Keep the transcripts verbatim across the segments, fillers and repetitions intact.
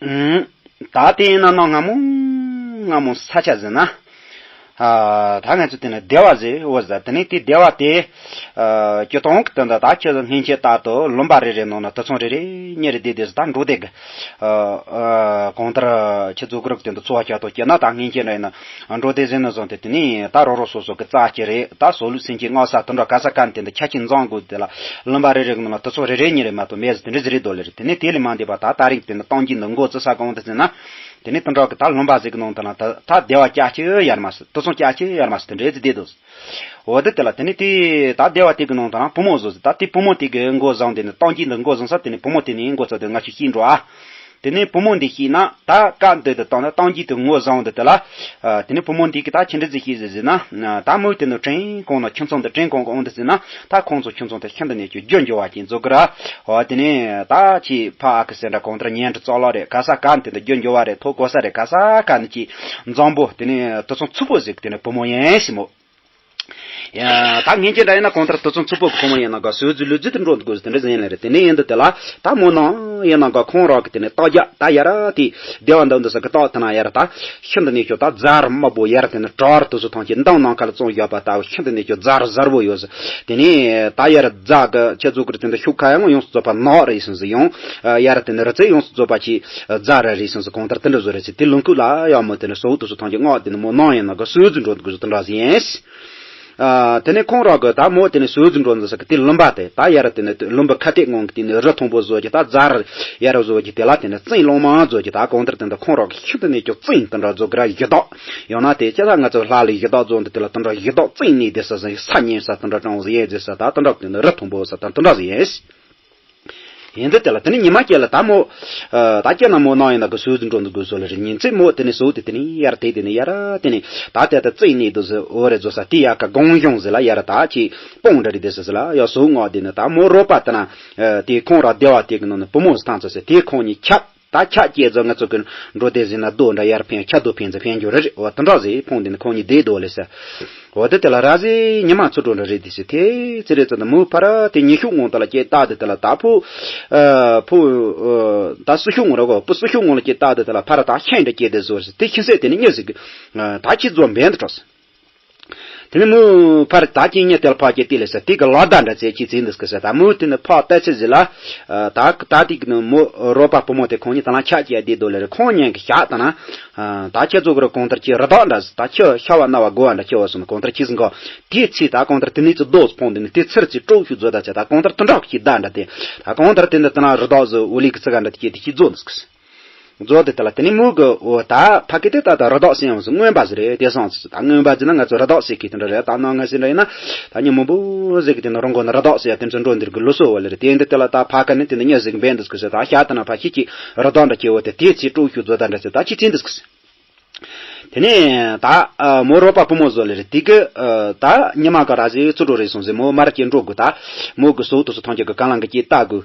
ཨུམ། ད་དེ་ཡིན་ན་ནང་སྔ་མོ་སྔ་མོ་ས་ཆ་ཟེར་ན། ཨ། ད་ང་ཚོ་དེ་ནས་སྡེ་བ་ཟེར་འོ་ཟེར། དེ་ནས་དེ་སྡེ་བ་དེ། ཨ། སྤྱིར་བཏང་གི་དོན་དུ་ད་ཁྱེད་ཚོ་སྔན་ཆད་ལྟར་དུ་ལུང་པ་རེ་རེ་ནང་ན་དུད་ཚང་རེ་རེ་གཉིས་རེ་བསྡད་དེ་ད་འབྲོག་སྡེ་གི། ཨ། ཨ། གང་ལྟར་ཁྱེད་ཚོ་གི་རིགས་དེ་འདུག་འཚོ་བ་སྐྱེལ་དུ་སྐྱེལ་ན། ད་སྔན་ཆད་རེ་ན་འབྲོག་སྡེ་ཟེར་ན་བཟང་སྟེ། དེ་ནས་ད་རོ་རོ་སོ་སོ་གི་རྩ་སྐྱེ་རེད། ད་སོ་ལུག་སེམས་ཅན་མངག་ས་དེ་འདྲ་ག་ས་ག་ནས་དེ་འདུག་ཆ་རྐྱེན་འཛོམས་དགོས། དེ་ལ་ལུང་པ་རེ་རེ་གི་ནང་ལ་དུད་ཚང་རེ་རེ་གཉིས་རེ་མ་གཏོགས་མེད་ཟེར། དེ་འདྲ་ཟེར་རེད་འདུག་ལེ་རེད། དེ་ནས་དེ་ལས་མ་འདས་པ་ད་ད་རིང་དེ་འདུག་གཏམ་རྒྱུད་འདི་འགོ་བཙུགས་ས་གང་དུ་ཟེར་ན། དེ་ནས་དེ་འདྲ་གི་ད་ལུང་པ་ཟིག་གི་ནང་དུ་ན་ད་ད་སྡེ་བ་ཅག་ཅིག་ཡར་མར་ཟེར། དུད་ཚང་ཅག་ཅིག་ཡར་མར་ཟེར། དེ་འདྲ་ཟིག་བསྡད་འདུག་འོ་དེ་དེ་ལ་དེ་ནས་དེ་ད་སྡེ་བ་དེ་གི་ནང་དུ་ན་བུ་མོ་བཟོ་ཟེར། ད་དེ་བུ་མོ་དེ་གི་འགོ་བཟུང་། དེ་ནས་གཏམ་རྒྱུད་འདི་འགོ་བཟུང་ས། དེ་ནས་བུ་མོ་དེ་ནས་འགོ་བཙུགས་དེ་ང་ཆོས་ཤེས་འགྲོ་ཨ། དེ་ནས་བུ་མོ་འདི་ཤེས་ན་ད་སྐབས་འདི་དུ་བཏང་ན་གཏམ་རྒྱུད་དེ་ངོ་བཟང་འདི་དེ་ལ། ཨ། དེ་ནས་བུ་མོ་འདི་གི་ད་ཆི་འདྲ་ཟིག་ཤེས་ཟེར་ཟེར་ན། ཨ། ད་མོ་དེ་ནི་དྲན་གོང་ན་ཁྱིམ་ཚང་འདི་དྲན་གོང་གོང་འདི་ཟེར་ན། ད་ཁོང་ཚོ་ཁྱིམ་ཚང་དེ་ཤིན་ཏུ་ནས་ཀྱི་རྒྱུ་འབྱོར་བ་ཅན་བཟོ་གི་ར། འོ་དེ་ནས་ད་ཅི་ཕ་ཨ་ཁུ་ཟེར་འདྲ་གང་ལྟར་གཉེན་གྲོགས་ཙག་ལོག་རེད། ག་ས་ག་ནས་དེ་འདྲ་རྒྱུ་འབྱོར་བ་རེད། ཐོབ་གོ་ས་རེད། ག་ས་ག་ནས་ཅི་འཛམ་བུ་དེ་ནས་དུད་ཚང་ཚུགས་པོ་ཟིག་དེ་ནས་བུ་མོ་ཡིན་ཞེས་མོ། ཡ། ད་ངེད་ཅག་འདྲ་ཡིན་ན་གང་ལྟར་དུད་ཚང་ཚུགས་པོ་གི་བུ་མོ་ཡིན་ན་ག་སོའི་རྫུ་ལུས་རྫུ་དེ་འགྲོ་འདུག་དེ་འདྲ་ཟིན་ལེ་རེད། དེ་ནས་ཡིན་འདི་དེ་ལ་ད་མོ་ནང་ཡིན་ན་ག་ཁོང་རང་གི་དེ་ནས་རྟགས་རྒྱག་ད་ཡར་དེ་སྡེ་བ་འདི་འདི་ས་གི་རྟགས་དེ་ན་ཡར་ད་ཤིན་ཏུ་ནས་ཤོག་ད་རྫ་རི་དམར་པོ་ཡར་དེ་ནས་བྲག་རི་དུ་སུ་ཐང་གི་མདུང་ནང་ཁ་ལ་བཙོང་བཞག་པ་ལྟ་བུ་ཤིན་ཏུ་ནས་ཤོག་རྫ་རི་གཟར་བོ་ཡོད་ཟེར། དེ་ནས་ད་ཡར་རྫ་གི་ཁྱེད་ཚོ་གི་དེ་འདི་ཤུགས་ཁ་ཡང་ཡོངས་སུ་རྫོགས་པ་ནག་རེད་ཟེར་ཟེར་ཡོང་། ཡར་དེ་ནས་རི་རྩེ་ཡོངས་སུ་རྫོགས་པ་ཅིག་རྫ་རི་རེད་ཟེར་ཟེར། གང་ལྟར་དེ་འདྲ་བཟོ་རེད་ཟེར། དེ་ལུང་ཁུག་ལ་ཡང་མོ་དེ་ནས་སོའི་དུ་སུ་ཐང་གི་ངག་དེ་ནས་མོ་ནང་ཡིན་ན་ག་སོའི་རྫུ་འགྲོ་འདུག་དེ་འདྲ་ཟིན། ཨ། དེ་ནས་ཁོང་རང་གི་ད་མོ་དེ་ནས་སོའི་རྫུ་འགྲོ་འདུག་ས་གི་དེ་ལུང་པ་དེ་ད་ཡར་དེ་ནས་ལུང་པ་ཁ་གཏད་ངང་གི་དེ་ནས་རི་མཐོན་པོ་བཟོ་གི་ད་རྫ་རི་ཡར་བཟོ་གི་དེ་ལ་དེ་ནས་རྫིང་ལོང་མ་བཟོ་གི་ད་གང་ལྟར་དེ་འདི་ཁོང་རང་གི་ཤིན་ཏུ་ནས་ཀྱང་རྫིང་དེ་འདྲ་བཟོ་གི་ར་གཞི་བདག་ཡང་ན་དེ་ཅི་ད་ང་ཚོ་ལྷ་ལ་གཞི་བདག་བཟོ་འདི་དེ་ལ་དེ་འདྲ་གཞི་བདག་རྫིང་ནས་དེ་ས་ས་ས་ཉན་ས་དེ་འདྲ་གྲོང་ཟི་ཡས་ཟེར་ས་ད་དེ་འདྲ་དེ་ནས་རི་མཐོན་པོ་ས་ད་དེ་འདྲ་ཟི་ཡས། ཡིན་དུས་དེ་ལ་དེ་ནས་ཉི་མ་སྐྱེ་ལ་ད་མོ། ཨ། ད་སྐྱེ་ན་མོ་ནང་ཡིན་ན་གི་སོའི་རྫུ་འགྲོ་འདུག་དགོས་སོ་ལ་རེ་ཉིན་ཚེ་མོ་དེ་ནས་སོ་དེ་དེ་ནས་ཡར་དེ་དེ་ནས་ཡར་དེ་ནས་ད་དེ་ད་རྫིང་ནས་དུ་ཟེར་འོ་རེ་བཟོ་ས་དེ་ཡར་ཀ་སྒང་གཞོང་ཟེར་ལ་ཡར་ད་ཅི་སྤང་འདྲ་རེད་དེ་ཟེར་ཟེར་ལ་ཡར་སོའི་ངག་དེ་ནས་ད་མོ་རོགས་པ་དེ་ན། ཨ། དེ་ཁོང་ར་སྡེ་བ་དེ་གི་ནང་ནས་བུ་མོ་སྟངས་ཚོ་ཟེར་དེ་ཁོང་གཉིས་ཁྱབ། ད་ཁྱག་སྐྱེས་ཚོ་ང་ཚོ་གི་འགྲོ་དེ་ཟིན་ན་རྡོ་འདྲ་ཡར་འཕེན་ཁྱག་རྡོ་འཕེན་ཚེ་འཕེན་རྒྱུ་རེད་རེད། འོ་དེ་འདྲ་ཟིག་ཕུང་དེ་ནི་ཁོང་གཉིས་བསྡད་འདུག་ལེ་ཟེར། འོ་དེ་དེ་ལ་ར་ཟི་ཉི་མ་ཚུར་འགྲོ་འདྲ་རེད་དེ་ཟེར། དེ་ཚེ་རེད་ཚོ་ན་མོ་ཕ་ར་དེ་ཉི་ཤུ་ངོ་ད་ལ་སྐྱེས་ད་དེ་དེ་ལ་ད་ཕུ། ཨ། ཕུ། ཨ། ད་སུ་ཤུ་ངོ་ར་གོ་ཕུ་སུ་ཤུ་ངོ་ལ་སྐྱེས་ད་དེ་དེ་ལ་ཕ་ར་ད་ཤན་འདྲ་སྐྱེས་དེ་ཟོ་ཟེར། དེ་ཁྱི་སེ་དེ་ནི་ཉི་ཟིག་གི་ད་ཁྱི་རྫོ་འབེན་དུ་གྲོགས་ཟེར། དེ་ནས་མོ་ཕར་ད་ཅི་ཉེ་དེལ་ཕ་ཅེ་ཏི་ལེ་ས་དེ་གི་ལ་ད་འདྲ་ཚེ་ཅི་ཚིག་འདི་སྐད་ས་ད་མོ་དེ་ནས་ཕ་ལྟ་ཚེ་ཟི་ལ། ད་ད་དེ་གི་ནི་མོ་རོ་པ་བུ་མོ་དེ་ཁོང་གཉིས་ད་ལ་ཆ་ཅི་ཡ་དེ་དོ་ལེ་རེ་ཁོང་གཉིས་གི་ཤག་ད་ན། ད་ཁྱེད་ཚོ་གི་ར་གོང་ལྟར་ཅི་རི་དྭགས་འདྲ་ཟི་ད་ཁྱི་ཤ་བ་ན་བ་དགོ་བ་འདྲ་ཁྱི་བ་སོང་གོང་ལྟར་ཁྱི་ཟིན་གོ། དེ་ཚེ་ད་གོང་ལྟར་དེ་ནས་ཚེ་རྡོ་ཕོང་དེ་ནི་དེ་ཚེར་ཚེ་དཀྲོག་ཤུ་བཟོ་ད་ཚེ་ད་གོང་ལྟར་དུ་འདྲག་ཁྱི་ད་འདྲ་དེ་ད་གོང་ལྟར་དེ་འདི་ད་ན་རི་དྭགས་ཟི་འུ་ལི་གི་ཚི་ག་འདྲ་དེ་ཁྱི་དེ་ཁྱི་བཟོ་འདི་སྐད་ས། མཛོ་དེ་དེ་ལ་དེ་ནི་མུ་གི་འོ་ད་ཕ་གི་དེ་ད་ད་རི་དྭགས་སེ་ཡང་སུ་མངོན་པ་ཟི་རེད་དེ་སང་ད་མངོན་པ་ཟི་ན་ང་ཚོ་རི་དྭགས་སེ་གི་དེ་འདྲ་རེད། ད་ནང་ང་སེ་འདྲ་ཡིན་ན་ད་ཉི་མོ་བུ་ཟི་གི་དེ་ནི་རང་གོ་ན་རི་དྭགས་སེ་ཡ་དེ་ཚོ་འགྲོ་འདིར་གི་ལུ་སོ་བ་ལེ་རེད། དེ་འདི་དེ་ལ་ད་ཕ་གི་ནི་དེ་ནི་ཉི་ཟི་གི་འབེན་འདི་སྐུ་སེ་ད་ཤ་དེ་ན་ཕ་ཤི་ཅི་རི་དྭགས་འདྲ་ཁྱེ་བོ་དེ་དེ་ཚེ་དཀྲོག་ཤུ་མཛོ་ད་འདྲ་སེ་ད་ཁྱི་ཚིན་འདི་སྐུ་སེ། དེ་ནས་ད་མོ་རོ་པ་བུ་མོ་བཟོ་ལེ་རེད་དེ་གི་ད་ཉི་མ་ག་ར་ཟི་ཚུ་འགྲོ་རེད་སོང་ཟི་མོ་མར་སྐྱེ་འགྲོ་དགོས་ད་མོ་གི་སོ་དུ་སུ་ཐང་ཅིག་གི་ག་ལང་གི་ཅི་ལྟ་དགོས།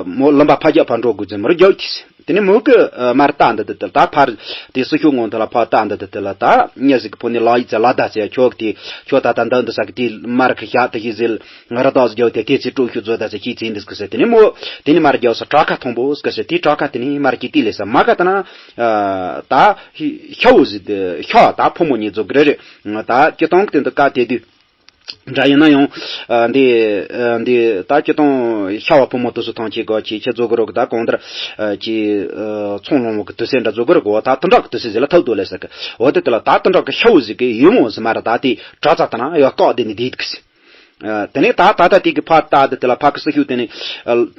མོ་ལུམ་པ་ཕ་རྒྱག་ཕ་འགྲོ་དགོས་ཟི་མོ་རྒྱག་དེ་སེ། དེ་ནས་མོ་གི་མར་ལྟ་འདི་དེ་དེ་ད་ཕར་དེ་སུ་ཤུ་ངོ་དེ་ལ་ཕར་ལྟ་འདི་དེ་དེ་ལ་ད་ཉ་ཟིག་གི་ཕོ་ནི་ལ་ཡི་ཚེ་ལ་ད་ཚེ་ཁྱོག་དེ་ཁྱོ་ད་ད་འདི་འདི་ས་གི་དེ་མར་གི་ཤ་དེ་ཤི་ཟིལ་ར་དག་རྒྱག་དེ་དེ་ཚེ་དཀྲོག་ཤུ་མཛོ་ད་ཚེ་ཁྱི་ཚིན་འདི་སྐུ་སེ། དེ་ནས་མོ་དེ་ནས་མར་རྒྱག་ས་བྲག་ཁ་མཐོང་པོ་སྐུ་སེ་དེ་བྲག་ཁ་དེ་ནས་མར་གྱི་དེ་ལས་ས་མ་ག་ད་ན། ད་ཤ་བོ་ཟི་དེ་ཤ་ད་ཕོ་མོ་གཉིས་རྫོགས་གི་རེད་རེད། ད་སྤྱི་བཏང་གི་དེ་འདི་བཀའ་དེ་དུས། འདྲ་ཡིན་ན་ཡང་། འདི། འདི་ད་སྤྱི་བཏང་ཤ་བ་ཕོ་མོ་དུ་སུ་ཐང་ཆེ་གོ་ཆེ་ཆེ་རྫོགས་གི་རོགས་ད་གང་ལྟར། ཀྱི། ཚོང་ལོང་བ་གི་དུ་སེ་འདྲ་རྫོགས་གི་རོགས་ད་དུ་འདྲག་གི་དུ་སེ་ཟི་ལ་ཐབས་དུ་ལས་ཟེར་གི་འོ་དེ་དེ་ལ་ད་དུ་འདྲག་གི་ཤ་བོ་ཟི་གི་ཡུ་མོ་ཟི་མ་ར་ད་དེ་གྲྭ་ཚ་ད་ན་ཡོ་བཀག་དེ་ནི་དེ་དུ་གི་སི། དེ་ནས་ད་ད་ལྟ་དེ་གི་ཕར་ལྟ་དེ་དེ་ལ་ཕ་གི་སི་ཤུ་དེ་ནས།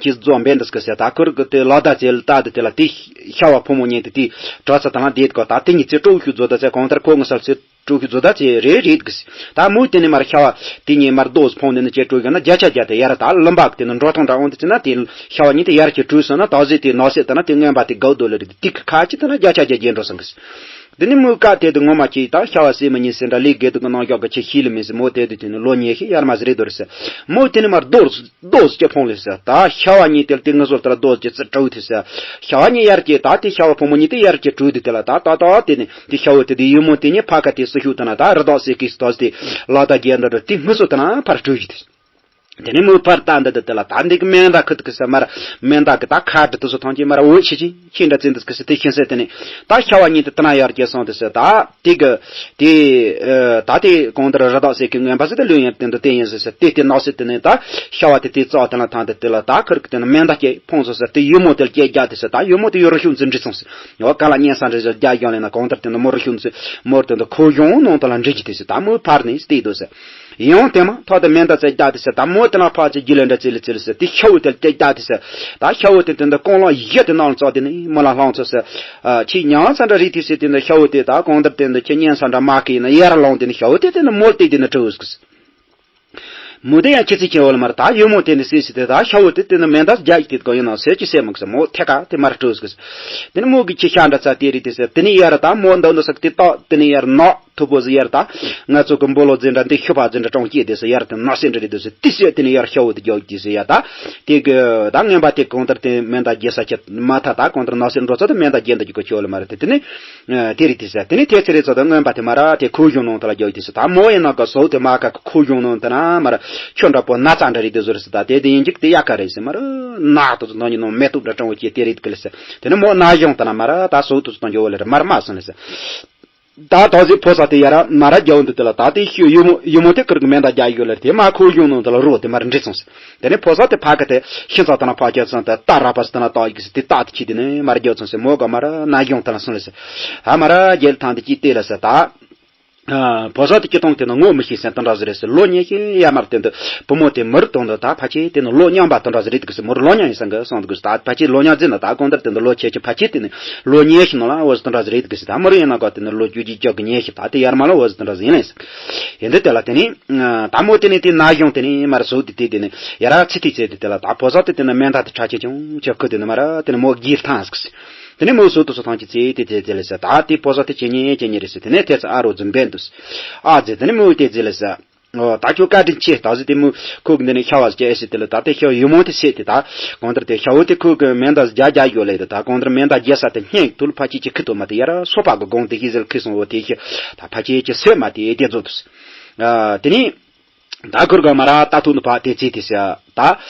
ཀྱི་རྫོགས་འབེན་འདི་སྐུ་སེ་ད་ཁུར་གི་དེ་ལ་ད་ཚེ་ལ་ལྟ་དེ་དེ་ལ་དེ་ཤ་བ་ཕོ་མོ་གཉིས་དེ་དེ་གྲྭ་ཚ་ད་ན་དེ་གི་ད་དེ་གཉིས་ཚེ་དཀྲོག་ཤུ་རྫོགས་ད་ཚེ་གང་ལྟར་ཁོ་ངི་སར་ཚེ། དཀྲོག་ཤུ་མཛོ་ད་ཚེ་རེད་རེད་གི་སི། ད་མུ་དེ་ནས་མར་ཤ་བ་དེ་ཉིད་མར་རྡོ་སི་ཕོང་དེ་ནས་ཅེ་དཀྲོག་གི་ན་བརྒྱ་ཆ་བརྒྱ་དེ་ཡར་ད་ལུམ་པ་གི་དེ་ནས་འགྲོ་ཐང་འདྲ་འོང་དེ་ཚེ་ན་དེ་ཤ་བ་ཉིད་དེ་ཡར་གྱི་དཀྲོག་སོང་ན་ད་ཟེ་དེ་ནོ་སེ་ད་ན་དེ་རྔོན་པ་དེ་དགའ་དོ་ལེ་རེད་དེ་དེ་གི་ཁ་ཅི་ད་ན་བརྒྱ་ཆ་བརྒྱ་རྒྱན་འགྲོ་སོང་གི་སི། དེ་ནས་མུ་ཀ་དེ་དེ་ངོ་མ་ཅི་ད་ཤ་བ་སེ་མ་ཉིད་སེ་འདྲ་ལས་དགེ་དུ་གི་ནང་ཞོག་གི་ཆེ་ཤི་ལི་མི་སི་མོ་དེ་དེ་དེ་ནས་ལོ་ཉེ་ཤི་ཡར་མ་ཟི་རེད་དོ་རེད་སི། མུ་དེ་ནས་མར་རྡོ་རྡོ་སི་ཅེ་ཕོང་ལེ་སི། ད་ཤ་བ་ཉིད་དེ་དེ་ངི་སོ་ལྟར་རྡོ་སི་ཅེ་ཙི་དཀྲོག་དེ་སི། ཤ་བ་ཉིད་ཡར་གྱི་ད་དེ་ཤ་བ་ཕོ་མོ་ཉིད་དེ་ཡར་གྱི་དཀྲོག་དེ་དེ་ལ་ད་ད་ད་དེ་ནས། དེ་ཤ་བོ་དེ་དེ་ཡུ་མོ་དེ་ཉིད་ཕ་ཁ་དེ་སུ་ཤུ་ད་ན་ད་རི་དྭགས་སེ་ཀི་སི་ཏོ་སི་དེ་ལ་ད་རྒྱན་འདྲ་འདྲ་དེ་ངི་སོ་ད་ན་ཕར་དཀྲོག་ཞིག་དེ། དེ་ནས་མོའི་ཕར་ལྟ་འདི་དེ་ལ་ད་འདི་གི་མེ་མདའ་ཁུ་དུ་གི་ས་མར་མེ་མདའ་གི་ད་ཁ་དྲི་དུ་སུ་ཐང་གི་མར་འོད་ཆི་ཆི་ཁྱི་འདྲ་བཙན་དུ་གི་ས་དེ་ཤིན་སེ་དེ་ནས་ད་ཤ་བ་གཉིས་དེ་དེ་ན་ཡར་གྱེས་སོང་དེ་ས་ད་དེ་གི་དེ་ད་དེ་གང་ལྟར་རི་དྭགས་སེ་གི་རྔོན་པ་སེ་དེ་ལོས་ཡང་དེ་འདུ་དེ་ཡིན་སེ་ས་དེ་དེ་ནག་སེ་དེ་ནས་ད་ཤ་བ་དེ་དེ་རྩ་དེ་ལ་ཐང་དེ་དེ་ལ་ད་ཁུར་གི་དེ་ནས་མེ་མདའ་སྐྱེས་ཕོངས་སོ་ས་དེ་ཡུ་མོ་དེ་ལ་སྐྱེས་རྒྱ་དེ་ས་ད་ཡུ་མོ་དེ་ཡོ་རུ་ཤུགས་འཛིན་འདྲི་སོང་སེ་ཡོ་ག་ལ་གཉན་ས་འདྲི་རྒྱ་གཞོང་ལེ་ན་གང་ལྟར་དེ་ནས་མོ་རུ་ཤུགས་འཛིན་མོར་དེ་འདུ་ཁོ་གཞོང་ནང་དེ་ལ་འདྲི་རྒྱུ་དེ་ས་ད་མོའི་ཕར་ནས་སྟེ་དུ་ས། ཡང་དེ་མ་ཐག་ཏུ་མེ་མདའ་རྩེ་རྒྱག་དེ་ཟེར་ད་མོ་དེ་ན་ཕར་ཚེ་རྒྱུ་ལས་འདྲ་རྩེ་ལ་རྩེ་ལ་ཟེར་དེ་ཤ་བོ་དེ་རྩེ་རྒྱག་དེ་ཟེར་ད་ཤ་བོ་དེ་དེ་འདི་རྐང་ལག་བཞི་དེ་ནང་ལ་བཙགས་དེ་ནི་མོ་ལ་ལྷང་ཚོ་ཟེར། ཁྱི་ཉང་ཚ་འདྲ་རིགས་དེ་ཟེར་དེ་འདི་ཤ་བོ་དེ་ད་གང་ལྟར་དེ་འདི་ཁྱི་གཉན་ཚ་འདྲ་མ་ཁི་ཡིན་ན་ཡར་ལོང་དེ་ནི་ཤ་བོ་དེ་དེ་ནི་མོ་ལ་བལྟས་དེ་ནི་སྤྲོ་བོ་ཟེར། མོ་དེ་ཡང་ཁྱི་ཚེ་ཁྱི་བོ་ལ་མར་ད་ཡུ་མོ་དེ་ནི་ཟེར་ཟེར་དེ་ད་ཤ་བོ་དེ་དེ་ནི་མེ་མདའ་རྒྱག་ཡི་དེ་གང་ཡིན་ན་ཟེར་ཅི་ཟེར་མི་གི་ཟེར་མོ་ཐད་ཀ་དེ་མར་སྤྲོ་ཟེར། དེ་ནི་མོ་གི་ཁྱི་ཤ་འདྲ་ཚ་དེ་རིགས་དེ་ཟེར་དེ་ནི་ཡར་ད་མོ་འདི་འདི་ཟེར་དེ་ད་དེ་ནི་ཡར་ནག་ཐུ་བོ་ཟི་ཡར་ད། ང་ཚོ་གི་འབོ་ལོ་འཛིན་གྲྭ་འདི་ཤུ་པ་འཛིན་གྲྭ་གྲོང་ཁྱེར་དེ་སུ་ཡར་དེ་ན་སེ་འདྲ་རེད་དུ་སུ་ཏི་སེ་དེ་ནི་ཡར་ཤ་བོ་དེ་རྒྱག་དེ་སུ་ཡར་ད། དེ་གི་ད་རྔན་པ་དེ་གང་ལྟར་དེ་མེ་མདའ་རྒྱལ་ས་ཁྱེད་མ་ཐ་ད་གང་ལྟར་ན་སེ་འགྲོ་ཚོ་དེ་མེ་མདའ་རྒྱལ་འདི་རྒྱུ་གོ་ཆོ་ལ་མ་རེད་དེ་དེ་ནི། དེ་རེད་དེ་ཟེར་དེ་ནི་དེ་ཚེ་རེད་ཚོ་དེ་རྔན་པ་དེ་མ་ར་དེ་ཁོ་གཞུང་ནང་དེ་ལ་རྒྱག་དེ་སུ་ད་མོ་ཡིན་ན་ག་སོ་དེ་མ་ག་ཁོ་གཞུང་ནང་དེ་ན་མ་ར་ཁྱོད་འདྲ་པོ་ན་ཚ་འདྲ་རེད་དེ་ཟོ་རེད་སུ་ད་དེ་དེ་ཡིན་གཅིག་དེ་ཡག་ག་རེད་སུ་མ་ར་ན་ཏོ་ཚོ་ནང་ཉི་ནང་མེ་ཏོག་འདྲ་སྤྲང་བོ་ཁྱེད་དེ་རེད་གི་ལ་སུ་དེ་ནི་མོ་ན་གཞུང་དེ་ན་མ་ར་ད་སོ་དེ་ཚོ་དང་འགྱོ་བ་ལ་རེད་མ་ར་མ་སོང་ལ་སུ། ད་ད་ཟིག་ཕོ་ས་དེ་ཡ་ར་མ་ར་རྒྱ་བོ་འདི་དེ་ལ་ད་དེ་ཤི་ཡུ་མོ་ཡུ་མོ་དེ་ཁུར་གི་མེ་མདའ་རྒྱག་ཡོད་ལ་དེ་མ་ཁོ་གཞུང་ནང་དེ་ལ་རོ་དེ་མ་ར་འདྲི་སོང་ཟེར། དེ་ནས་ཕོ་ས་དེ་ཕ་གི་དེ་ཤི་ཚ་དེ་ན་ཕ་རྒྱ་ཚང་དེ་རྟ་ར་པ་སི་དེ་ན་རྟ་ཡིག་སི་དེ་རྟ་དེ་ཁྱི་དེ་ནས་མ་ར་རྒྱ་ཚང་ཟེར་མོ་ག་མ་ར་ན་གཞུང་དེ་ལ་སོང་ལ་ཟེར། ཧ་མ་ར་རྒྱལ་ཐང་དེ་ཅི་དེ་ལ་ཟེར་ད། ཕོ་ས་དེ་ཁྱི་ཐོང་དེ་ན་ངོ་མི་ཤེས་སེམས་དེ་འདྲ་ཟེར་རེད་ཟེར་ལོ་ཉེ་ཤེས་ཡ་མར་དེ་འདི་བུ་མོ་དེ་མི་རུ་དོང་དུ་ད་ཕ་ཆེ་དེ་ནི་ལོ་མཉམ་པ་དེ་འདྲ་ཟེར་རེད་གི་ཟེར་མོ་རུ་ལོ་མཉམ་ཡིན་སང་གི་སོང་དུ་གི་ཟེར་ད་ཕ་ཆེ་ལོ་མཉམ་ཟེར་ན་ད་གང་ལྟར་དེ་འདི་ལོ་ཆེ་ཆེ་ཕ་ཆེ་དེ་ནི། ལོ་ཉེ་ཞིག་ནང་ལ་འོ་ཟི་དེ་འདྲ་ཟིག་རེད་གི་ཟེར། ད་མོ་རེ་ཡིན་ན་ག་དེ་ནི་ལོ་བཅུ་གཅིག་བཅུ་གི་ཉེ་ཞིག་ད་དེ་ཡར་མ་ལ་འོ་ཟི་དེ་འདྲ་ཟིག་ཡིན་ལེ་ཟེར། ཡིན་དེ་དེ་ལ་དེ་ནི་ད་མོ་དེ་ནི་དེ་ན་གཞུང་དེ་ནི་མ་ར་ཟོ་དེ་དེ་དེ་ནི་ཡ་ར་ཚི་ཐིག་ཚེ་དེ་དེ་ལ་ད་ཕོ་ས་དེ་དེ་ནི་མེ་མདའ་དེ་ཁྲ་ཆེ་ཆུང་ཆེ་ཁུ་དེ་ནི་མ་ར་དེ་ནི་མོ་གིར་ཐང་ཟིག་ཟེར། དེ་ནི་མོ་ཟོ་དུ་སོ་ཐང་ཆེ་ཚེ་དེ་དེ་དེ་ལེ་ཟེར། ད་དེ་ཕོ་ས་དེ་ཆེ་ཉེ་ཆེ་ཉེ་རེད་ཟེར། དེ་ནི་དེ་ཚ་ཨ་རོ་རྫུན་བན་དུ་ཟེར། ཨ་ཙེ་དེ་ནི་མོ་དེ་ཟིག་ལེ་ཟེར། ཨོ་ད་ཁྱོད་བཀའ་དྲིན་ཆེ། ད་གཟོད་དེ་མོ་ཁོ་གི་འདི་ནས་ཤ་བ་ཟིག་ཨེ་སི་དེ་ལ་ད་དེ་ཤ་ཡུ་མོ་དེ་སེ་དེ་ད་གང་ལྟར་དེ་ཤ་བོ་དེ་ཁོ་གི་མེ་མདའ་ཟིག་རྒྱག་རྒྱག་ཡོད་ལེ་དེ་ད་གང་ལྟར་མེ་མདའ་རྒྱག་ས་དེ་སྙིང་དུ་ལ་ཕ་ཆེ་ཅི་ཁི་ཐོ་མ་དེ་ཡ་ར་སོ་པ་གི་དགོང་དེ་ཤི་ཟེར་ཁི་སོང་བོ་དེ་ཤི་ད་ཕ་ཆེ་ཅི་སེ་མ་དེ་དེ་ཛོ་དུ་སེ། ཨ་དེ་ནི་ད་ཁུར་ག་མ་ར་ད་ཐུག་ནི་ཕ་དེ་ཚེ་དེ་སེ་ད་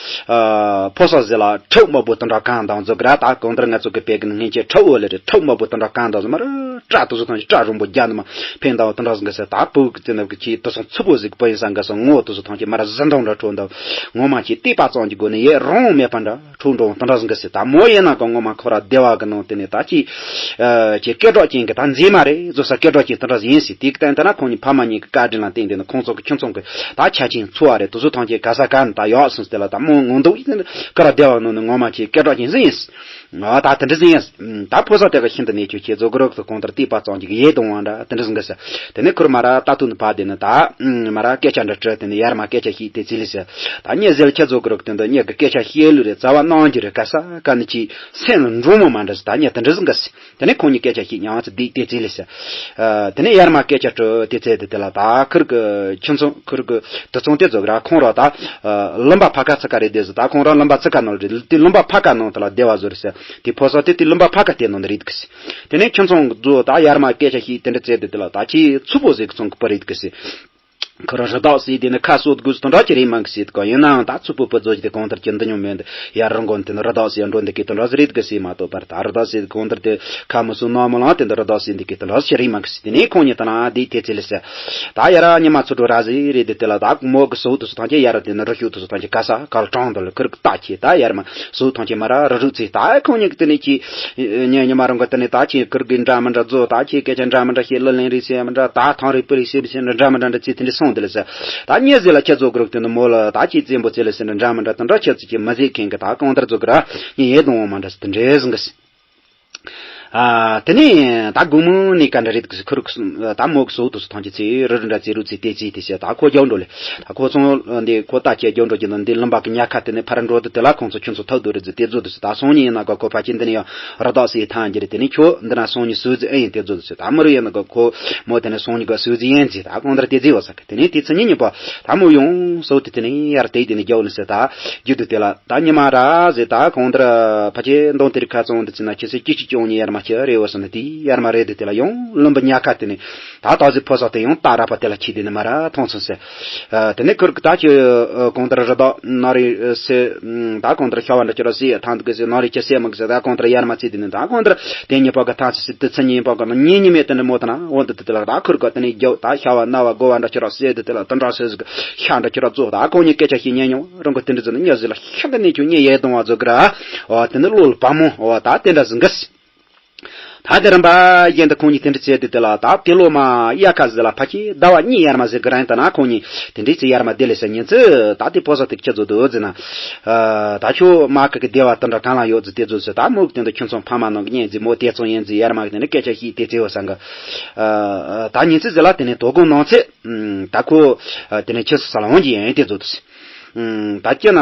ཨ་ཕོ་ས་ཟེ་ལ་ཁྲག་མ་བུ་དུ་འདྲ་གང་དང་ཛོ་གི་ར་ད་གང་ལྟར་ང་ཚོ་གི་པེ་གི་ནི་ངན་ཆེ་ཁྲག་འོ་ལེ་རེད། ཁྲག་མ་བུ་དུ་འདྲ་གང་དང་ཛོ་མ་ར་སྐྲ་དུ་ཟོ་ཐང་ཆེ་སྐྲ་རོང་པོ་རྒྱ་ནི་མ་ཕན་དང་དུ་འདྲ་ཟིག་གི་སེ་ད་བུ་གི་ཙེ་ནབ་གི་ཆེ་དུ་སོང་ཚུ་བོ་ཟིག་པ་ཡིན་སང་གི་སོང་ངོ་དུ་སོ་ཐང་ཆེ་མ་ར་ཟི་འདྲོང་འདྲ་ཁྲོ་འདབ་ངོ་མ་ཆེ་ལྟེ་པ་ཙང་གི་སྒོ་ནས་ཡེ་རོང་མེད་པ་འདྲ་ཁྲོ་འདྲོང་དུ་འདྲ་ཟིག་གི་སེ་ད་མོ་ཡིན་ན་ག་ངོ་མ་ཁོ་ར་སྡེ་བ་གི་ནང་དེ་ནས་ད་ཅི་ཨ་ཅེ་སྐད་གྲགས་ཅན་གི་ད་མཛེས་མ་རེད་ཟོ་ས་སྐད་གྲགས་ཅན་དུ་འདྲ་ཟིག་ཡིན་སེ་དེ་གི་སྟེང་དེ་ན་ཁོང་གཉིས་ཕ་མ་གཉིས་གི་བཀའ་དྲིན་ལ་བརྟེན་དེ་ནི་ཁོང་ཚོ་གི་ཁྱིམ་ཚང་གི་ད་ཆ་ཆེན་འཚོ་བ་རེད། དུ་སོ་ཐང་ཆེ་ག་ས་ག་ནི་ད་ཡག་སོང་སྟེ་ལ་ད་མོ་ངོ་འདུག་ཡིན་ཁོ་ར་སྡེ་བ་ནང་ནས་ངོ་མ་ཆེ་སྐད་གྲགས་ཅན་ཟིག་ཡིན་སེ། ཨ་ད་དེ་འདྲ་ཟིག་ཡིན། ད་ཕོ་ས་དེ་ག་ཤིན་ཏུ་ནས་ཁྱོད་ཁྱེད་ཚོ་གི་རོགས་སུ་གང་ལྟར་ལྟེ་པ་གཙང་གཅིག་ཡེ་གཏོང་བ་འདྲ་དེ་འདྲ་ཟིག་གི་ཟེར། དེ་ནས་ཁུར་མ་ར་ད་ཐུག་ནི་ཕ་དེ་ནི་ད་མ་ར་སྐད་ཆ་འདྲ་དྲི་དེ་ནི་ཡར་མ་སྐད་ཆ་ཤིག་དེ་ཚིག་ལས་ཟེར། ད་ངས་ཟེར་ཁྱེད་ཚོ་གི་རོགས་དེ་འདྲ་ངས་གི་སྐད་ཆ་བཤད་ལུགས་རེད། རྩ་བ་གནང་རྒྱུ་རེད། ག་ས་ག་ནི་ཅི་སེམས་ལ་འགྲོ་མོ་མ་འདྲ་ཟེར། ད་ངས་དེ་འདྲ་ཟིག་གི་ཟེར། དེ་ནས་ཁོང་གཉིས་སྐད་ཆ་ཞིག་ཉང་ཚེ་བསྡད་དེ་ཚེ་ལས་ཟེར། དེ་ནས་ཡར་མ་སྐད་ཆ་དྲི་དེ་ཚེ་དེ་དེ་ལ་ད་ཁུར་གི་ཁྱིམ་ཚང་ཁུར་གི་དུད་ཚང་དེ་ཚོ་གི་ར་ཁོང་ར་ད་ལུམ་པ་ཕ་ཁ་ཚི་ཁ་རེད་དེ་ཟེར། ད་ཁོང་ར་ལུམ་པ་ཚི་ཁ་ནང་རེད། དེ་ལུམ་པ་ཕ་ཁ་ནང་དེ་ལ་སྡེ་བ་བཟོ་རེད་ཟེར། དེ་ཕོ་ས་དེ་དེ་ལུམ་པ་ཕ་ཁ་དེ་ནང་རེད་གི་ཟེར། དེ་ནས་ཁྱིམ་ཚང་གི་ཚོ་ད་ཡར་མ་སྐད་ཆ་ཞིག་དེ་འདྲ་ཚེ་དེ་དེ་ལ་ད་ཁྱི་ཚུ་པོ་ཟེར་གི་ཚང་གི་པ་རེད་གི་ཟེར། ཁོ་རང་རི་དྭགས་སྲིད་དེ་ནི་ཁ་གསོ་དགོས་དོན་འདྲ་ཅི་རེད་མང་གི་སྲིད་གོ། ཡིན་ནའང་ད་ཚུགས་པོ་པོ་རྫོ་ཅི་དེ་གང་ལྟར་གྱི་འདི་ཉུང་མེད་འདི་ཡར་རང་གོན་དེ་ནི་རི་དྭགས་སྲིད་འགྲོ་འདི་གི་དོན་འདྲ་ཟིག་རེད་གི་སྲིད་མ་གཏོགས་པར་ད་རི་དྭགས་སྲིད་གང་ལྟར་དེ་ཁ་མི་གསོ་ནོར་མི་ལང་དེ་འདི་རི་དྭགས་སྲིད་འདི་གི་དོན་འདྲ་ཅི་རེད་མང་གི་སྲིད། དེ་ནས་ཁོང་གཉིས་ད་ན་འདི་དེ་ཚེ་ལས་ཟེར། ད་ཡར་ཉི་མ་ཚུ་འགྲོ་ར་ཟིག་རེད་དེ་དེ་ལ་ད་མོ་གི་ཟོག་དུ་སུ་ཐང་ཆེ་ཡར་དེ་ནི་རི་ཤུག་དུ་སུ་ཐང་ཆེ་ག་ས་གལ་གྲང་དུ་ལ་ཁུར་གི་ད་ཆེ་ད་ཡར་མ་ཟོག་ཐང་ཆེ་མ་ར་རི་རུ་ཚེ་ད་ཁོང་གཉིས་གི་དེ་ནས་ཀྱི་ཉེ་ཉི་མ་རང་གི་དེ་ནས་ད་ཆེ་ཁུར་གི་འདྲ་མི་འདྲ་རྫོ་ད་ཆེ་སྐད་ཆ་འདྲ་མི་འདྲ་ཤེས་ལི་ལིང་རེད་ཟེར་མི་འདྲ། ད་ཐང་རེད་པི་རེད་ཟེར་ཟེར་འདྲ་འདྲ་མི་འདྲ་འདྲ་ཚིག་དེ་འདྲ་སོང་དེ་ལ་ཟེར། ད་ཉེ་ཟེར་ལ་ཁྱེད་ཚོ་གི་རོགས་དེ་ནི་མོ་ལ་ད་ཅི་བཙན་པོ་ཚེ་ལ་ཟེར་འདྲ་འདྲ་མི་འདྲ་དེ་འདྲ་ཁྱེད་ཚོ་ཅི་མ་ཟེར་མཁན་གི་ད་གང་ལྟར་ཚོ་གི་ར་ཉེ་ཡེ་དང་བོ་མ་འདྲ་ཟེར་དེ་འདྲ་ཟིན་གི་ཟེར། ཨ་དེ་ནས་ད་དགོང་མོ་ནས་ག་འདྲ་རེད་གི་ཟེར། ཁུར་གི་ད་མོ་གི་ཟོག་དུ་སུ་ཐང་ཆེ་ཚེ་རི་རུ་འདྲ་ཚེ་རུ་ཚེ་དེ་ཚེ་དེ་ཟེར། ད་ཁོ་རྒྱག་འགྲོ་ལེ། ད་ཁོ་ཚོང་འདི་ཁོ་ད་ཁྱེད་རྒྱག་འགྲོ་གི་འདི་འདི་ལུམ་པ་གི་ཉལ་ཁ་དེ་ནས་ཕར་འགྲོ་དུ་དེ་ལ་ཁོང་ཚོ་ཁྱོད་ཚོ་ཐག་དུ་རེད་ཟེར་དེ་ཚོ་དུ་ཟེར། ད་སང་ཉིན་ཡིན་ན་ག་ཁོ་ཕ་ཆེན་འདི་ནས་ཡང་རི་དྭགས་སེ་ཐང་རྒྱུ་རེད། དེ་ནས་ཁྱོད་འདི་ན་སང་ཉིན་སུ་ཟེར་ཨེ་ཡིན་དེ་ཚོ་དུ་ཟེར། ད་མི་རུ་ཡིན་ན་ག་ཁོ་མོ་དེ་ནས་སང་ཉིན་ག་སུ་ཟེར་ཡིན་ཟེར། ད་གང་ལྟར་དེ་ཟེར་བ་ས་གི། དེ་ནས་དེ་ཚོ་ཉིན་གཉིས་པ་ད་མོ་ཡོང་སོ་དེ་དེ་ནས་ཡར་དེ་དེ་ནས་རྒྱག་ནས་ཟེར། ད་རྒྱུ་དུ་དེ་ལ་ད་ཉི་མ་ར་ཟེར། ད་གང་ལྟར་ཕ་ཆེན་འདོན་དེ་རི་ཁ་ཚོང་དུ་ཚེ་ན་ཁྱེད་སུ་ཅི་ཅི་ཅོང་ཉིན་ཡར་མ་ ཁྱི་རེ་བ་སོང་ནས་དེ་ཡར་མ་རེད་དེ། དེ་ལ་ཡང་ལུམ་བུ་ཉག་ཁ་དེ་ནས་ད་ཏོག་ཙི་ཕོ་སོག་དེ་ཡང་ཏག་ར་པ་དེ་ལ་ཁྱི་དེ་ནས་མ་ར་མཐོང་སོང་ཟེར། དེ་ནས་ཁུར་གི་ད་ཁྱི་གང་ལྟར་རི་དྭགས་ནག་རིལ་སེ། ད་གང་ལྟར་ཤ་བ་འདྲ་ཁྱི་ར་སེ་ཐང་དུ་གི་སེ་ནག་རིལ་ཁྱི་སེ་མ་གི་སེ། ད་གང་ལྟར་ཡར་མ་ཚེ་དེ་ནས་ད་གང་ལྟར་དེ་ཉི་པ་གི་ཐང་སི་སི་དེ་ཚེ་ཉི་པ་གི་ན་ཉིན་ཉི་མའི་དེ་འདྲ་མོ་ད་ན་འོ་འདི་དེ་དེ་ལ་ད་ཁུར་གི་དེ་ནས་རྒྱབ་ད་ཤ་བ་ནག་བ་དགོ་བ་འདྲ་ཁྱི་ར་སེ་དེ་དེ་ལ་དེ་འདྲ་སེ་ཟིག་ཤ་འདྲ་ཁྱི་ར་ཙོག་ད་ཁོང་གཉིས་སྐད་ཆ་ཤེས་ཉན་མྱོང་རང་གི་དེ་འདྲ་ཟིག་ན་ཉ་ཟིག་ལ་ཤ་འདི་ནས་ཁྱོད་ཉེ་ཡས་གཏོང་བ་ཙོག་གི་ར། འོ་དེ་ནས་བློ་ལ་བ་མོ་འོ་ད་དེ་འདྲ་ཟིག་གི་སེ། ད་དེ་རིམ་པ་བཞིན་དུ་ཁོང་གཉིས་དེ་འདྲ་བྱས་ཏེ་དེ་ལ་ད་དེ་ལོ་མ་དབྱར་ཁ་ཟེར་ལ་ཕ་ཁྱི་ཟླ་བ་གཉིས་ཡར་མ་ཟེར་གི་རང་ད་ན་ཁོང་གཉིས་དེ་འདྲ་བྱས་ཡར་མ་དེ་ལས་ཟེར་ཉིན་ཚེ་ད་དེ་ཕོ་སོག་དེ་ཁྱི་ཚོ་དུ་ཟེར་ན། ད་ཁྱོད་མ་ཁ་གི་བདེ་བ་དེ་འདྲ་གང་ལ་ཡོད་ཟེར་དེ་ཚོ་ཟེར། ད་མོ་གི་དེ་འདྲ་ཁྱོད་ཚོ་ཕ་མ་ནང་གི་གཉེན་ཟེར་མོ་དེ་ཚོ་ཡིན་ཟེར་ཡར་མ་གི་དེ་འདྲ་སྐད་ཆ་ཤིག་དེ་ཚེ་བ་སང་གི་ད་ཉིན་ཚེ་ཟེར་ལ་དེ་ནས་དོ་དགོང་ནང་ཚེ། ད་ཁོ་དེ་ནས་ཁྱི་ས་ལ་འོང་གི་ཡིན་དེ་ཚོ་དུ་ཟེར། ད་སྤྱིར་ན་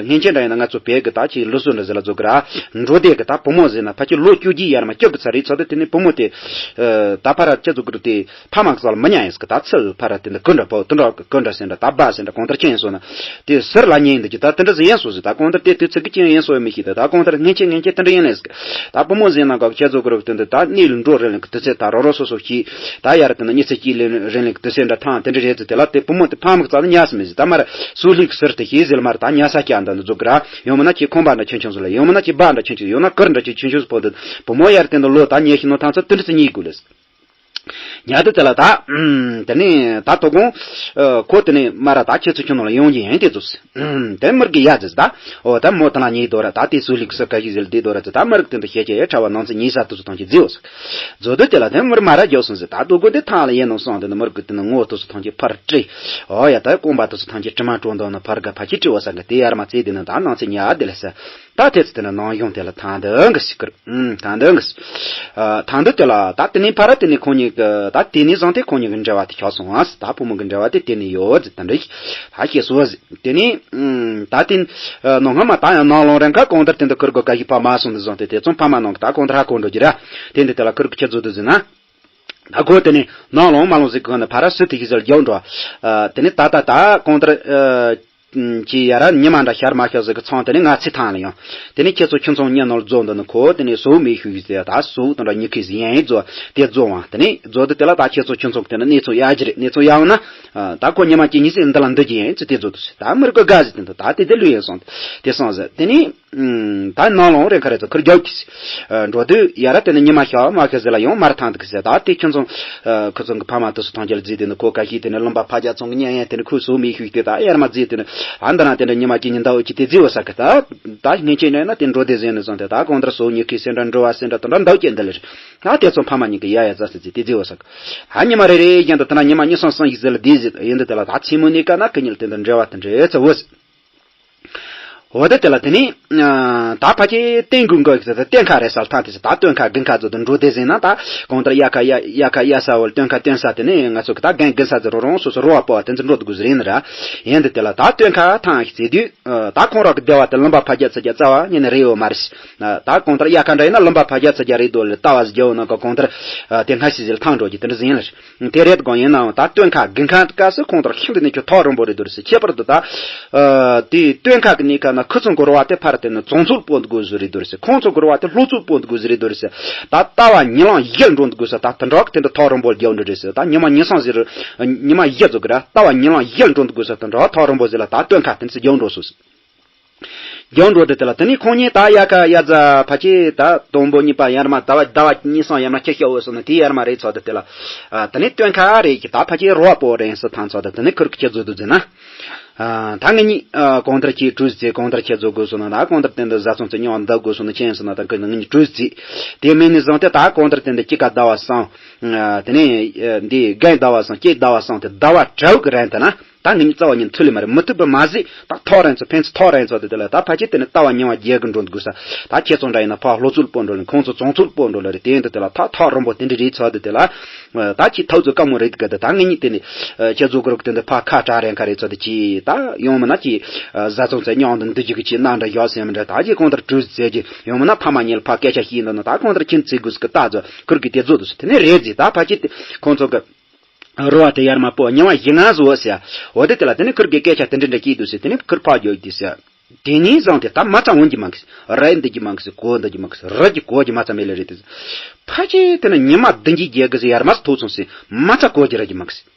སྔན་ཆད་འདྲ་ཡིན་ན་ང་ཚོ་བོད་གི་ད་ཅིག་ལུགས་སྲོལ་འདྲ་ཟེར་ལ་བཟོ་གི་ར། འགྲོ་དེ་གི་ད་བུ་མོ་ཟེར་ན་ཕ་ཁྱི་ལོ་བཅུ་བརྒྱད་ཡར་མ་སྐྱོབ་གི་ཚར་རེད་ཚོ། ད་དེ་ནས་བུ་མོ་དེ་ད་ཕ་ར་ཅི་བཟོ་གི་རུ་དེ་ཕ་མ་གི་ས་ལ་མི་ཉན་ཡིན་ཟེར་གི། ད་ཚུལ་ཕ་ར་དེ་འདྲ་ཀུན་འདྲ་བོ་དེ་འདྲ་ཀུན་འདྲ་ཟེར་འདྲ་ད་བ་ཟེར་འདྲ་གང་ལྟར་ཁྱེད་ཡིན་སོང་ན་དེ་ཟུར་ལ་ཉན་ཡིན་འདུག་ཀྱི། ད་དེ་འདྲ་ཟེར་ཡིན་སོང་ཟེར། ད་གང་ལྟར་དེ་དུས་ཚིགས་གི་ཅི་ཡིན་སོང་མི་ཤེས། ད་ད་གང་ལྟར་སྔན་ཆད་སྔན་ཆད་དེ་འདྲ་ཡིན་ལས་ཟེར་གི། ད་བུ་མོ་ཟེར་ན་ག་ཁྱེད་བཟོ་གི་རུ་དེ་འདྲ་ད་གནས་ལ་འགྲོ་རན་ལ་གི་དུས་ཚོད་ད་རོ་རོ་སོ་སོ་ཤི། ད་ཡར་དེ་ན་ཉི་ཚེ་གཅིག་ལེན་རན་ལེ་གི་དུས་ཚོད་འདྲ་ཐང་དེ་འདྲ་རེད་ཟེར། དེ་ལ་དེ་བུ་མོ་དེ་ཕ་མ་གི་རྩ་ནས་ཉལ་ས་མེད་ཟེར། ད་མར་སུ་ལིག་ཟུར་དེ་ཤེས་ཟེར་མར་ད་ཉལ་ས་སྐྱ་འདི་འདི་འཛུགས་གི་ར། ཡང་མིན་ན་ཅིག་ཁང་པ་འདྲ་ཆུང་ཆུང་ཟིག་ལ། ཡང་མིན་ན་ཅིག་སྦ་འདྲ་ཆུང་ཆུང་ཟིག་ཡང་ན་གུར་འདྲ་ཅིག་ཆུང་ཆུང་ཟིག་པོ་འདི་བུ་མོ་ཡར་དེ་འདི་ལོ་ད་ཉལ་ཤི་ནོ་ཐང་ཚོ་དེ་འདྲ་ཟིག་ཉལ་དགོས་ལེ་ཟེར། ཉལ་དུས་དེ་ལ་ད། དེ་ནས་ད་དོ་དགོང་། ཁོ་དེ་ནས་མ་ར་ད་ཁྱེད་ཚོ་ཁྱོད་ནང་ལ་ཡོང་གི་ཡིན་དེ་ཚོ་ཟེར། དེ་མིར་གི་ཡ་ཟེར་ད། འོ་ད་མོ་དེ་ལ་ཉེ་དོ་ར་ད་དེ་སུ་ལིག་སུ་ག་ཞིག་ཟེར་དེ་དོ་ར་ཟེར། ད་མིར་གི་དེ་འདྲ་ཤེས་ཀྱི་ཡ་ཁྲ་བ་ནང་ཚེ་ཉེ་ས་དུ་སུ་ཐང་གི་རྫི་འོ་ཟེར། རྫོ་དུ་དེ་ལ་དེ་མིར་མ་ར་རྒྱོགས་སོང་ཟེར། ད་དོ་དགོང་དེ་ཐང་ལ་ཡིན་ནོ་སོང་དེ་ནི་མིར་གི་དེ་ནི་ངོ་དུ་སུ་ཐང་གི་ཕར་དྲི། འོ་ཡ་ད་རྐང་པ་དུ་སུ་ཐང་གི་དྲི་མ་དྲོ་འདོན་ནི་ཕར་ག་ཕ་ཁྱི་དྲི་བ་ས་གི་དེ་ཡར་མ་ཚེ་དེ་ནི་ད་ནང་ཚེ་ཉ་དེ་ལ་ཟེར། ད་དེ་ཚོ་དེ་ནི་ནང་གཞུང་དེ་ལ་ཐང་དུ་གི་ཞིག་གི་རུ། ཐང་དུ་གི་ཐང་དུ་དེ་ལ་ད་དེ་ནས་ཕ་ར་དེ་ནས་ཁོང་གཉིས་གི་ད་དེ་ནས་བཟུང་སྟེ་ཁོང་གཉིས་གི་འབྲེལ་བ་དེ་ཆགས་སོང་ཨ། ད་བུ་མོ་གི་འབྲེལ་བ་དེ་དེ་ནས་ཡོད་ཟེར་ད་འདྲ་ཞིག་ད་ཤེས་སོ་ཟེར། དེ་ནས་ད་དེ་ནང་སྔ་མ་ད་ཡང་ནང་ལོང་རན་ཁ་གང་ལྟར་དེ་འདི་ཁུར་གི་ག་ཞིག་ཕ་མ་སོང་དུ་བཟུང་སྟེ་དེ་ཚོང་ཕ་མ་ནང་གི་ད་གང་ལྟར་ཧ་གོ་འགྲོ་རྒྱུ་ར། དེ་འདི་དེ་ལ་ཁུར་གི་ཁྱེད་ཚོ་དུ་ཟེར་ན། ད་ཁོ་དེ་ནས་ནང་ལོང་མ་ལོང་ཟེར་གི་ན་ཕ་ར་སུ་དེ་ཞིག་ཟེར་རྒྱག་འགྲོ། དེ་ནས་ད་ད་ད་གང་ལྟར། ཅི་ཡ་ར་ཉི་མ་འདྲ་ཤར་མ་ཤར་ཟིག་གི་ཚང་དེ་ནས་ང་ཚེ་ཐང་ལ་ཡོང་། དེ་ནས་ཁྱེད་ཚོ་ཁྱིམ་ཚང་གཉེན་ནོར་རྫོང་འདི་ནི་ཁོ་དེ་ནས་ཟོག་མེད་ཤུགས་ཡིན་ཟེར་ཡ། ད་ཟོག་དང་འདྲ་ཉི་ཁེ་ཟིག་ཡན་ཡིན་རྫོ་དེ་རྫོ་བ་དེ་ནས་རྫོ་དེ་དེ་ལ་ད་ཁྱེད་ཚོ་ཁྱིམ་ཚང་དེ་ནས་གནས་ཚུལ་ཡག་གི་རེད། གནས་ཚུལ་ཡག་འོང་ན་ད་ཁོ་ཉི་མ་གཅིག་གཉིས་ཟིག་འདི་ལ་འདུག་གི་ཡིན་ཚེ་དེ་རྫོ་དུ་ཟེར། ད་མི་རིགས་དགའ་ཟིག་དེ་འདུག་ད་དེ་དེ་ལུས་ཡིན་སོང་དེ་སོང་ཟེར། དེ་ནས་ད་ནང་ལོང་རེ་ཁ་རེ་ཚོ་ཁུར་རྒྱག་གི་འགྲོ་དུས་ཡ་ར་དེ་ནས་ཉི་མ་ཤར་མ་ཤར་ཟིག་ལ་ཡང་མར་ཐང་འདུག་ཟེར། ད་དེ་ཁྱིམ་ཚང་ཁོ་ཚང་གི་ཕ་མ་དུ་སུ་ཐང་རྒྱལ་རྫི་དེ་ནི་ཁོ་ཁ་ཤས་དེ་ནི་ལུམ་པ་ཕ་རྒྱ་ཚང་གི་གཉེན་ཡན་དེ་ནི་ཁོའི་ཟོག་མེད་ཤུགས་དེ་ད་ཡར་མ་རྫི་དེ་ནི་ཨ་འདི་རང་དེ་འདྲ་ཉི་མ་གཅིག་གཉིས་འདའ་འོ་ཅི་དེ་རྫི་བ་ས་གི་ད་ད་སྔན་ཆད་ནས་ན་དེ་འགྲོ་དེ་ཟེར་ནས་སོང་དེ་ད་གང་ལྟར་ཟོག་ཉི་ཁེ་སེ་འདྲ་འགྲོ་བ་སེ་འདྲ་དེ་འདྲ་འདའ་ཅན་འདི་ལེར་ད་དེ་ཚོ་ཕ་མ་གཉིས་ཀྱི་ཡ་ཡ་ཟ་སི་རྫི་དེ་རྫི་བ་ས་གི་ཨ་ཉི་མ་རེ་རེ་བཞིན་དུ་དེ་ན་ཉི་མ་གཉིས་སང་སང་ཞིག་ཟེར་ལ་དེ་ཟེར་ཡིན་འདི་དེ་ལ་ད་ཕྱི་མོ་ནས་ཀ་ན་ཁི་གཉིས་ལ་དེ་འདྲ་འབྲེལ་བ་དེ་འདྲ་ཚ་བོ་ཟེར། འོ་ད་དེ་ལ་དེ་ནི། ད་ཕ་ཆེ་སྟོན་དགུན་གོ་ཟེར་ད་སྟོན་ཁ་རེད་ས་ལ་ཐང་དེ་ཟེར་ད་སྟོན་ཁ་དགུན་ཁ་ཚོ་དུ་འགྲོ་དེ་ཟེར་ན་ད་གང་ལྟར་དབྱར་ཁ་དབྱར་དབྱར་ཁ་དབྱར་ས་བོ་ལ་སྟོན་ཁ་སྟོན་ས་དེ་ནི་ང་ཚོ་གི་ད་དགུན་དགུན་ས་ཚོ་རོ་རོང་སོ་སོ་རོ་བ་པོ་བ་དེ་ཚོ་འགྲོ་དུ་དགོས་ཟེར་ཡིན་ནི་ར། ཡིན་དུ་དེ་ལ་ད་སྟོན་ཁ་ཐང་ཞིག་ཟེར་དུས་ད་ཁོང་རོག་གི་སྡེ་བ་དེ་ལུམ་པ་ཕ་རྒྱ་ཚ་རྒྱ་རྩ་བ་ཉིད་ནས་རེད་ཡོད་མ་རེད། ད་གང་ལྟར་དབྱར་ཁ་འདྲ་ཡིན་ན་ལུམ་པ་ཕ་རྒྱ་ཚ་རྒྱ་རེད་དོ་ལ་ལྟ་བ་ཟེར་རྒྱ་བོ་ན་ག་གང་ལྟར་དེ་སྔ་ཕྱི་ཟེར་ལ་ཐང་འགྲོ་གི་དེ་འདྲ་ཟེར་ཡིན་ལ། དེ་རེད་དགོངས་ཡིན་ནའང་ད་སྟོན་ཁ་དགུན་ཁ་སྐབས་སུ་ཁོང་ཚོར་ཤིན་ཏུ་ནས་ཁྱོད་ཐག་རིང་པོ་རེད་འདུག་ཟེར། ཁྱད་པར་དུ་ད་དེ་སྟོན་ཁ་གི་གནས་སྐབས་ན་ཁོ་ཚོ་འགོར་བ་དེ་ཕར་དེ་ནི་བྱང་ཚུལ་སྤོ་འདུག་དགོས་བཟོ་རེད་འདུག་ཟེར། ཁོང་ཚོ་འགོར་བ་དེ་ལྷོ་ཚུལ་སྤོ་འདུག་དགོས་བཟོ་རེད་འདུག་ཟེར། ད་ལྟ་བ་ཉི་ལང་ཡིད་འགྲོ་འདུག་དགོས་ཟེར། ད་དེ་འདྲ་དེ་འདྲ་ཐག་རིང་པོ་རྒྱག་འདུག་རེད་ཟེར། ད་ཉི་མ་ཉི་སང་ཟེར། ཉི་མ་ཡིད་ཚོ་གི་ར་ལྟ་བ་ཉི་ལང་ཡིད་འགྲོ་འདུག་དགོས་ཟེར། དེ་འདྲ་ཐག་རིང་པོ་ཟེར་ལ་ད་སྟོན་ཁ་དེ་ཚོ་རྒྱག་འགྲོ་སོང་ཟེར། རྒྱང་འགྲོ་དེ་དེ་ལ་དེ་ནས་ཁོང་གཉིས་ད་དབྱར་ཁ་དབྱར་རྩྭ་ཕལ་ཆེར་ད་དང་པོ་གཉིས་པ་ཡར་མ་ཟླ་བ་ཟླ་བ་གཉིས་སང་ཡར་མ་ཁྱི་ཤ་འོ་སོང་ན་དེ་ཡར་མ་རེད་ཚོ་དེ་དེ་ལ། ཨ་དེ་ནས་སྟོན་ཁ་རེད་ཀྱི་ད་ཕལ་ཆེར་རོ་བ་པོ་རེད་སུ་ཐང་ཚོ་དེ་དེ་ནས་ཁུར་གི་ཁྱི་བཟོ་དུ་ཟེར་ན། ཨ་ད་ངེད་གཉིས་ཨ་གང་ལྟར་ཁྱི་གྲོས་བྱེད་གང་ལྟར་ཁྱི་བཟོ་དགོས་སོང་ན་ད་གང་ལྟར་དེ་འདི་བཟའ་ཚང་ཚོ་མཉམ་འདུག་དགོས་སོང་ན་ཁྱེད་སོང་ན་ད་ཁུར་ངེད་གཉིས་གྲོས་བྱེད། དེ་མིན་ནས་བཟུང་སྟེ་ད་གང་ལྟར་དེ་འདི་སྐྱིད་ཀ་ཟླ་བ་སང་། ཨ་དེ་ནས་ཨ་འདི་རྒན་ཟླ་བ་སང་སྐྱིད་ཟླ་བ་སང་དེ་ཟླ་བ་དྲུག་གི་རིང་དུ་ན། ད་ངེད་གཉིས་རྩ་བ་ཉིད་མཐུད་ལེ་མ་རེད། མི་མཐུད་པ་མ་ཟད་ད་ཐག་རིང་ཚོ་ཕན་ཚུན་ཐག་རིང་ཚོ་དེ་དེ་ལ་ད་ཕལ་ཆེར་དེ་ནི་ལྟ་བ་ཉེ་བ་རྒྱལ་གི་འགྲོ་འདུག་ས། ད་ཁྱེད་ཚོ་འདྲ་ཡིན་ན་ཕ་ལྷོ་ཚུལ་སྤོ་འགྲོ་ལེ་ཁོང་ཚོ་བྱང་ཚུལ་སྤོ་འགྲོ་ལེ་རེད། དེ་ཡིན་དུ་དེ་ལ་ད་ཐག་རིང་པོ་དེ་འདྲ་རེད་ཚོ་དེ་དེ་ལ། ད་ཁྱེད་ཐག་ཚོ་དཀའ་མོ་རེད་གི་དེ་ད་ངེད་གཉིས་དེ་ནི་ཁྱེད་ཚོ་གི་རུག་དེ་འདི་ཕ་ཁ་གྲག་རིང་ཁ་རེད་ཚོ་དེ་ཁྱེད་ད་ཡོང་མིན་ན་ཁྱེད་བཟའ་ཚང་ཚོ་མཉམ་དུ་འདུ་རྒྱུ་གི་ཁྱེད་རྣམ་འདྲ་བཞག་སེམས་འདྲ་ད་ཁྱེད་གང་ལྟར་གྲོས་བྱེད་རྒྱུ་ཡོང་མིན་ན་ཕ་མ་གཉིས་ལ་ཕ་སྐད་ཆ་བཤད་འདུག་ན་ད་གང་ལྟར་ཁྱེད་བྱེད་དགོས་ཀི་ད་ཚོ་ཁུར་གི་དེ་ཚོ་དུ་ཟེར། དེ་ནི་རེད་ཟེར། ད་ཕལ་ཆེར་ཁོང་ཚོ་གི་རོ་བ་དེ་ཡར་མ་པོ་ཉི་མ་བཞི་ལྔ་བཟོ་ཟེར། འོ་དེ་དེ་ལ་དེ་ནི་ཁུར་གི་སྐད་ཆ་དེ་འདྲ་འདྲ་སྐྱིད་འདུག་ཟེར། དེ་ནི་ཁུར་ཕར་རྒྱག་དུས་ཟེར། དེ་ནས་བཟུང་སྟེ་ད་མ་རྩ་འོང་གི་མ་གི་སི། རེད་འདི་གི་མ་གི་སི། གོ་འདི་གི་མ་གི་སི། རི་གི་གོ་གི་མ་རྩ་མེད་ལེ་རེད་དེ། ཕ་ཆེ་དེ་ནི་ཉི་མ་བདུན་གྱི་རྒྱལ་གི་སི་ཡར་མ་སི་ཐོག་ཚོང་སི་མ་རྩ་གོ་གི་རི་གི་མ་གི་སི།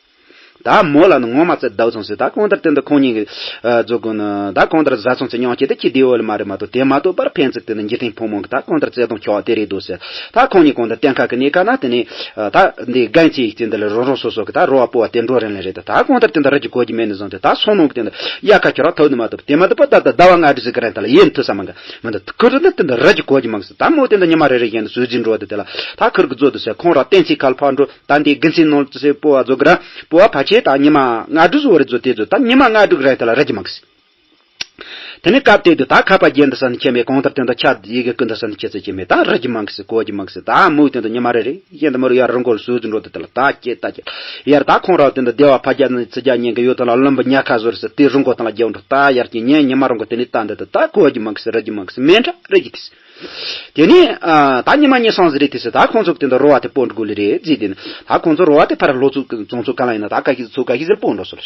ད་མོ་ལ་ནི་ངོ་མ་རྩེ་ཟླ་ཚོང་སི། ད་གང་ལྟར་དེ་འདི་ཁོང་གཉིས་ཀྱི་ཨ་ཛོ་གོ་ནི་ད་གང་ལྟར་ཟ་ཚོང་སི་མྱོང་ཆེ་དེ་ཁྱི་དེ་འོ་ལ་མ་རེད་མ་གཏོགས། དེ་མ་གཏོགས་པར་ཕན་ཚུན་དེ་ནི་འཇིག་རྟེན་ཕོ་མོ་གི་ད་གང་ལྟར་རྩེ་དང་ཁྱོ་དེ་རེད་འདུག་སི། ད་ཁོང་གཉིས་གང་ལྟར་གཏན་ཁ་གི་གནས་ཀ་ན་དེ་ནི་ཨ་ད་འདི་རྒན་ཚེ་ཡིག་ཚེ་འདི་ལ་རང་རང་སོ་སོ་གི་ད་རོ་བ་པོ་བ་དེ་འགྲོ་རན་ལེ་རེད། ད་གང་ལྟར་དེ་འདི་རི་གི་གོ་གི་མེད་ནི་བཟུང་སྟེ་ད་སོང་ནོ་གི་དེ་འདི་ཡ་ཁ་ཁྱོ་ར་ཐོག་ནི་མ་གཏོགས། དེ་མ་གཏོགས་པ་ད་ད་ཟླ་བ་ལྔ་དྲུག་ཟིག་གི་རན་ད་ལ་ཡིན་ཐུ་ས་མ་གི་མི་འདི་ཁུར་ནི་དེ་འདི་རི་གི་གོ་གི་མ་གི་སི། ད་མོ་དེ་འདི་ཉི་མ་རེ་རེ་བཞིན་དུ་སུ་ཟིན་འགྲོ་དེ་དེ་ལ་ད་ཁུར་གི་ཛོ་དུ་སི། ཁོང་ར་གཏན་ཚིགས་ཁ་ལ་ཕར་འགྲོ། ད་འདི་དགུན་ཚིགས་ནང་ལ་ཙི་སི་པོ་བ་ཛོ་གི་ར་པོ་བ་ཕ་ཆེ་ད་ཉི་མ་ལྔ་དྲུག་ཟོ་རེ་ཛོ་དེ་ཛོ་ད་ཉི་མ་ལྔ་དྲུག་རེ་ད་ལ་རི་གི་མ་གི་སི། དེ་ནས་སྐབས་དེ་དུ་ད་ཁ་པ་རྒྱན་འདི་ས་ནི་ཁྱེད་མེད་གང་ལྟར་དེ་འདི་ཆ་ཡི་གེ་ཀུན་འདི་ས་ནི་ཁྱེད་ཚོ་ཁྱེད་མེད་ད་རི་གི་མ་གི་སི་གོ་གི་མ་གི་སི། ད་མོ་དེ་འདི་ཉི་མ་རེ་རེ་བཞིན་དུ་མོ་ར་ཡར་རི་མགོ་ལ་སུ་ཛིན་འགྲོ་དེ་དེ་ལ་ད་ཀྱེ་ད་ཀྱེ་ཡར་ད་ཁོང་ར་དེ་འདི་སྡེ་བ་ཕ་རྒྱ་ནི་ཚི་རྒྱ་ཉན་གི་ཡོད་དེ་ལ་ལུམ་བུ་ཉ་ཁ་ཟོ་རེ་སི། དེ་རི་མགོ་དེ་ལ་རྒྱབ་འགྲོ། ད་ཡར་གྱི་ཉན་ཉི་མ་རི་མགོ་དེ་ནི་ད་འདི་དེ་ད་གོ་གི་མ་གི་སི་རི་གི་མ་གི་སི་མེ་འདྲ་རི་གི་དེ་སི། དེ་ནས་ཨ་ད་ཉི་མ་ཉི་སང་ཟི་རེད་དེ་སི། ད་ཁོང་ཚོ་གི་དེ་འདི་རོ་བ་དེ་སྤོ་འགྲོ་གི་ལེ་རེད་ཟེར། དེ་ནི་ད་ཁོང་ཚོ་རོ་བ་དེ་ཕར་ལྷོ་ཚོ་གི་ཙོང་ཚོ་ག་ལ་ཡིན་ན་ད་ཀ་ཤི་ཚོ་ཀ་ཤི་ཟེར་སྤོ་འགྲོ་སོ་ལ།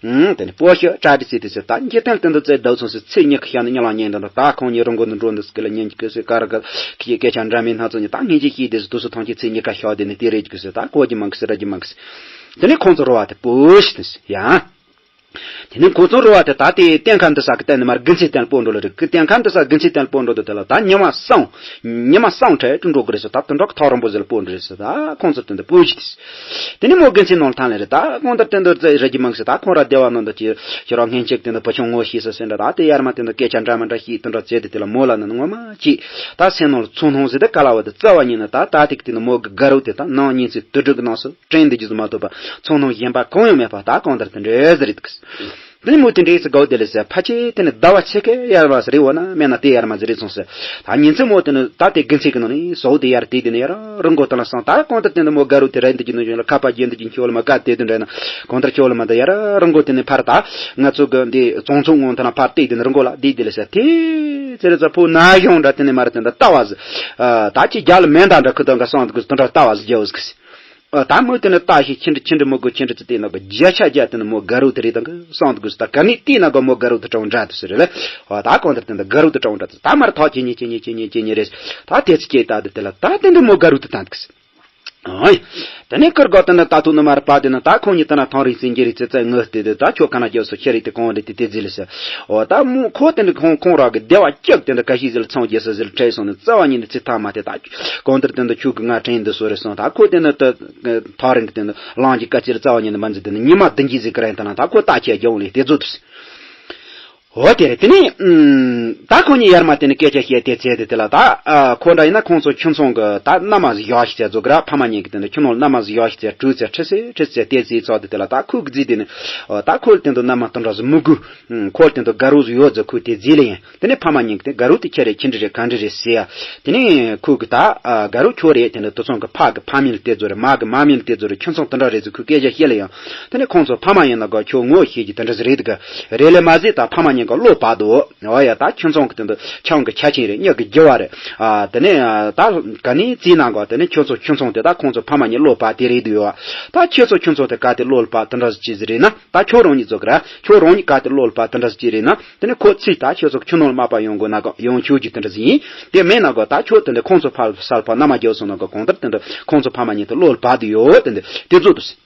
ཨུམ། དེ་ནི་སྤོ་ཤི་ཏྲ་ཏི་ཟེར་དེ་སི། ད་འཇིག་རྟེན་དེ་འདི་ཚེ་ཟླ་ཚོང་སི་ཚེ་ཉི་ཁ་ཤ་ནི་ཉི་ལ་ཉན་དང་ད་ཁོང་ཉི་རང་གོ་ནི་འགྲོ་འདི་སི་གི་ལ་ཉན་གི་སི་ཀ་ར་ག་ཁི་སྐད་ཆ་འདྲ་མིན་སྣ་ཚོགས་ཉི་ད་སྙིང་རྗེ་ཤི་དེ་སི་དུ་སི་ཐང་ཆེ་ཚེ་ཉི་ཁ་ཤ་དེ་ནི་དེ་རེད་གི་སི། ད་གོ་གི་མ་གི་སི་ར་གི་མ་གི་སི། དེ་ནི་ཁོང་ཚོ་རོ་བ་དེ་སྤོ་ཤི་དེ་སི་ཡ། དེ་ནས་ཁོ་ཚོ་རོ་བ་དེ་ད་ལྟའི་གཏན་ཁ་འདི་ས་གི་གཏན་ནས་མར་དགུན་ཚིགས་གཏན་ལ་སྤོ་འགྲོ་ལེ་རེད་གི། གཏན་ཁ་འདི་ས་དགུན་ཚིགས་གཏན་ལ་སྤོ་འགྲོ་དུ་དེ་ལ་ད་ཉི་མ་སང་། ཉི་མ་སང་ཁྲ་ཏུ་འགྲོ་གི་རེད་ཟེར། ད་དུ་འགྲོ་གི་ཐག་རིང་པོ་ཟེར་ལ་སྤོ་འགྲོ་རེད་ཟེར། ད་ཁོང་ཚོ་དེ་འདི་སྤོ་ཞིག་དེ། དེ་ནས་མོ་དགུན་ཚིགས་ནང་ལ་ཐང་ལེ་རེད། ད་ཁོང་དེ་དེ་འདི་རྩེ་རེ་གི་མང་ཟེར། ད་ཁོང་ར་སྡེ་བ་ནང་དུ་ཅི་ཁྱེད་རང་སྔན་ཆད་དེ་འདི་བུ་ཆུང་ངོ་ཤེས་ཟེར་ཟེར་འདྲ། ད་དེ་ཡར་མ་དེ་འདི་སྐད་ཆ་འདྲ་མི་འདྲ་ཤིག་དེ་འདྲ་བྱས་དེ་དེ་ལ་མོ་ལ་ནི་ངོ་མ་ཅི། ད་སེམས་ནང་ལ་ཚོང་སྣང་ཟེར་དེ་ག་ལ་བ་དེ་རྩ་བ་ཉིད་ནི་ད་ད་དེ་གི་དེ་ནི་མོ་གི་དགའ་རོགས་དེ་ད་ནང་ཉིན་ཚེ་དུད་འགྲོ་གི་ནང་སུ། དྲན་འདི་རྒྱུ་མ་གཏོགས་པ་ཚོང་ནང་གཞན་པ་གང་ཡང་མེད་པ་ད་གང་ལྟར་དེ་འདྲ་ཟེར་རེད་འདུག་དེ་ནི་མོ་དེ་འདྲའི་སི་གའོ་དེ་ལས་ཟེར་ཕ་ཆེ་དེ་ནི་ཟླ་བ་ཕྱེད་ཀ་ཡར་མ་ཟེར་རེད་འོ་ན་མེད་ན་དེ་ཡར་མ་ཟེར་རེད་སོང་ཟེར། ད་ཉིན་ཚེ་མོ་དེ་ནི་ད་དེ་དགུན་ཚིགས་ཀྱི་ནང་ནས་ཟོག་དེ་ཡར་དེ་དེ་ནི་ཡར་རི་མགོ་དེ་ལ་སོང་། ད་གང་ལྟར་དེ་ནི་མོ་དགའ་རོགས་དེ་རེད་འདི་རྒྱུ་ནི་ཡོད་ལ་ཁ་པ་རྒྱན་འདི་རྒྱུ་ཁྱོད་ལ་མ་དགའ་དེ་དེ་འདྲ་ན་གང་ལྟར་ཁྱོད་ལ་མ་ད་ཡར་རི་མགོ་དེ་ནི་ཕར་ད་ང་ཚོ་གི་འདི་ཙོང་ཚོ་ངོ་དེ་ན་ཕར་དེ་དེ་ནི་རི་མགོ་ལ་དེ་དེ་ལས་ཟེར། དེ་ཚེ་རེ་ཚ་ཕོ་ན་གཞོང་འདྲ་དེ་ནི་མ་རེད་དེ་འདྲ་ལྟ་བ་ཟེར། ད་ཅི་རྒྱ་ལ་མེ་མདའ་འདྲ་ཁུ་དང་ག་སོང་དེ་གི་དེ་འདྲ་ལྟ་བ་ཟེར་རྒྱ་བོ་ཟེར་གི་ཟེར། ཨ། ད་མོ་དེ་ནི་ལྟ་ཞིག་ཁྱི་འདྲ་ཁྱི་འདྲ་མོ་གོ་ཁྱི་འདྲ་ཚེ་དེ་ན་གོ་བརྒྱ་ཆ་བརྒྱ་དེ་ནི་མོ་དགའ་རོགས་དེ་རེད་དང་གི་སོང་དུ་གོ་ས། ད་ག་ནི་དེ་ན་གོ་མོ་དགའ་རོགས་དེ་གྲོང་འདྲ་དུ་ཟེར་རེད་ལེ། ཨོ་ད་གོང་དེར་དེ་འདི་དགའ་རོགས་དེ་གྲོང་འདྲ་དུ་ད་མར་ཐག་ཅི་ཉི་ཅི་ཉི་ཅི་ཉི་ཅི་ཉི་རེད། ད་དེ་ཚེ་སྐྱེས་ད་དེ་དེ་ལ་ད་དེ་འདི་མོ་དགའ་རོགས་དེ་དང་དུ་གི་ཨོ། དེ་ནས་ཀིར་གོ་དེ་ནི་ད་ཐུག་ནི་མར་པ་དེ་ནི་ད་ཁོང་ཉིད་དེ་ན་ཐང་རིག་སེང་གེ་རིག་ཚེ་ཚེ་ངོ་དེ་དེ་ད་ཁྱོད་ག་ན་རྒྱབ་སོ་ཁྱེད་རིག་དེ་གོང་རེད་དེ་དེ་ཟེར་ལེ་ཟེར། ཨོ་ད་མོ་ཁོ་དེ་འདི་ཁོང་ཁོང་ར་གི་སྡེ་བ་སྐྱབས་དེ་འདི་ག་ཤི་ཟེར་ལ་ཚང་རྒྱལ་ས་ཟེར་ལ་ཁྲལ་སོང་ནི་རྩ་བ་ཉིད་ནི་ཚེ་ཐ་མ་དེ་ད། གང་ལྟར་དེ་འདི་ཁྱོད་ཀྱི་ང་དྲན་འདི་སོ་རེ་སོང་། ད་ཁོ་དེ་ནི་ད་ཐག་རིང་གི་དེ་འདི་ལང་གི་ཀ་ཅིར་རྩ་བ་ཉིད་ནི་མ་འཛི་དེ་ནི་ཉི་མ་བདུན་གྱི་ཟིག་གི་རིང་དེ་ན་ད་ཁོ་ལྟ་ཁྱེད་རྒྱ་འོང་ལེ་དེ་ཚོ་དུ་སི། འོ་དེ་རེད། དེ་ནི་ད་ཁོ་གཉིས་ཡར་མ་དེ་ནི་སྐད་ཆ་བཤད་དེ་ཚེ་དེ་དེ་ལ་ད་ཁོ་འདྲ་ཡིན་ན་ཁོང་ཚོ་ཁྱིམ་ཚང་གི་ད་མནའ་མ་ཟིག་བཞག་ཤི་ཚེ་རྫོགས་གི་ར་ཕ་མ་གཉིས་ཀྱི་དེ་འདི་ཁྱིམ་ནང་མནའ་མ་ཟིག་བཞག་ཤི་ཚེ་དྲུག་ཚེ་ཁྲི་ཚེ་ཁྲི་ཚེ་དེ་ཚེ་ཚོ་དེ་དེ་ལ་ད་ཁོ་གི་རྫི་དེ་ནི་ད་ཁོ་ལ་དེ་འདི་མནའ་མ་དེ་འདྲ་ཟིག་མི་དགོས། ཁོ་ལ་དེ་འདི་དགའ་རོགས་ཟིག་ཡོད་ཟིག་ཁོ་དེ་རྫི་ལེ་ཡིན། དེ་ནས་ཕ་མ་གཉིས་ཀྱིས་དེ་དགའ་རོགས་དེ་ཁྱེད་རེད་ཁྱེད་འདྲ་རེད་ག་འདྲ་རེད་ཟེར་ཡ། དེ་ནས་ཁོ་གིས་ད་ཨ་དགའ་རོགས་ཁྱོད་རེད་དེ་འདྲ་དུ་ཚང་གི་ཕ་གི་ཕ་མིང་ལ་དེ་ཚོ་རེད་མ་གི་མ་མིང་ལ་དེ་ཚོ་རེད་ཁྱོད་ཚང་དེ་འདྲ་རེད་ཟེར་ཁོས་སྐད་ཆ་བཤད་ལ་ཡང་། དེ་ནས་ཁོང་ཚོ་ཕ་མ་ཡིན་ན་གོ་ཁྱོད་ངོ་ཤེས་ཀྱི་དེ་འདྲ་ཟིག་རེད་གི་རེད་ལེ་མ་ཟེར། ད་ཕ་མ་གཉིས་ཀ་བློ་བག་འདུག་ཨོ་ཡ་ད་ཁྱོད་ཚང་གི་དེ་འདྲ་ཆང་གི་ཆ་ཆེན་རེད་མྱི་གི་རྒྱུ་བ་རེད། ཨ་དེ་ནས་ཨ་ད་ག་ནས་རྩིས་ན་གོ་དེ་ནས་ཁྱོད་ཚོ་ཁྱོད་ཚང་དེ་ད་ཁོང་ཚོ་ཕ་མ་གཉིས་བློ་བག་དེ་རེད་འདུག་ཡོད། ད་ཁྱོད་ཚོ་ཁྱོད་ཚང་དེ་ག་དེ་བློ་བག་དེ་འདྲ་ཟིག་ཅི་ཟིག་རེད་ན། ད་ཁྱོད་རང་ཉིད་ཚོ་གི་ར་ཁྱོད་རང་ཉིད་ག་དེ་བློ་ལ་བབ་དེ་འདྲ་ཟིག་ཅིག་རེད་ན། དེ་ནི་ཁོ་ཚིག་ད་ཁྱོད་ཚོ་ཁྱོད་ནོར་མ་པ་ཡོང་དགོས་ན་གོ་ཡོང་ཆོག་རྒྱུ་དེ་འདྲ་ཟིག་ཡིན། དེ་མེད་ན་གོ་ད་ཁྱོད་དེ་འདྲ་ཁོང་ཚོ་ཕར་སལ་ཕར་མནའ་མ་རྒྱབ་སོང་ན་གོ་གང་ལྟར་དེ་འདྲ་ཁོང་ཚོ་ཕ་མ་གཉིས་དེ་བློ་ལ་བབ་དེ་ཡོད་དེ་འདྲ་དེ་ཚོ་དུ་ཟིག་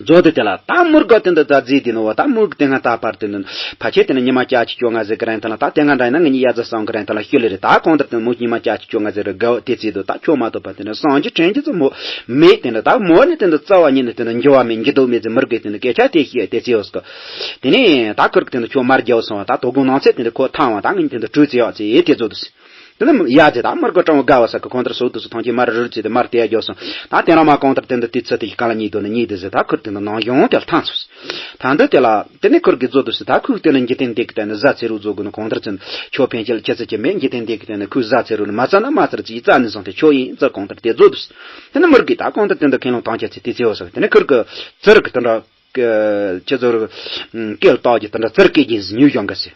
མཛོ་དེ་དེ་ལ་ད་མུར་གོ་དེ་འདྲ་ད་རྫི་དེ་ནི་བ་ད་མུར་གི་དེ་སྔ་ད་པར་དེ་འདྲ་ཕ་ཆེ་དེ་ནི་ཉི་མ་བརྒྱད་ཅུ་གྱ་ལྔ་ཟེར་གི་རན་ད་ལ་ད་དེ་སྔ་འདྲ་ཡིན་ན་ངེད་གཉིས་ཡ་རྫ་སང་གི་རན་ད་ལ་ཤི་ལེ་རེད། ད་གང་ལྟར་དེ་མུར་ཉི་མ་བརྒྱད་ཅུ་གྱ་ལྔ་ཟེར་རེད་དགའ་བ་དེ་ཚེ་དུ་ད་ཁྱོད་མ་གཏོགས་པ་དེ་འདྲ་སང་རྒྱུ་དྲན་རྒྱུ་ཚོ་མོ་མེད་དེ་འདྲ་ད་མོ་ནི་དེ་འདྲ་རྩ་བ་ཉིད་ནས་དེ་འདྲ་འགྱུར་བ་མེད་འགྱུར་ལྡོག་མེད་ཚེ་མུར་གེ་དེ་འདྲ་སྐད་ཆ་དེ་བཤད་དེ་ཚེ་ཡོད་སྐོ། དེ་ནས་ད་ཁུར་གི་དེ་འདྲ་ཁྱོད་མར་རྒྱབ་སོང་བ་ད་དོ་དགོང་ནང་ཚེ་དེ་འདྲ་ཁོ་ཐང་བ་ད་ངས་དེ་འདྲ་གྲོས་ཚེ་ཡོད་ཚེ་དེ་ཚོ་དུ་སི། དེ་ནི་ཡ་ཚེ་ད་མུར་གོ་གྲང་བ་དགའ་བ་ས་གི་གང་ལྟར་སོ་དུ་སི་ཐང་ཆེ་མར་རུར་ཚེ་དེ་མར་དེ་ཡ་རྒྱབ་སོང་། ད་དེ་རང་མ་གང་ལྟར་དེ་འདྲ་དེ་ཚོ་དེ་ཡི་ག་ལ་གཉིས་དོ་ནི་གཉིས་དེ་ཟེར་ད་ཁུར་དེ་འདྲ་ནང་གཞུང་དེ་ལ་ཐང་སོ་སི། ད་འདི་དེ་ལ་དེ་ནས་ཁུར་གི་མཛོ་དུ་སི་ད་ཁུག་དེ་ནས་འཇིག་རྟེན་འདི་གི་དེ་ནས་གཟའ་ཚེ་རུ་མཛོ་གི་ནི་གང་ལྟར་ཚུན་ཆོ་ཕན་ཆེ་ལ་ཁྱེད་ཚོ་ཀྱི་མེད། འཇིག་རྟེན་འདི་གི་དེ་ནས་ཁུག་གཟའ་ཚེ་རུ་ནི་མ་རྩ་ན་མ་རྩར་ཅི་རྩ་ནས་བཟུང་སྟེ་ཆོ་ཡིན་རྩ་གང་ལྟར་དེ་མཛོ་དུ་སི། དེ་ནས་མུར་གི་ད་གང་ལྟར་དེ་འདི་ཁེ་ལོང་ཐང་ཆ་ཚེ་དེ་ཚེ་བ་ས་དེ་ནས་ཁུར་གི་ཚུར་གི་དེ་འདྲ་ཁྱེད་ཚོ་རུ་སྐེ་ལ་བཏགས་ཀྱི་དེ་འདྲ་ཚུར་སྐེ་རྒྱན་ཟིན་ཉུལ་ཡོང་གི་སི།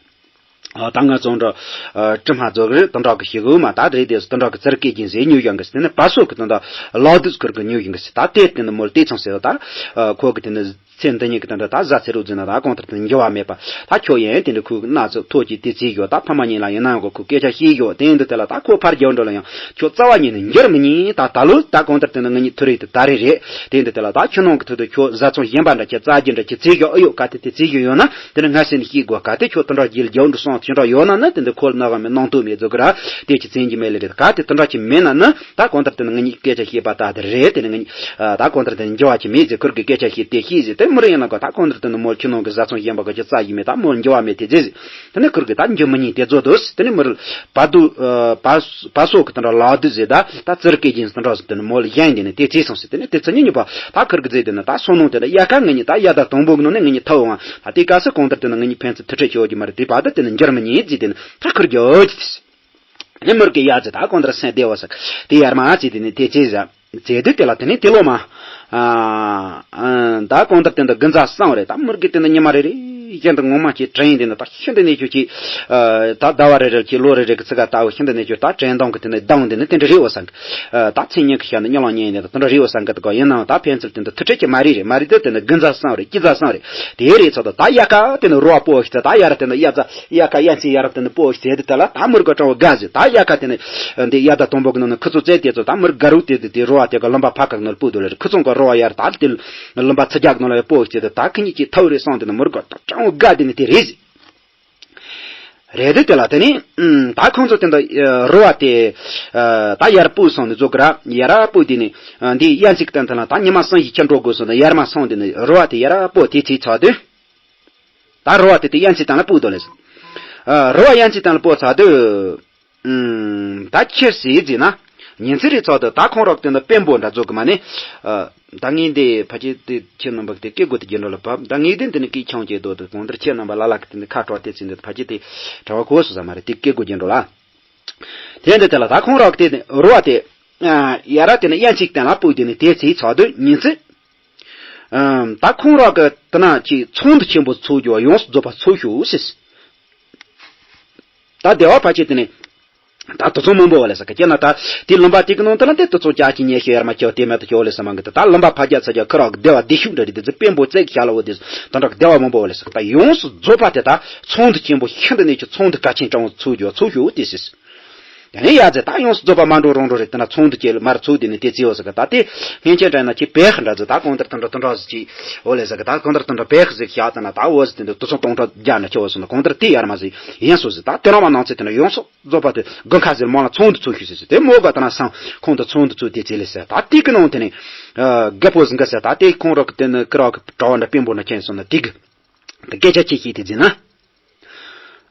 ཨ་ད་ང་ཚོ་འདྲ་ཨ་དྲི་མ་རྫོགས་རེད་དེ་འདྲ་གི་ཞིག་འོ་མ་ད་རེད་དེ་དེ་འདྲ་གི་ཚུར་སྐེ་རྒྱན་ཟིན་ཉུལ་ཡོང་གི་སི། དེ་ནས་བ་སོ་གི་དེ་འདྲ་ལག་དུས་ཁུར་གི་ཉུལ་ཡོང་གི་སི། ད་དེ་དེ་འདྲ་མོལ་དེ་ཚང་ཟེར་བ་ད་ཨ་ཁོ་གི་དེ་འདྲ། ཚེ་འདི་ཉིད་ཀྱི་དོན་དུ་ད་བཟའ་ཚེ་རོགས་འཛིན་ན་ད་གང་ལྟར་དུ་འགྱུར་བ་མེད་པ། ད་ཁྱོད་ཡན་དེ་འདྲ་ཁུག་སྣ་ཚོགས་ཐོག་གི་དེ་རྩིས་ཞོག་ད་ཕ་མ་གཉིས་ལ་ཡིན་ན་ཡང་ཁོ་སྐད་ཆ་བཤད་ཞོག་དེ་འདི་དེ་ལ་ད་ཁོ་ཕར་རྒྱབ་འགྲོ་ལ་ཡང་ཁྱོད་རྩ་བ་ཉིད་ནས་འགྱུར་མི་ཉན། ད་ད་ལོ་ད་གང་ལྟར་དུ་ནི་ངེད་གཉིས་ཐུག་རེས་དེ་ད་རེས་རེད། དེ་འདི་དེ་ལ་ད་ཁྱོད་ནང་གི་ཐོག་ཏུ་ཁྱོད་བཟའ་ཚང་གཞན་པ་འདྲ་ཁྱེད་རྩ་རྒྱུ་འདྲ་ཁྱེད་རྩིས་ཞོག་ཨེ་ཡོད་ག་དེ་དེ་རྩིས་ཞོག་ཡོད་ན་དེ་ནི་ང་སེམས་ཤེས་དགོས་ག་དེ་ཁྱོད་དེ་འདྲ་རྒྱུ་རྒྱབ་འགྲོ་སོང་དེ་འདྲ་ཡོད་ན་ནི་དེ་འདི་ཁོ་ལ་ན་ག་མེད་སྣང་དུ་མེད་བཟོ་གི་ར་དེ་ཁྱེད་མཚན་གྱི་མེད་ལེ་རེད། ག་དེ་དེ་འདྲ་ཁྱེད་མེད་ན་ནི་ད་གང་ལྟར་དུ་ནི་ངེད་གཉིས་སྐད་ཆ་བཤད་པ་ད་དེ་རེད། དེ་ནི་ངེད་ད་གང་ལྟར་དེ་ནི་འགྱུར་བ་ཁྱེད་མེད་ཟེར་ཁུར་གི་སྐད་ཆ་བཤད་དེ་ཤེས་ཟེར་དེ་མོ་རེ་ཡིན་ན་ག་ད་གང་ལྟར་དུ་ནི་མོ་ཁྱོད་ནང་གི་བཟའ་ཚང་གཞན་པ་ག་ཁྱེད་རྩ་ཡི་མེད་ད་མོ་འགྱུར་བ་མེད་དེ་ཟེར་ཟེར། དེ་ནི་ཁུར་གི་ད་འགྱུར་མི་ཉན་དེ་བཟོ་དུས་དེ་ནི་མི་རུ་བ་དུ་བ་སོགས་ཀྱི་དེ་འདྲ་ལག་དུ་ཟེར་ད་ད་ཙིར་སྐད་ཀྱིན་དེ་འདྲ་ཟེར་དེ་ནི་མོ་ལ་གཞན་དེ་ནི་དེ་ཚེ་སོང་ཟེར་དེ་ནི་དེ་ཚེ་ཉིན་གཉིས་པ་ད་ཁུར་གི་ཟེར་དེ་ནི་ད་སོ་ནང་དེ་ནི་དབྱར་ཁ་ངེད་གཉིས་ད་དབྱར་ཟླ་དང་པོ་གི་ནང་ནས་ངེད་གཉིས་ཐུག་འོང་ད་དེ་ག་སེ་གང་ལྟར་དེ་ནི་ངེད་གཉིས་ཕན་ཚུན་ཐུག་འཕྲད་བྱེད་ཀྱི་མ་རེད། དེ་བར་དུ་དེ་ནི་འགྱུར་མི་ཉན་ཟེར་དེ་ནི་ད་ཁུར་རྒྱུ་ཨོ་ཅི་དེ་ནི་མུར་གི་ཡ་ཟེར་ད་གང་ལྟར་སེམས་བདེ་བ་ཟེར་དེ་ཡར་མ་ཟེར་དེ་ནི་དེ་ཚེ་ཟེར། ཟེར་དུས་དེ་ལ་དེ་ནི་དེ་ལོ་མ། ཨ་ཨ་ད་གང་ལྟར་དེ་འདི་དགུན་ཟླ་སང་རེད། ད་མུར་གི་དེ་འདི་ཉི་མ་རེ་རེ་བཞིན་དུ་ངོ་མ་ཅིག་དྲན་དེ་འདི་ད་ཤིན་ཏུ་ནས་ཁྱོད་ཀྱིས་ཨ་ད་ཟླ་བ་རེ་རེ་ཀྱི་ལོ་རེ་རེ་གི་ཚིག་ག་ལྟ་བུ་ཤིན་ཏུ་ནས་ཁྱོད་ད་དྲན་སྟངས་གི་དེ་འདི་སྡང་དེ་ནི་དེ་འདྲ་རེད་འོ་སང་གི། ཨ་ད་མཚན་ཉིད་ཀྱི་ཤ་ནི་གཉིད་ལམ་ཉལ་ཡིན་དེ་འདི་དེ་འདྲ་རེད་འོ་སང་གི། དེ་ག་ཡིན་ནའང་ད་ཕན་ཚུན་དེ་འདི་ཐུག་འཕྲད་ཀྱི་མ་རེད་རེད་མ་རེད། དེ་དེ་འདི་དགུན་ཟླ་སང་རེད་དགུན་ཟླ་སང་རེད། དེ་རེད་ཚོད་དུ་ད་དབྱར་ཁ་དེ་ནི་རོ་བ་སྤོ་ཞིག་ད་ད་དབྱར་དེ་ནི་དབྱར་རྩྭ། དབྱར་ཁ་དབྱར་རྩྭ་དབྱར་རབ་དེ་ནི་སྤོ་ཟེར་དེ་དེ་ལ་ད་མུར་ག་གྲང་བོ་དགའ་ཟེར། ད་དབྱར་ཁ་དེ་ནི་འདི་དབྱར་ཟླ་དང་པོ་གི་ནང་ནས་ཁུ་ཚུར་བཙལ་དེ་ཚོ་ད་མུར་དགའ་རུ་དེ་དེ་དེ་རོ་བ་དེ་ག་ལུང་པ་ཕ་ཁ་ནང་ལ་སྤོ་དོ་ལེ་རེད། ཁུ་ཚུར་ག་རོ་བ་ཡར་ད་དེ་ལུང་པ་ཚ་རྒྱག་ནང་ལ་ཡར་སྤོ་ཟེར་དེ་ད་ཁི་གཉིས་ཀྱི་ཐབས་རེ་སོང་དེ་ནི་མུར་ག་ད་གྲང་བོ་དགའ་དེ་ནི་དེ་རེད་ཟེར། རེད་དེ་དེ་ལ་དེ་ནི་ད་ཁོང་ཚོ་དེ་འདི་རོ་བ་དེ་ད་ཡར་སྤོ་སོང་ནི་ཛོ་གི་ར་ཡར་སྤོ་དེ་ནི་འདི་དབྱར་རྩྭ་གི་སྟེང་དེ་ལ་ད་ཉི་མ་སང་ཞིག་ཁྱེར་འགྲོ་དགོས་སོང་ནི་ཡར་མ་སོང་དེ་ནི་རོ་བ་དེ་ཡར་སྤོ་དེ་ཚེ་ཚོ་དེ། ད་རོ་བ་དེ་དེ་དབྱར་རྩྭའི་སྟེང་ལ་སྤོ་དོ་ལེ། ཨ་རོ་བ་དབྱར་རྩྭའི་སྟེང་ལ་སྤོ་ཚར་དུས། ཨུམ། ད་ཁྱེར་སྲིད་ཟེར་ན། ཉིན་ཚེ་རེ་ཚོགས་དུ་ད་ཁོང་རོགས་དེ་འདི་དཔོན་པོ་འདྲ་བཟོ་གི་མ་ནི། ཨ་ད་ངས་འདི་ཕ་ཆེ་དེ་ཁྱེད་རྣམ་པ་དེ་སྐད་གོ་དེ་རྒྱུན་འགྲོ་ལ་བབ། ད་ངས་དེ་འདི་ནི་སྐད་ཆང་བྱེད་དོ་དེ་གང་ལྟར་ཁྱེད་རྣམ་པ་ལ་ལ་གི་དེ་འདི་ཁ་དྲོ་དེ་ཚིག་འདི་ཕ་ཆེ་དེ་གྲྭ་བ་གོ་སོ་ཟ་མ་རེད་དེ་སྐད་གོ་རྒྱུན་འགྲོ་ལ། དེ་འདི་དེ་ལ་ད་ཁོང་རོགས་དེ་རོ་བ་དེ། ཡ་ར་དེ་ནི་དབྱར་རྩྭའི་སྟེང་ལ་སྤོས་དེ་ནི་དེ་ཚེ་ཚོགས་དུས་ཉིན་ཚེ། ཨམ། ད་ཁོང་རང་གི་དེ་ན་ཅིག་ཚོགས་འདུ་ཆེན་པོ་ཚོགས་རྒྱུ་ཡོངས་སུ་རྫོགས་པ་ཚོགས་ཤོག་ཟེར། ད་སྡེ་བ་ཕལ་ཆེར་དེ་ནི་ད་དུད་ཚང་མང་པོ་བ་ལས་ས་ཀ་ཅེ་ན་ད་དེ་ལུང་པ་དེ་གི་ནང་དུ་ལ་དེ་དུད་ཚང་ཅག་ཅིག་ཉལ་ཤོད་ཡར་མ་ཁྱོད་དེ་མེད་དུ་ཁྱོད་ལས་ས་མང་གི་ད་ད་ལུང་པ་ཕ་རྒྱ་ཚ་རྒྱ་ཁུ་རག་སྡེ་བ་བདེ་ཤུགས་འདྲ་རེད་དེ་ཚོ་དཔོན་པོ་བཙལ་གི་ཤ་ལ་འོ་དེ་ད་འདྲ་སྡེ་བ་མང་པོ་བ་ལས་ས་ཀ་ད་ཡོངས་སུ་རྫོགས་པ་དེ་ད་ཚོགས་འདུ་ཆེན་པོ་ཤིན་ཏུ་ནས་ཀྱི་ཚོགས་འདུ་གལ་ཆེན་དྲང་བོ་ཚོགས་རྒྱུ་ཚོགས་ཤོག་དེ་ཟེར། དེ་ནས་ཡ་ཟེར་ད་ཡོངས་སུ་རྫོགས་པ་མ་འགྲོ་རང་འགྲོ་རེད། དེ་ན་ཚོགས་འདུ་བྱེད་ལ་མར་ཚོགས་དེ་ནས་དེ་རྩིས་འོ་ཟེར་གི་ད་དེ་སྔན་ཆད་དྲན་ན་ཁྱེད་བེག་འདྲ་ཟེར་ད་གང་ལྟར་དུ་འདྲ་དུ་འདྲ་ཟེར་གྱིས་འོ་ལེ་ཟེར་གི་ད་གང་ལྟར་དུ་འདྲ་བེག་ཟེར་བཞག་ད་ན་ད་འོ་ཟེར་དེ་འདུག་དུ་སོང་སྟོང་ཕྲག་བརྒྱ་ན་ཁྱེད་འོ་ཟེར་ན་གང་ལྟར་དེ་ཡར་མ་ཟེར་ཡིན་སོ་ཟེར་ད་དེ་རང་མ་ནང་ཚེ་དེ་ན་ཡོངས་སུ་རྫོགས་པ་དེ་དགུན་ཁ་ཟེར་མང་ལ་ཚོགས་འདུ་ཚོགས་ཤིག་ཟེར་ཟེར་དེ་མོ་ག་ད་ན་སང་ཁོང་དུ་ཚོགས་འདུ་ཚོགས་དེ་རྩིས་ལེ་ཟེར་ད་དེ་གི་ནང་དེ་ནས་རྒད་པོ་ཟིན་གི་ཟེར་ད་དེ་ཁོང་རོག་གི་དེ་ནི་ཁི་རོག་གི་གྲྭ་བ་འདྲ་དཔོན་པོ་འདྲ་ཁྱེད་སོང་ན་དེ་གི་དེ་སྐད་ཆ་ཅིག་བཤད་དེ་རྩིས་ན།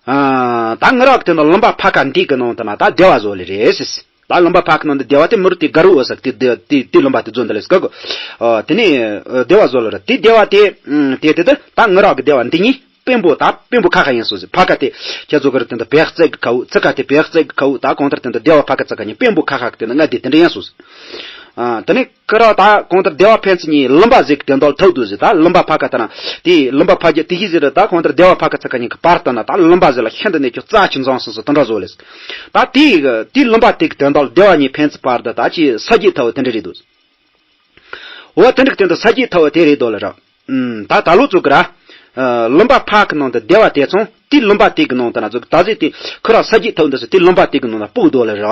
ཨ། ད་ང་རང་གི་དེ་ནང་ལུང་པ་ཕ་ཁ་འདི་གི་ནང་དུ་ན་ད་སྡེ་བ་བཟོ་ལེ་རེད་ཟེར། ད་ལུང་པ་ཕ་ཁ་ནང་དུ་སྡེ་བ་དེ་མི་རུ་དེ་དགའ་རུ་འོ་ཟེར་དེ་སྡེ་དེ་དེ་ལུང་པ་དེ་བཟོ་འདི་ལེ་ཟེར་གོ། ཨ། དེ་ནས་ཨ་སྡེ་བ་བཟོ་ལེ་རེད་དེ་སྡེ་བ་དེ་ཨ་དེ་དེ་དེ་ད་ང་རང་གི་སྡེ་བ་འདི་གཉིས་དཔོན་པོ་ད་དཔོན་པོ་ཁ་ཁ་ཡིན་སོ་ཟེར་ཕ་ཁ་དེ་ཁྱེད་ཚོ་གི་རུ་དེ་འདི་བེག་རྩེ་གི་ཁའུ་ཚི་ཁ་དེ་བེག་རྩེ་གི་ཁའུ་ད་གང་ལྟར་དེ་འདི་སྡེ་བ་ཕ་ཁ་ཚི་ཁ་གཉིས་དཔོན་པོ་ཁ་ཁ་གི་དེ་འདི་ང་དེ་དེ་འདྲ་ཡིན་སོ་ཟེར། ཨ། དེ་ནས། ཁི་ར་ད་གང་ལྟར་སྡེ་བ་ཕན་ཚུན་གཉིས་ལུང་པ་ཟིག་དེ་འདོག་ཐུག་འདུག་ཟེར་ད་ལུང་པ་ཕ་ཁ་ལྟ་ན་དེ་ལུང་པ་ཕ་རྒྱ་དེ་ཤི་ཟེར་ད་གང་ལྟར་སྡེ་བ་ཕ་ཁ་ཚ་ཁ་གཉིས་ཀྱི་བར་ལྟ་ན་ད་ལུང་པ་ཟེར་ལ་ཤིན་ཏུ་ནས་ཁྱོད་རྩ་ཆུ་འཛོམས་སོང་ཟེར་དེ་འདྲ་བཟོ་ལེ་ཟེར། ད་དེ་དེ་ལུང་པ་དེ་གི་དེ་འདོག་སྡེ་བ་གཉིས་ཕན་ཚུན་བར་དུ་ད་ཅི་ས་རྒྱས་ཐལ་བ་དེ་འདྲ་རེད་འདུག་འོ་དེ་འདྲ་གི་དེ་འདོག་ས་རྒྱས་ཐལ་བ་དེ་རེད་འདོག་ལ་ར། ཨུམ། ད་ད་ལོ་ཚོ་གི་ར། ཨ། ལུང་པ་ཕ་གི་ནང་དུ་སྡེ་བ་དེ་ཚོང་དེ་ལུང་པ་དེ་གི་ནང་དུ་ན་ཚོ་གི་ད་ཟེ་དེ་ཁོ་ར་ས་རྒྱས་ཐལ་འདུག་ཟེར་དེ་ལུང་པ་དེ་གི་ནང་ན་སྤུག་འདོག་ལ་ར།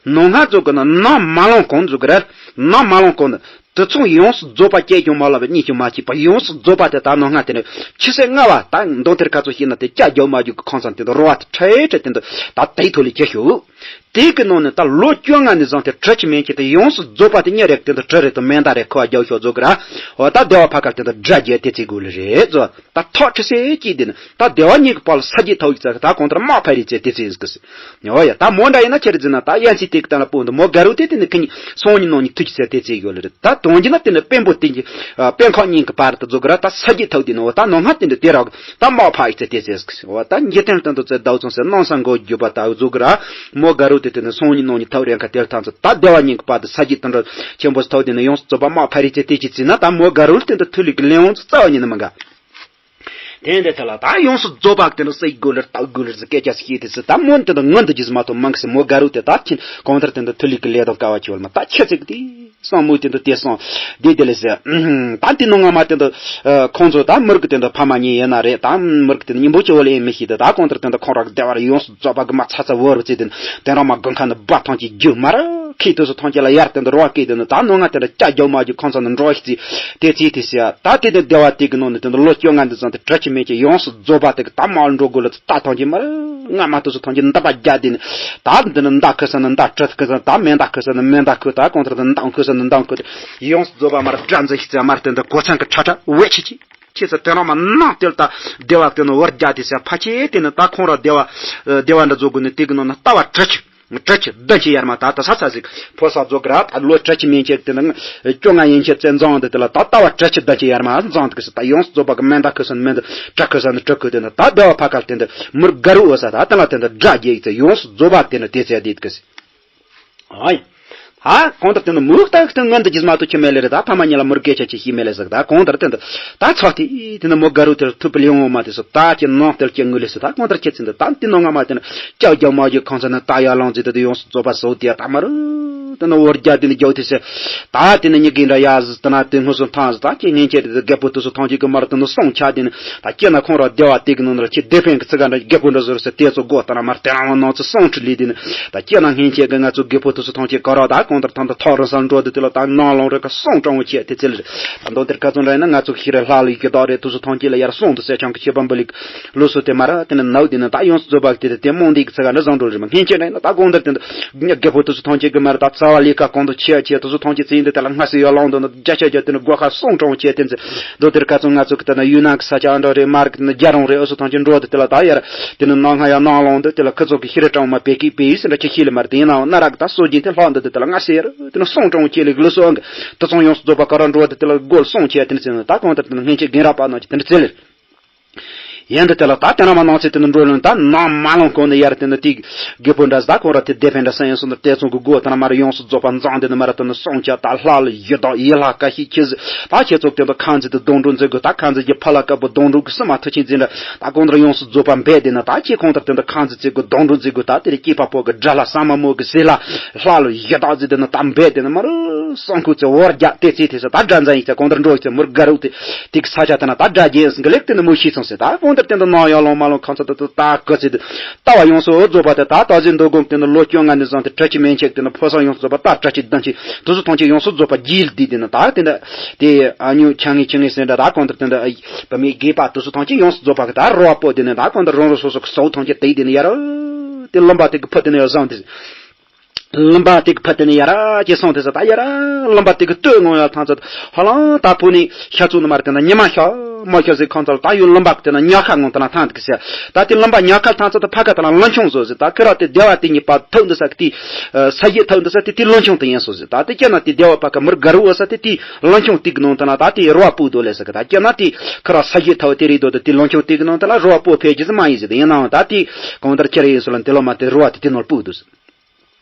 ནང་ང་ཚོ་གི་ན་ནམ་མ་ལོང་གོང་ཚོ་གི་ར། ནམ་མ་ལོང་གོང་ནི། དུད་ཚང་ཡོངས་སུ་རྫོགས་པ་སྐྱེ་ཀྱང་མ་ལབ་པ་གཉིད་ཀྱང་མ་སྐྱིད་པ་ཡོངས་སུ་རྫོགས་པ་དེ་ད་ནང་སྔ་དེ་ནས་ཆུ་ཚོད་ལྔ་བ་ད་མདུང་ཐེར་ཁ་ཚོ་ཤེས་ན་དེ་སྐྱ་རྒྱག་མ་རྒྱག་གི་ཁང་ཚང་དེ་དུ་རོ་བ་དེ་ཁྲེ་ཁྲེ་དེ་འདུག་ད་དེའི་ཐོག་ལས་ཁྱེར་ཤོག་དེ་གི་ནང་ནས་ད་ལོ་བཅོ་ལྔ་ནས་བཟུང་སྟེ་གྲི་ཆུ་མན་ཆད་དེ་ཡོངས་སུ་རྫོགས་པ་དེ་གཉིས་རེག་དེ་འདུག་གྲི་རེད་དུ་མེ་མདའ་རེད་ཁུ་བ་རྒྱག་ཤོག་རྫོགས་གི་ར། འོ་ད་སྡེ་བ་ཕ་ཁ་དེ་འདུག་དགྲ་རྒྱལ་དེ་ཚེ་དགོས་ལེ་རེད་ཚོ། ད་ཐག་ཁྲི་སེ་གཅིག་དེ་ནི་ད་སྡེ་བ་གཉིས་ཀྱི་བར་ལ་ས་རྒྱས་ཐལ་ཡིག་ཚ་ད་གང་ལྟར་དམག་འཕར་རེས་ཚེ་དེ་ཚེ་ཡིན་ཟིག་གི་ཟེར། ཨོ་ཡ་ད་མོ་འདྲ་ཡིན་ན་ཁྱེད་རེ་ཟེར་ན་ད་དབྱར་རྩྭ་དེ་གི་སྟེང་ལ་སྤུངས་འདུག་མོ་དགའ་རུ་དེ་དེ་ནི་ཁི་གཉིས་སང་ཉིན་གནངས་ཉིན་ཐུག་གི་ཟེར་དེ་ཚེ་ཡོད་ལེ་རེད། ད་དོན་གྱི་ན་དེ་ནི་དཔོན་པོ་དེ་གི་དཔོན་ཁག་གཉིས་ཀྱི་བར་དུ་རྫོགས་གི་ར་ད་ས་རྒྱས་ཐལ་དེ་ནི་འོ་ད་ནང་སྔ་དེ་འདྲ་དེ་རག་ད་དམག་འཕར་ཡིག་ཚེ་དེ་ཚེ་ཡིན་ཟིག་གི་ཟེར། འོ་ད་འཇིག་རྟེན་སྟེང་དུ་ཚེ་ཟླ་བ་ཚང་ཟེར་སྣང་ས་མགོ་རྒྱུ་བ་ད་རྫོགས་གི་ར། མོ་དགའ་རུ་དེ་དེ་ནི་སང་ཉིན་གནངས་ཉིན་ཐག་རིང་ཁ་དེ་ཐང་ཚོ་ད་སྡེ་བ་གཉིས་ཀྱི་བར་དུ་ས་རྒྱས་དེ་འདྲ་ཆེན་པོ་ཐལ་དེ་ནི་ཡོངས་སུ་རྫོགས་པ་དམག་འཕར་རེས་ཚེ་དེ་ཅི་ཚེ་ན་ད་མོ་དགའ་རུ་དེ་འདྲ་ཐུ་ལི་གི་ལེའུ་རྩ་བ་ཉིད་ནི་མི་འགའ། དེ་འདི་ཐད་ལ་ད་ཡོངས་སུ་རྫོགས་པ་དེ་འདྲ་སྲིད་དགོས་ལེར་བཏགས་དགོས་ལེར་ཟེར་སྐད་ཆ་ཞིག་དེ་ཚེ་ད་མོ་དེ་འདྲ་ངོ་འདི་རྒྱུས་མ་ཐོབ་མང་གི་ཟེར། མོ་དགའ་རུ་དེ་ད་ཁྱིན་གང་ལྟར་དེ་འདྲ་ཐུ་ལི་གི་ལེ་དང་དཀའ་བ་ཆེ་བ་མ་ད་ཁྱེད་ཚིག་དེ་ སང་མོ་དེ་འདུག་དེ་སང་། དེ་དེ་ལས་ཟེར། ད་དེ་ནང་ང་མ་དེ་འདུག་ཁོང་ཚོ་ད་མུར་གི་དེ་འདུག་ཕ་མ་གཉིས་ཡིན་ན་རེད། ད་མུར་གི་དེ་འདུག་སྙིང་པོ་ཆེ་བོ་ལ་ཡིན་མི་ཤེས། དེ་ད་གང་ལྟར་དེ་འདུག་ཁོང་རང་གི་བདེ་བར་ཡོངས་སུ་རྫོགས་པ་གི་མ་ཚ་ཚ་བོར་བ་བྱས། དེ་དེ་རང་མ་དགུན་ཁ་ནས་སྦྲ་ཐང་གི་རྒྱུ་མར་ཁྱི་དེ་ཚོ་ཐང་གི་ལ་ཡར་དེ་འདུག་རོགས་སྐད་དེ་འདུག་ད་ནང་ང་དེ་འདུག་ལྕགས་རྒྱབ་མ་རྒྱུ་ཁོང་ཚོ་ནས་འགྲོ་ཤི་ཚི། དེ་ཚིག་དེ་ཟེར། ད་དེ་དེ་བདེ་བ་དེ་གི་ནང་ནས་དེ་འདུག་ལོ་བཅོ་ལྔ་འདི་ཙམ་དེ་བྲ་ཆི་མེད་ཀྱི་ཡོངས་སུ་རྫོགས་པ་དེ་གི་ད་མ་འགྲོ་དགོས་ལ། ད་ཐང་གི་མར་སྔ་མ་དེ་ཚོ་ཐང་གི་འདི་པ་རྒྱ་དེ་ནས་ད་འདི་ནས་མདའ་ཁུ་ས་ནས་མདའ་བྲི་ཁུ་ས། ད་མེ་མདའ་ཁུ་ས་ནས་མེ་མདའ་ཁུ། ད་གང་ལྟར་དེ་མདའ་ཁུ་ས་ནས་མདའ་ཁུ། ཡོངས་སུ་རྫོགས་པ་མར་སྒྲ་འཛིན་ཤི་ཚེ་མར་དེ་འདུག་གོ་ཚང་གི་ཁྲ་ཁྲ་བེད་ཆི་ཆི། ཁྱེད་ཚོ་དེ་རང་མ་ནང་དེ་ལ་ད་བདེ་བ་དེ་ནི་བར་རྒྱ་དེ་ཟེར། ཕ་ཆེ་དེ་ནི་ད་ཁོང་ར་བདེ་བ་བདེ་བ་འདྲ་བཟོ་དགོས་ནི་དེ་གི་ནང་ན་ལྟ་བ་བྲི་ཆི། བྲི་ཆི་བདུན་ཅི་ཡར་མ་ད་ད་ས་ཚ་ཟིག་ཕོ་ས་རྫོགས་གི་ར། ད་ལོ་བྲི་ཆི་མིན་ཆེ་དེ་ནི་བཅོ་ལྔ་ཡིན་ཆེ་བཙན་འཛང་འདི་དེ་ལ་ད་ལྟ་བ་བྲི་ཆི་བདུན་ཅི་ཡར་མ་འཛང་དེ་གི་ཟེར། ད་ཡོངས་སུ་རྫོགས་པ་གི་མེ་མདའ་ཁུ་ས་ནི་མེ་མདའ། བྲི་ཁུ་ས་ནི་བྲི་ཁུ། དེ་ནི་ད་བདེ་བ་ཕ་ཁ་དེ་འདི་མུར་དགའ་རུ་འོ་ས། ད་དེ་ལ་དེ་འདི་དགྲ་རྒྱལ་ཡིག་ཚེ་ཡོངས་སུ་རྫོགས་པ་དེ་ནི་དེ་ཚེ་དེ་གི་ཟེར། ཨོ་ཡ། ཧ། གང་ལྟར་དེ་ནི་མུག་ཏག་ཏག་ངན་དུ་རྒྱུས་མ་གཏོགས་ཁྱི་མེད་ལེ་རེད། ད་ཕ་མ་གཉིས་ལ་མུར་སྐད་ཆ་ཅི་ཤེས་མེད་ལེ་ཟེར། ད་གང་ལྟར་དེ་འདི་ད་ཚོགས་དེ་དེ་ནི་མོ་དགའ་རུ་དེར་ཐུབ་པའི་ལེའུ་ངོ་མ་དེ་སོ་ད་ཁྱི་ནང་དེར་ཁྱི་ངུ་ལེ་སོ། ད་གང་ལྟར་ཁྱི་ཚིན་འདི་ད་དེ་ནང་ང་མ་དེ་ནི་ལྕགས་རྒྱབ་མ་རྒྱུ་ཁང་ཚ་ནི་ད་ཡར་ལངས་ཚེ་དེ་ཡོངས་སུ་རྫོགས་པ་སོ་དེ་ད་མ་རུ་དེ་ནི་འོར་རྒྱ་དེ་ནི་རྒྱག་དེ་ཟེར། ད་དེ་ནི་ཉི་གིན་འདྲ་ཡ་ཟི་དེ་ན་དེ་སྔོན་སོང་ཐང་ཟི། ད་ཁྱི་ངན་ཆེ་དེ་རྒད་པོ་དེ་སོ་ཐང་ཅིག་གི་མར་དེ་ནི་སོང་ཆ་དེ་ནི། ད་སྐྱེ་ན་ཁོང་ར་བདེ་བ་དེ་གི་ནང་ལ་ཁྱི་བདེ་ཕན་གི་ཚི་ག་འདྲ་རྒད་པོ་འདྲ་ཟུར་ཟེར་དེ་ཚོ་སྒོ་ལྟ་ན་མར་དེ་རང་བ་ནང་ཚོ་སོང་ཁྲི་ལི་དེ་ནི། ད་སྐྱེ་ན་སྔན་ཆད་གི་ང་ཚོ་རྒད་པོ་དེ་ཚོ་ཐང་ཆད་ག་ར་ད་གང་ལྟར་ཐང་ད་ཐག་རིང་སར་འགྲོ་དུས་དེ་ལ་ད་ནང་ལོང་རེ་ག་སོང་དྲང་བོ་ཆེ་དེ་ཚེ་ལ་རེད། ད་མདོ་དེར་ག་ཚོད་འདྲ་ཡིན་ན་ང་ཚོ་ཤི་རེ་ལྷ་ལ་ཡི་གེ་དག་རེད། དེ་ཚོ་ཐང་ཆད་ལ་ཡར་སོང་དུ་སེ་ཆང་གི་ཆེ་བམ་པ་ལི་ལུ་སོ་དེ་མ་ར་དེ་ནི་ནའུ་དེ་ནི་ད་ཡོངས་སུ་རྫོགས་པ་དེ་དེ་རྨོངས་དེ་གི་ཚི་ག་འདྲ་བཟང་འགྲོ་རེད། མ་སྔན་ཆད་འདྲ་ཡིན་ན་ད་གང་ལྟར་དེ་འདི་རྒད་པོ་དེ་ཚོ་ཐང་ཆད་གི་མ་ར་ད་རྩ་བ་ལི་ཀ་གང་དུ་ཆེ་ཆེ་དེ་ཚོ་ཐང་ཆད་ཚེ་ཡིན་དེ་དེ་ལ་སྔ་སེ་ཡར་ལོང་དུ་ནི་རྒྱ་ཆ་རྒྱ་དེ་ནི་སྒོ་ཁ་སོང་དྲང་བོ་ཆེ་དེ་ཚེ། མདོ་དེར་ཁ་ཚོ་ང་ཚོ་གི་ལྟ་ན་ཡུལ་ནང་གི་ས་ཆ་འདྲ་རེད། མར་གི་ནི་རྒྱ་རོང་རེད། ཨུ་སུ་ཐང་ཆེན་འགྲོ་དེ་དེ་ལ་ད་ཡར་དེ་ནི་ནང་ང་ཡར་ནང་ལོང་དེ་དེ་ལ་ཁི་ཚོ་གི་ཤི་རི་གྲང་མ་པེ་ཀི་པེ་ཡི་སི་འདྲ་ཆེ་ཤི་ལི་མར་དེ་ཡིན་ནའང་ན་རག་ད་སོ་རྒྱུན་དེ་ལྷག་འདི་དེ་དེ་ལ་ང་སེ་ཡར་དེ་ནི་སོང་དྲང་ཆེ་ལི་གི་ལུ་སོ་ཨང་གི་དེ་ཚོ་ཡོངས་སུ་རྫོགས་པ་ག་ར་འགྲོ་དེ་དེ་ལ་སྒོ་ལ་སོང་ཆེ་དེ་ནི་ཚེ་ནི་ད་གང་ལྟར་དེ་ནི་སྔན་ཆད་རྒན་རབས་པ་ནང་ཆེ་དེ་ནི་ཚེ་ལེར། ཡན་དུ་དེ་ལ་ད་དེ་ན་མ་ནང་ཚེ་དེ་ནི་འགྲོ་ལོན་ད་ནང་མ་ལོང་གོང་ནས་ཡར་དེ་ནི་དེ་རྒད་པོ་འདྲ་ཟ་ཁོང་ར་དེ་བདེ་ཕན་འདྲ་ས་ཡིན་སོང་ནི་དེ་ཚོ་གི་སྒོ་དེ་ན་མར་ཡོངས་སུ་རྫོགས་པ་འཛང་དེ་ནི་མར་དེ་ནི་སོང་ཆ་ད་ལྷ་ལ་ཡི་དྭགས་ཡི་ལྷ་ཀ་ཤི་ཁྱི་ཟི་ད་ཁྱེད་ཚོ་དེ་ཚོ་ཁང་ཚེ་དེ་སྡོང་གྲོགས་འཛིན་དགོས། ད་ཁང་ཚེ་གི་ཕ་ལ་ཀ་པོ་སྡོང་གྲོགས་གི་སི་མ་ཐུ་ཆེན་འཛིན་འདྲ་ད་གོང་དེར་ཡོངས་སུ་རྫོགས་པ་འབད་དེ་ནི་ད་ཁྱེད་ཁོང་དེར་དེ་ནི་ཁང་ཚེ་ཚེ་གི་སྡོང་གྲོགས་འཛིན་དགོས། ད་དེ་རེ་སྐྱེས་པ་པོ་གི་དགྲ་ལྷ་ས་མ་མོ་གི་ཟི་ལྷ་ལྷ་ལ་ཡི་དྭགས་ཟི་དེ་ནི་ད་འབད་དེ་ནི་མར་སང་ཁུ་ཚེ་བོར་རྒྱ་དེ་ཚེ་དེ་ས་ད་དགྲ་འཛིན་ཡིག་ཚེ་གོང་དེར་འགྲོ་ཡིག་ཚེ་མུར་དགའ་རུ་དེ། དེ་གི་ས་ཆ་དེ་ན་ད་དགྲ་རྒྱལ་ཟིན་གི་ལེགས་དེ་ནི་མོ་ཤི་སོང་ཟེར། ད་གང་ལྟར་དེ་འདི་ནང་ཡར་ལོང་མ་ལོང་ཁང་ཚ་དེ་ད་གི་ཚེ་དེ་ལྟ་བ་ཡོངས་སུ་རྫོགས་པ་དེ་ད་ད་ཟིན་འདུག་གོང་དེ་ནི་ལོ་བཅོ་ལྔ་ནས་བཟུང་སྟེ་བྲ་ཆི་མེན་ཆེག་དེ་ནི་ཕོ་སང་ཡོངས་སུ་རྫོགས་པ་ད་བྲ་ཆི་ལྡང་ཆི་དུ་སུ་ཐང་ཆི་ཡོངས་སུ་རྫོགས་པ་རྒྱལ་དེ་དེ་ནི་ད་དེ་འདི་དེ་ཨ་ཉུ་ཆ་ངེ་ཆི་ངེ་ཟེར་འདྲ། ད་གང་ལྟར་དེ་འདི་བ་མི་དགེ་བ་དུ་སུ་ཐང་ཆི་ཡོངས་སུ་རྫོགས་པ་གི་ད་རོ་བ་པོ་དེ་ནི་ད་གང་ལྟར་རང་རང་སོ་སོ་གི་སོ་ཐང་ཆི་དེ་དེ་ནི་ཡར་དེ་ལུམ་པ་དེ་གི་ཕུ་དེ་ནི་ཡར་བཟང་དེ། ལུམ་པ་དེ་གི་ཕ་དེ་ནས་ཡར་ཅེ་སོང་དེ་ས་ད་ཡར་ལུམ་པ་དེ་གི་སྟོད་ངོ་ཡར་ཐང་ཚད་ཧ་ལང་ད་ཕུ་ནི་ཤ་ཚུ་ནི་མར་དེ་ན་ཉི་མ་ཤ་མ་ཤ་ཟིག་ཁང་ཚད་ད་ཡུལ་ལུམ་པ་དེ་ན་ཉག་ཁ་ངོ་དེ་ན་ཐང་དེ་གི་ས་ད་དེ་ལུམ་པ་ཉག་ཁ་ཐང་ཚད་ད་ཕ་ཁ་དེ་ན་ལ་ཁྱུང་བཟོ་ཟིག་ད་ཁི་ར་དེ་སྡེ་བ་དེ་གཉིས་པ་ཐུག་འདི་ས་གི་དེ་ས་གཞི་ཐུག་འདི་ས་དེ་དེ་ལ་ཁྱུང་དེ་ཡིན་སོ་ཟིག་ད་དེ་སྐྱེ་ན་དེ་སྡེ་བ་ཕ་ཁ་མུར་དགའ་རུ་འོ་ས་དེ་དེ་ལ་ཁྱུང་དེ་གི་ནང་དེ་ན་ད་དེ་རོ་བ་སྤུ་དོ་ལས་ས་གི་ད་སྐྱེ་ན་དེ་ཁི་ར་ས་གཞི་ཐུག་དེ་རེད་དོ། དེ་ལ་ཁྱུང་དེ་གི་ནང་དེ་ལ་རོ་བ་སྤུ་ཕེ་ཇི་ཟི་མ་ཡིན་ཟིག་ཡིན་ནའང་ད་དེ་གང་ལྟར་ཁྱེར་ཡིན་སོ་ལ་དེ་ལོ་མ་དེ་རོ་བ་དེ་དེ་ནོར་སྤུ་དོ་ཟིག་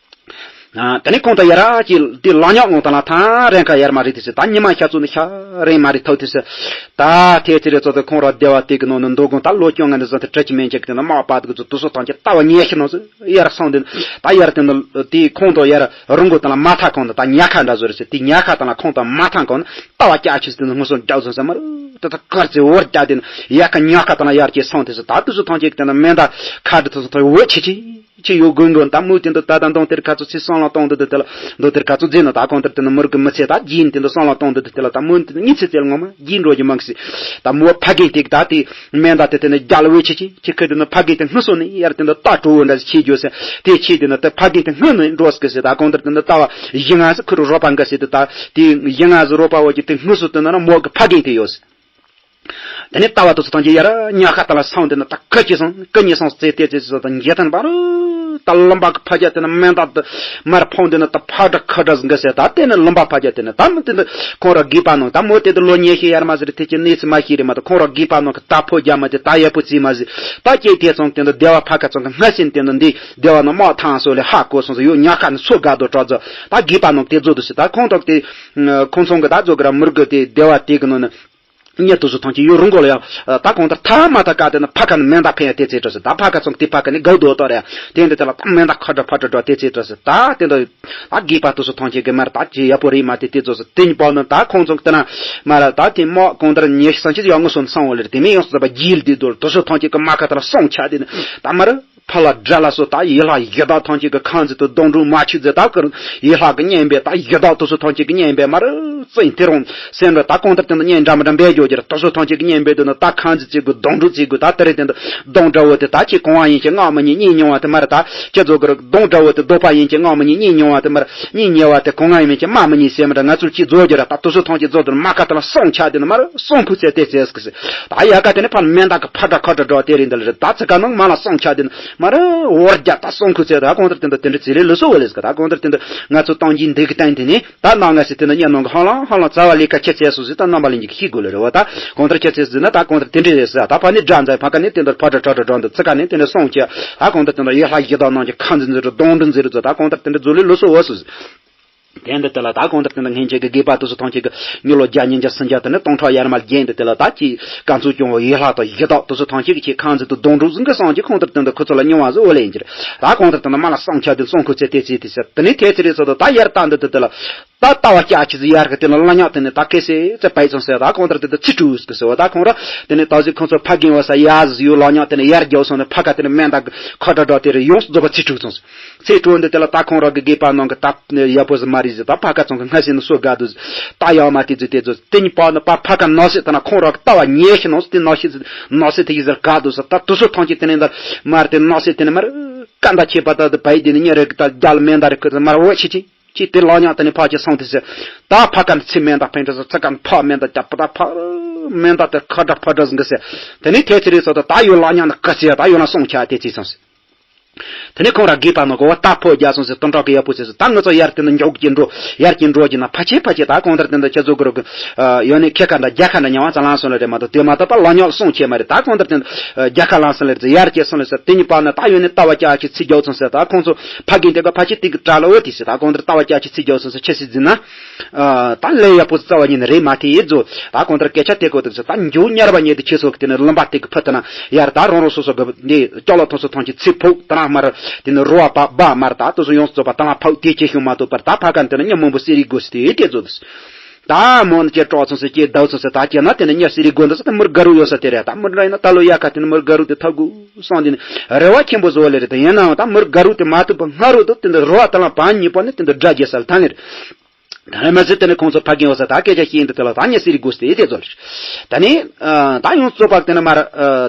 ཨ། དེ་ནས་ཁོང་དང་ཡར་ཅིག་དེ་ལ་ཉག་ངོ་དང་ལ་ཐང་རན་ཁ་ཡར་མ་རེད་དེ་སི་ད་ཉི་མ་ཤ་ཚུ་ནི་ཤ་རན་མ་རེད་ཐོག་དེ་སི། ད་ཐེ་ཚེ་རེ་ཚོ་དེ་ཁོང་ར་སྡེ་བ་དེ་གི་ནང་ནས་འདུག་གོང་ད་ལོ་བཅོ་ལྔ་ནས་བཟུང་སྟེ་བྲ་ཆི་མེན་ཆེག་དེ་ནི་མ་པ་དེ་གི་ཚོ་དུ་སོ་ཐང་ཆེ་ལྟ་བ་ཉེ་ཤི་ནང་སི་ཡར་སོང་དེ་ད་ཡར་དེ་ནི་དེ་ཁོང་དང་ཡར་རུང་གོ་དང་ལ་མ་ཐག་གོང་ནས་ད་ཉག་ཁ་འདྲ་བཟོ་རེད་སི་དེ་ཉག་ཁ་དང་ལ་ཁོང་དང་མ་ཐག་གོང་ནས་ལྟ་བ་སྐྱ་ཆུ་སི་དེ་ནི་ངོ་སོ་འདྲ་བཟོ་ས་མ་རུ་དེ་ད་དཀར་ཚེ་འོར་སྐྱ་དེ་ནི་ཡར་ཁ་ཉག་ཁ་དང་ལ་ཡར་ཅིག་སོང་དེ་སི་ད་དུ་སོ་ཐང་ཆེག་དེ་ནི་མེ་མདའ་ཁ་དེ་ཚོ་ཐང་འོད་ཆེ་ཆེ། ཅི་ཡོད་དགོས་དགོས་ད་མོ་དེ་འདུག་ད་ད་འདོང་དེར་ཁ་ཚོ་ཚེ་སང་ལ་གཏོང་འདུག་དེ་ལ་འདོ་དེར་ཁ་ཚོ་རྫས་ནོ་ད་གང་ལྟར་དེ་ནི་མུར་གི་མི་ཚེ་ད་རྒྱུན་དེ་འདུག་སང་ལ་གཏོང་འདུག་དེ་ལ་ད་མོ་དེ་ནི་ཚེ་ཚེ་ལ་ངོ་མ་རྒྱུན་འགྲོ་རྒྱུ་མང་སི། ད་མོ་ཕ་རྒན་དེ་ད་དེ་མེ་མདའ་དེ་དེ་ནི་རྒྱ་ལ་བེ་ཆེ་ཆེ་ཆེ་ཁ་དེ་ནི་ཕ་རྒན་དེ་སྔུ་སོ་ནི་ཡར་དེ་འདུག་ད་གྲོ་བོ་འདྲ་ཆེ་རྒྱུ་སི་དེ་ཆེ་དེ་ནི་ད་ཕ་རྒན་དེ་སྔུ་ནི་འགྲོ་སི་གི་སི། ད་གང་ལྟར་དེ་འདུག་ལྟ་བ་ཡི་ང་སི་ཁུ་རུ་རོ་པ་འགའ་སི་དེ་ད་དེ་ཡི་ང་སི་རོ་པ་བོ་གི་དེ་སྔུ་སོ་དེ་ནི་ན་མོ་གི་ཕ་རྒན་དེ་ཡོད་སི། དེ་ནས་ལྟ་བ་དུ་ཚོ་ཐང་ཆེ་ཡར་ཉག་ཁ་དང་ལ་སང་དེ་ནི་ད་ཁ་ཅི་སང་ཀི་ཉི་སང་ཙེ་ཏེ་ཙེ་ཙེ་སོ་དང་འཇེ་ཐན་པ་རུ་ད་ལུམ་པ་གི་ཕ་རྒྱ་དེ་ནི་མེ་མདའ་དེ་མར་ཕོང་དེ་ནི་ད་ཕ་དྲ་ཁ་དྲ་ཟིན་གི་སེ། ད་དེ་ནི་ལུམ་པ་ཕ་རྒྱ་དེ་ནི་ད་མི་དེ་ནི་ཁོང་ར་གི་པ་ནང་ད་མོ་དེ་དེ་ལོ་ཉེ་ཤེ་ཡར་མ་ཟེར་ཐེ་ཅི་གནས་ཚུལ་མ་ཤེས་རེད་མ་ད་ཁོང་ར་གི་པ་ནང་གི་ད་ཕོ་རྒྱ་མ་དེ་ད་ཡ་པོ་ཙི་མ་ཟེར། ད་ཀྱེ་དེ་ཚང་དེ་ནི་སྡེ་བ་ཕ་ཁ་ཚང་གི་སྔ་སེན་དེ་ནི་འདི་སྡེ་བ་ནི་མ་ཐང་སོ་ལེ་ཧ་གོ་སོང་སོ་ཡོ་ཉག་ཁ་ནི་ཚོ་དགའ་དོ་གྲོགས་ཚོ་ད་གི་པ་ནང་དེ་ཚོ་དུ་སི། ད་ཁོང་ཐོག་དེ་ཁོང་ཚང་གི་ད་ཚོ་གི་ར་མུར་གི་དེ་སྡེ་བ་དེ་གི་ནང་ནི། གཉེར་དུ་སུ་ཐང་ཅིག་ཡོད་རུང་གོ་ལ་ཡང་ད་གང་ལྟར་ཐ་མ་ད་ཀ་དེ་ན་ཕ་ཁ་ནི་མེ་མདའ་འཕེན་ཡ་དེ་ཚེ་འགྲོ་སི་ད་ཕ་ཁ་ཚང་དེ་ཕ་ཁ་ནི་གའུ་དོ་ཏོ་རེད། དེ་འདི་དེ་ལ་ད་མེ་མདའ་ཁ་དྲ་ཕ་དྲ་འགྲོ་དེ་ཚེ་འགྲོ་སི་ད་དེ་འདི་ད་དགེ་བ་དུ་སུ་ཐང་ཅིག་གི་མར་ད་ཅི་ཡ་པོ་རེད་མ་དེ་དེ་ཚོ་སི་དེ་ཉི་པོ་ནི་ད་ཁོང་ཚང་དེ་ན་མར་ད་དེ་མོ་གང་ལྟར་ཉེ་ཤི་སང་ཅི་ཡང་ངོ་སོན་སང་བ་ལེར་དེ་མི་ཡང་སུ་ད་པ་རྒྱིལ་དེ་དོ་དུ་སུ་ཐང་ཅིག་གི་མ་ཁ་དེ་ལ་སོང་ཆ་དེ་ནི་ད་མར། ཕ་ལ་དགྲ་ལ་སོགས་ད་ཡི་ལྷ་ཡི་དྭགས་ཐམས་ཅད་ཀྱི་ཁ་འཛིན་དུ་སྡོང་གྲོགས་མ་ཆུད་ཟེར་ད་ཀར་ཡི་ལྷ་གི་གཉེན་པས་ད་ཡི་དྭགས་དུ་སོགས་ཐམས་ཅད་ཀྱི་གཉེན་པས་མར་བཙན་དེ་རུང་སེམས་ར་ད་གང་ལྟར་དེ་འདི་གཉེན་འདྲ་མི་འདྲ་འབད་རྒྱུ་རྒྱུ་ར་དུ་སོགས་ཐམས་ཅད་ཀྱི་གཉེན་པས་དུ་ནི་ད་ཁ་འཛིན་བྱེད་དགོས་སྡོང་གྲོགས་བྱེད་དགོས་ད་དེ་རེད་དེ་འདི་སྡོང་དགྲ་བོ་དེ་ད་ཁྱེད་གང་བ་ཡིན་གྱི་སྔ་མ་ཉིད་གཉེན་མྱོང་བ་དེ་མར་ད་ཁྱེད་ཚོ་གི་ར་སྡོང་དགྲ་བོ་དེ་བཟློག་པ་ཡིན་གྱི་སྔ་མ་ཉིད་གཉེན་མྱོང་བ་དེ་མར་གཉེན་ཉེ་བ་དེ་གང་ང་ཡིན་མིན་གྱི་སྔ་མ་ཉིད་སེམས་ར་ང་ཚོར་ཅི་རྫོགས་རྒྱུ་ར་ད་དུ་སོགས་ཐམས་ཅད་རྫོགས་དུ་མ་ཁ་ད་ལ་སོང་ཆ་དེ་ནི་མར་སོང་ཁུ་ཚེ་དེ་ཚེ་སྐུ་སི་ད་ཡ་ག་དེ་ནི་ཕར་མེ་མདའ་གི་ཕ་དྲ་ཁ་དྲ་འགྲོ་དེ་རིང་འདི་ལ་རེད་ད་ཚེ་ག་ནང་མ་ལ་སོང་ཆ་དེ་ནི་མར་འོར་རྒྱ་ད་སོང་ཁུ་ཚེ་ད་གང་ལྟར་དེ་འདི་དེ་འདྲ་ཚེ་རེ་ལུ་སོ་བ་ལེ་སྐ་ད་གང་ལྟར་དེ་འདི་ང་ཚོ་སྟོང་གི་འདི་གི་སྟེང་དེ་ནི་ད་ནང་ང་སི་དེ་ནི་ཉ་ནང་གི་ཧང་ལང་ཧང་ལང་རྩ་བ་ལས་ཀ་ཁྱེད་ཚེ་སོ་སི་ད་རྣམ་པ་ལེན་གྱི་ཤི་དགོས་ལེ་རེད་བ་ད་གང་ལྟར་ཁྱེད་ཚེ་ཟི་ན་ད་གང་ལྟར་དེ་འདྲ་རེད་སི་ད་ཕ་ནི་དགྲ་མཛའ་ཕ་ཀ་ནི་དེ་འདི་ཕ་དྲ་ཁ་དྲ་འགྲོ་འདི་ཚེ་ག་ནི་དེ་འདི་སོང་ཆ་ད་གང་ལྟར་དེ་འདི་ཡོད་ལྷ་ཡི་དྭགས་ནང་གི་ཁ་འཛིན་ཟེར་རུ་སྡོང་གྲོགས་ཟེར་རུ་ཚོ་ད་གང་ལྟར་དེ་འདི་རྫོགས་ལེ་ལུ་སོ་བ་སོ་སི། དེ་འདི་དེ་ལ་ད་གང་ལྟར་དེ་འདི་སྔན་ཆད་ཀྱི་དགེ་བ་དུ་སུ་ཐམས་ཅད་ཀྱི་མྱུར་ལོ་བརྒྱ་ཉིས་བརྒྱ་སུམ་བརྒྱ་དེ་ནི་སྟོང་ཕྲག་ཡར་མར་རྒྱན་འདི་དེ་ལ་ད་ཀྱི་གང་ཚུགས་ཀྱང་ཡི་ལྷ་དང་ཡི་དྭགས་དུ་སུ་ཐམས་ཅད་ཀྱི་ཁྱེད་ཁང་འཛིན་དུ་སྡོང་གྲོགས་ཟིན་གི་སངས་ཀྱི་ཁོང་ལྟར་དེ་འདི་ཁོ་ཚོ་ལ་མྱོང་བ་ཟི་འོ་ལེ་ཡིན་གྱི་རེད། ད་གང་ལྟར་དེ་འདི་མ་ལ་སངས་ཆ་དེ་སོང་ཁོ་ཚེ་དེ་ཚེ་དེ་ཟེར་དེ་ནི་དེ་ཚེ་རེད་ཚོ་དུ་ད་ཡར་ལྟ་འདི་དེ་དེ་ལ་ད་ལྟ་བ་སྐྱ་ཆི་ཟི་ཡར་གི་དེ་ལ་ལ་ཉག་དེ་ནི་ད་ཁེ་སེ་ཚེ་པའི་ཚོང་ཟེར་ད་གང་ལྟར་དེ་དེ་ཚི་ཀྲུག་གི་ཟེར་བ་ད་ཁོང་ར་དེ་ནི་ད་ཟི་ཁོང་ཚོ་ཕ་རྒན་བ་ས་ཡ་ཟི་ཡོ་ལ་ཉག་དེ་ནི་ཡར་རྒྱ་སོང་ནི་ཕ་ཀ་དེ་ནི་མེ་མདའ་ཁ་དྲ་འགྲོ་དེ་རེད་ཡོངས་སུ་རྫོགས་པ་ཚི་ཀྲུག་སོང་ཟི། ཚེ་སྤྲོ་འདི་དེ་ལ་ད་ཁོང་རང་གི་དགེ་བ་ནང་གི་ད་ཡག་པོ་ཟིག་མ་རེད་ཟེར་ད་ཕ་ཁ་ཚང་གི་སྔ་ཕྱི་ནི་སོ་དགའ་འདུག་ཟེར་ད་ཡག་མ་དེ་ཚོ་དེ་ཚོ་དེ་ཉིད་པ་ནི་པ་ཕ་ཁ་ནག་སེ་ད་ན་ཁོང་རང་གི་ལྟ་བ་ཉེས་ཤི་ནང་སེ་དེ་ནག་སེ་ནག་སེ་དེ་ཡི་ཟེར་དགའ་འདུག་ཟེར་ད་དུ་སོ་ཐང་གི་དེ་ནས་འདར་མར་དེ་ནག་སེ་དེ་ནས་མར་ཀ་འདའ་ཁྱེད་པ་ད་དེ་བའི་དེ་ནས་ཉེ་རེ་གི་ད་རྒྱ་ལ་མེ་མདའ་རེ་ཁུ་ད་མར་འོ་ཆི་ཆི་ཆི་དེ་ལག་ཉག་དེ་ནས་ཕ་ཆེ་སོང་དེ་ཟེར་ད་ཕ་ཁ་ནི་ཚི་མེ་མདའ་ཕན་འདྲ་ཟེར་ཚི་ཁ་ནི་ཕ་མེ་མདའ་རྒྱབ་པ་ད་ཕ་མེ་མདའ་དེ་ཁ་འདྲ་ཕ་འདྲ་ཟེར་གི་ཟེར་དེ་ནས་དེ་ཚེ་རེ་སོ་ད་ད་ཡོད་ལག་ཉག་ནི་ཀ་ཟེར་ད་ཡོད་ན་སོང་ཆ་དེ་ཚེ་སོང་ཟེར། དེ་ནས་ཁོང་ར་དགེ་བ་ནང་གི་འོ་ད་ཕོ་རྒྱ་སོང་ཟེར་སྟོང་ཕྲག་གི་ཡག་པོ་ཟེར་ཟེར་ད་ངུ་ཚོ་ཡར་དེ་ནི་མགྱོགས་ཀྱི་འགྲོ་ཡར་གྱི་འགྲོ་གྱི་ན་ཕ་ཆེ་ཕ་ཆེ་ད་གང་ལྟར་དེ་འདི་ཁྱེད་ཚོ་གི་རུ་གི་ཡོད་ནི་ཁྱེད་ཁ་འདྲ་རྒྱ་ཁ་འདྲ་ཉམས་ཙ་ལང་སོང་ལ་རེད་མ་གཏོགས་དེ་མ་གཏོགས་པ་ལ་ཉག་སོང་ཆེ་མ་རེད་ད་གང་ལྟར་དེ་འདི་རྒྱ་ཁ་ལང་སོང་ལ་རེད་ཟེར་ཡར་གྱི་སོང་ལ་ཟེར་དེ་ཉིད་པ་ནི་ད་ཡོད་ནི་ལྟ་བ་ཅག་གི་ཚིག་རྒྱག་སོང་ཟེར་ད་ཁོང་ཚོ་ཕ་རྒན་དེ་ག་ཕ་ཆེ་དེ་གི་དྲ་ལ་འོ་དེ་ཟེར་ད་གང་ལྟར་ལྟ་བ་ཅག་གི་ཚིག་རྒྱག་སོང་ཟེར་ཁྱེད་སི་འཛིན་ན། ད་ལས་ཡག་པོ་རྩ་བ་ཉིད་ནས་རེད་མ་དེ་ཡིན་ཚོ། ད་གང་ལྟར་སྐད་ཆ་དེ་གོ་དེ་ཚོ་ད་མཇུག་ཉར་བ་ཉེ་དུ་ཁྱེད་ཚོ་གི་དེ་ནི་ལུམ་པ་དེ་གི་ཕུ་ཐུ་ན་ཡར་ད་རང་རང་སོ་སོ་གི་འདི་ཅོག་ལ་ཐོང་སོ་ཐོང་གི་ཚིག་ཕོག་ད་རང་མར་དེ་ནི་རོ་བ་པ་བ་མར་ད་དུ་སོ་ཡོངས་རྫོགས་པ་ད་རང་ཕོག་དེ་ཁྱེད་ཤུང་མ་ཐུབ་པར་ད་ཕ་ག་དེ་ནི་ཉི་མོན་པོ་སེ་རི་དགོས་སི་དེ་དེ་ཚོ་དུ། ད་མོ་ནི་ཅེ་ཀྲོག་ཚོང་སི་ཅེ་དའུ་ཚོང་སི་ད་ཅེ་ན་དེ་ནི་ཉི་སེ་རི་དགོས་འདུག་ས་ད་མུར་ག་རུ་ཡོད་ས་དེ་རེད་ད་མུར་ར་ཡིན་ན་ད་ལོ་ཡ་ཁ་དེ་ནི་མུར་ག་རུ་དེ་ཐབ་དགོས་སོང་དེ་ནི་རེ་བ་ཆེན་པོ་བཟོ་བ་ལེ་རེད་ད་ཡིན་ནའང་ད་མུར་ག་རུ་དེ་མ་ཐུབ་པ་སྔ་རུ་དུ་དེ་འདི་རོ་བ་ད་ལ་བ་གཉིས་པོ་ནི་དེ་འདི་དགྲ་རྒྱལ་ས་ལ་ཐ་ནི་རེད། ད་ནི་མ་ཟད་དེ་ནི་ཁོང་ཚོ་ཕ་རྒན་འོ་ས་ད་སྐད་ཆ་ཤེས་ཡིན་དུ་དེ་ལ་ད་ཉི་སི་རི་དགོས་ཏེ་དེ་ཚོ་ལ། ད་ནི་ད་ཡོངས་རྫོགས་པ་དེ་ནི་མར་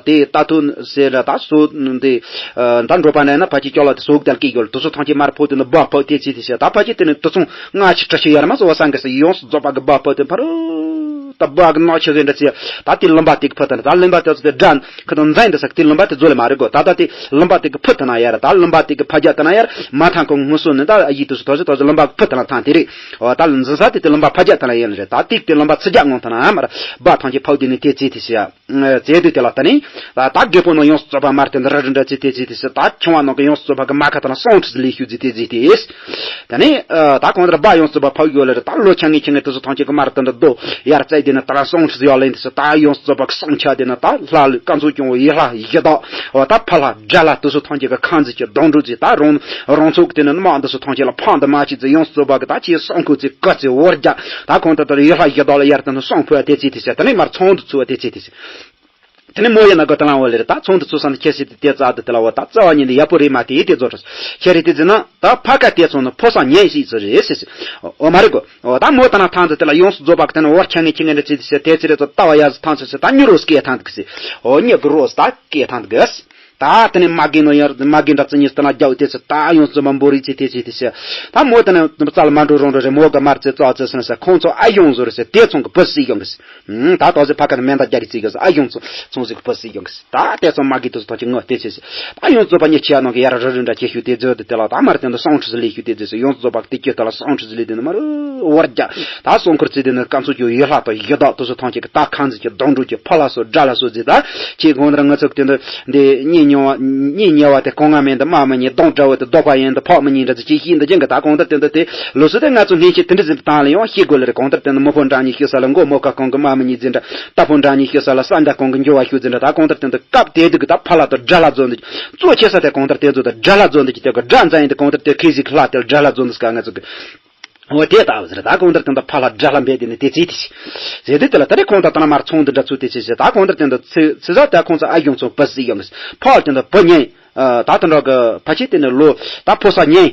དེ་ད་ཐུན་ཟེར་ལ་ད་སོ་དེ་ད་འགྲོ་པ་ན་ན་ཕ་ཅི་ཅོ་ལ་དེ་སོག་དལ་སྐད་ཡོད་ལ་དུ་སོ་ཐང་ཅི་མར་ཕོ་དེ་ནི་སྦ་ཕོ་དེ་ཚི་དེ་ཟེར་ད་ཕ་ཅི་དེ་ནི་དུ་སོང་ང་ཆི་ཁྲ་ཆི་ཡར་མ་སོ་བ་སང་གི་ས་ཡོངས་རྫོགས་པ་གི་སྦ་ཕོ་དེ་ཕ་རུ་ད་སྦ་གི་ནག་ཆི་གི་འདྲ་ཚི་ད་དེ་ལུམ་པ་དེ་གི་ཕོ་དེ་ནི་ད་ལུམ་པ་དེ་ཚོ་དེ་དགྲ་ཁ་དང་འཛིན་དེ་ས་དེ་ལུམ་པ་དེ་ཛོ་ལེ་མ་རེད་གོ་ད་ད་དེ་ལུམ་པ་དེ་གི་ཕོ་དེ་ན་ཡར་ད་ལུམ་པ་དེ་གི་ཕ་རྒྱ་དེ་ན་ཡར་མ་ཐང་གི་ངུ་སོ་ནི་ད་ཨ་ཡི་དུ་སོ་དོ་ཚི་དོ་ཚི་ལུམ་པ་གི་ཕོ་དེ་ན་ཐང་དེ་རེད། འོ་ད་ལ་འཛིན་ས་དེ་དེ་ལུམ་པ་ཕ་རྒྱ་ཐ་ན་ཡིན་རེད། ད་ཏིག་དེ་ལུམ་པ་ཚི་རྒྱ་ངོ་ཐ་ན་མར་སྦ་ཐང་ཆེ་ཕའུ་དེ་ནི་དེ་ཚི་དེ་ཟེར་ཡ། ཚེ་དུས་དེ་ལ་ད་ནི། ད་རྒད་པོ་ནང་ཡོངས་རྫོགས་པ་མར་དེ་འདི་ར་རི་འདྲ་ཚི་དེ་ཚི་དེ་ཟེར་ད་ཆུང་བ་ནང་གི་ཡོངས་རྫོགས་པ་གི་མ་ཁ་ཐ་ན་སོང་ཁྲི་ལི་ཤུ་ཚི་དེ་ཚི་དེ། ད་ནི། ད་གང་ལྟར་སྦ་ཡོངས་རྫོགས་པ་ཕའུ་ཡོད་ལ་རེད། ད་ལོ་ཆ་ངེ་ཆ་ངེ་དེ་ཚོ་ཐང་ཆེ་གི་མར་དེ་འདི་རྡོ་ཡར་བཙལ་དེ་ནི་ད་ར་སོང་ཁྲི་ཡོད་ལེན་དེ་ཟེར་ད་ཡོངས་རྫོགས་པ་གི་སོང་ཆ་དེ་ནི་ད་ལྷ་ལུས་ཀ་ཚོ་སྐྱོང་བོ་ཡི་ལྷ་ཡི་དྭགས་འོ་ད་ཕ་ལྷ་དགྲ་ལྷ་དེ་ཚོ་ཐང་ཆེ་གི་ཁང་འཛིན་གྱི་སྡོང་གྲོགས་ཚི་ད་རོང་རོང་ཚོགས་དེ་ནི་དམག་འདི་ཚོ་ཐང་ཆེ་ལ་ཕང་དུ་མ་ཆི་ཚི་ཡོངས་རྫོགས་པ་གི་ད་ཆེ་སོང་ཁུ་ཚི་ཀ་ཚི་འོར་རྒྱ་ད་གང་ལྟར་ད་ཡི་ལྷ་ཡི་དྭགས་ལ་ཡར་དེ་ནི་སོང་ཕུ་ཡ་དེ་ཚི་དེ་ཟེར་ད་ནི་མར་ཚོང་དུ་ཚུ་བ་དེ་ཚི་དེ་ཟེར། དེ་ནི་མོ་ཡིན་ན་གོ་ད་ལང་བ་ལེ་རེད། ད་ཚོང་དུ་ཚུ་སང་དེ་ཁྱེད་སི་དེ་དེ་ཙག་དེ་དེ་ལ་བ་ད་རྩ་བ་ཉིད་ནས་ཡག་པོ་རེད་མ་དེ་དེ་ཚོ་རེད། ཁྱེད་རེད་དེ་ཟེར་ན་ད་ཕ་ཀ་དེ་ཚོ་ནི་ཕོ་སང་ཉན་ཤིག་ཚོ་རེད་ཟེར་ཟེར། འོ་མ་རེད་གོ་འོ་ད་མོ་ད་ན་ཐང་དུ་དེ་ལ་ཡོངས་སུ་རྫོགས་པ་གི་དེ་ནི་འོར་ཁྱ་ངེ་ཁྱི་ངེ་འདྲ་ཚི་དེ་ཟེར་དེ་ཚི་རེད་ཚོ་ལྟ་བ་ཡ་ཟི་ཐང་ཚོ་ཟེར་ད་མྱུར་རོ་སྐད་ཐང་དུ་གི་ཟེར། འོ་མྱུར་གི་རོ་ཟི་ད་སྐད་ཐང་དུ་གི་ཟེར། ད་དེ་ནས་མ་གི་ནོ་ཡར་མ་གི་འདྲ་ཚི་ཉིས་ཏེ་ན་རྒྱ་བོ་དེ་ཚི་ད་ཡོངས་ཚི་མ་འབོ་རི་ཚི་དེ་ཚི་དེ་ཚི། ད་མོ་དེ་ནས་རྩ་ལ་མ་འགྲོ་རོང་འགྲོ་རེ་མོ་ག་མར་ཚི་ཙོག་ཚི་སི་ན་ས་ཁོང་ཚོ་ཨ་ཡོང་བཟོ་རེ་ཟེར་དེ་ཚོང་གི་བུ་སི་ཡོང་གི་སི། ད་ཏོག་ཙི་ཕ་ཁ་ནས་མེ་མདའ་རྒྱ་རི་ཚི་གི་སི་ཨ་ཡོང་ཚོང་ཚོང་ཟིག་བུ་སི་ཡོང་གི་སི། ད་དེ་ཚོ་མ་གི་དུ་སི་ཐོག་ཅི་ངོ་དེ་ཚི་སི། ད་ཡོངས་ཚོ་པ་ཉི་ཆི་ཡ་ནང་གི་ཡར་རི་རི་འདྲ་ཁྱེད་ཤུ་དེ་ཚོ་དེ་དེ་ལ་ད་མར་དེ་འདི་སོང་ཁྲི་ཟི་ལི་ཤུ་དེ་ཚི་སི་ཡོངས་ཚོ་པ་དེ་ཁྱེད་ད་ལ་སོང་ཁྲི་ཟི་ལི་དེ་ནི་མ་རུ་བར་རྒྱ། ད་སོང་ཁུར་ཚི་དེ་ནི་ཀམ་ཚོ་ཀྱི་ཡི་ལྷ་དང་ཡི་དྭགས་དུ་སི་ཐོང་ཅི་གི་ད་ཁང་ཚི་ཀྱི་སྡོང་འགྲོ་ཀྱི་ཕ་ལ་སོ་དགྲ་ལ་སོ་ཟི་ད་ཁྱེད་གོང་དེ་ང་ཚོ་གི་དེ་འདི་འདི་གཉིས། ཉེ་བ་གཉེན་ཉེ་བ་དེ་གོང་ང་མེད་འདི་དམག་མི་ཉེ། གདོང་དྲ་བོ་དེ་ལྡོག་པ་ཡིན་འདི་ཕོག་མི་ཉེ་འདྲ་ཅིག་ཤེས་འདི་ཅན་གི་ད་གང་ལྟར་དེ་འདི་དེ་ལོ་སུ་དེ་ང་ཚོ་སྔན་ཆད་དེ་འདྲ་ཟིན་དང་ལ་ཡང་ཤེས་དགོས་ལེ་རེད། གང་ལྟར་དེ་འདི་མི་ཕོ་འདྲ་ཉེ་ཤོད་ས་ལ་མགོ་མོ་ཁ་གང་གི་དམག་མི་ཉེ་འཛིན་འདྲ། རྟ་ཕོ་འདྲ་ཉེ་ཤོད་ས་ལ་ས་འདྲ་གང་གི་འགྱུར་བ་ཤོད་འཛིན་འདྲ། ད་གང་ལྟར་དེ་འདི་སྐབས་དེ་དུས་གི་ད་ཕ་ལ་དང་དགྲ་ལྷ་རྫོགས་འདི་གཙོ་ཆེ་ས་དེ་གང་ལྟར་དེ་ཚོ་ད་དགྲ་ལྷ་རྫོགས་འདི་ཅི་དེ་གི་དགྲ་འཛིན་ཡིན་དེ་གང་ལྟར་དེ་ཁེ་ཟིག་ལྷ་དེ་དགྲ་ལྷ་རྫོགས་འདི་སྐབས་ང་ཚོ་གི་འོ་དེ་ལྟ་བུ་ཟེར། ད་གང་ལྟར་དེ་འདི་ཕ་ལ་དགྲ་ལྷ་འབད་དེ་ནི་དེ་ཚེ་དེ་ཟེར་དུས་དེ་ལ་ད་རེས་གང་ལྟར་ད་ན་མར་ཚོང་འདི་འདྲ་ཚུལ་དེ་ཚེ་ཟེར། ད་གང་ལྟར་དེ་འདི་ཚེ་ཚེ་ཟ་ད་ཁོང་ཚོ་ཨ་གཞུང་ཚོང་པ་སྲིད་ཡོང་གི་ཕ་ལ་དེ་འདི་བུ་ཉེ། ད་དེ་འདྲ་གི་ཕ་ཆེ་དེ་ནི་ལོ་ད་ཕོ་ས་ཉེ།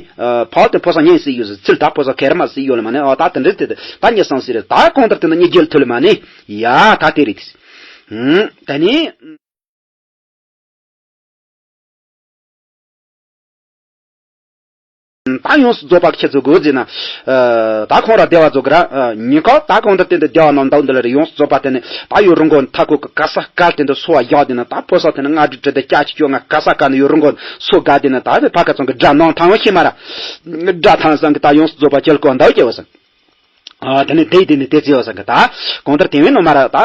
ཕ་ལ་དེ་ཕོ་ས་ཉེ་སྲིད་ཡོད་ཟེར། ཚིལ་ད་ཕོ་ས་ཁེར་མ་སྲིད་ཡོད་ལ་མ་ནི་ཨ་ད་དེ་འདྲ་དེ་ད་ཉེ་སང་སྲིད་རེད། ད་གང་ལྟར་དེ་འདི་ཉེ་རྒྱལ་ཐུལ་ལ་མ་ནི་ཡ་ད་དེ་རེད། དེ་ནི། ད་ཡོངས་སུ་རྫོགས་པ་ཁྱེད་ཚོ་དགོས་ཟེར་ན། ད་ཁོང་ར་སྡེ་བ་རྫོགས་གི་ར། ཉིན་ཁ་ད་གང་ལྟར་དེ་འདི་སྡེ་བ་ནང་འདུག་འདི་ལ་རེ་ཡོངས་སུ་རྫོགས་པ་དེ་ནི་ད་ཡོད་རུང་གོ་མཐའ་ཁུག་གི་ག་ས་གལ་དེ་འདི་སོ་བ་བཞག་དེ་ན་ད་ཕོ་ས་དེ་ནི་ལྔ་དྲུག་དྲུག་དེ་བརྒྱ་ཆ་བཅོ་ལྔ་ག་ས་ག་ནི་ཡོད་རུང་གོ་སོ་དགའ་དེ་ན་ད་དེ་ཕ་ཁ་ཚང་གི་དགྲ་ནང་ཐང་བ་ཤི་མ་ར། དགྲ་ཐང་སང་གི་ད་ཡོངས་སུ་རྫོགས་པ་ཁྱེད་ལ་གོ་འདའ་བ་སྐྱེ་བ་སང་། ཨ་དེ་ནས་དེ་དེ་ནས་དེ་བརྩི་བ་ཟེར་གི་ད། གང་ལྟར་དེ་བས་ནོ་མ་ར་ད་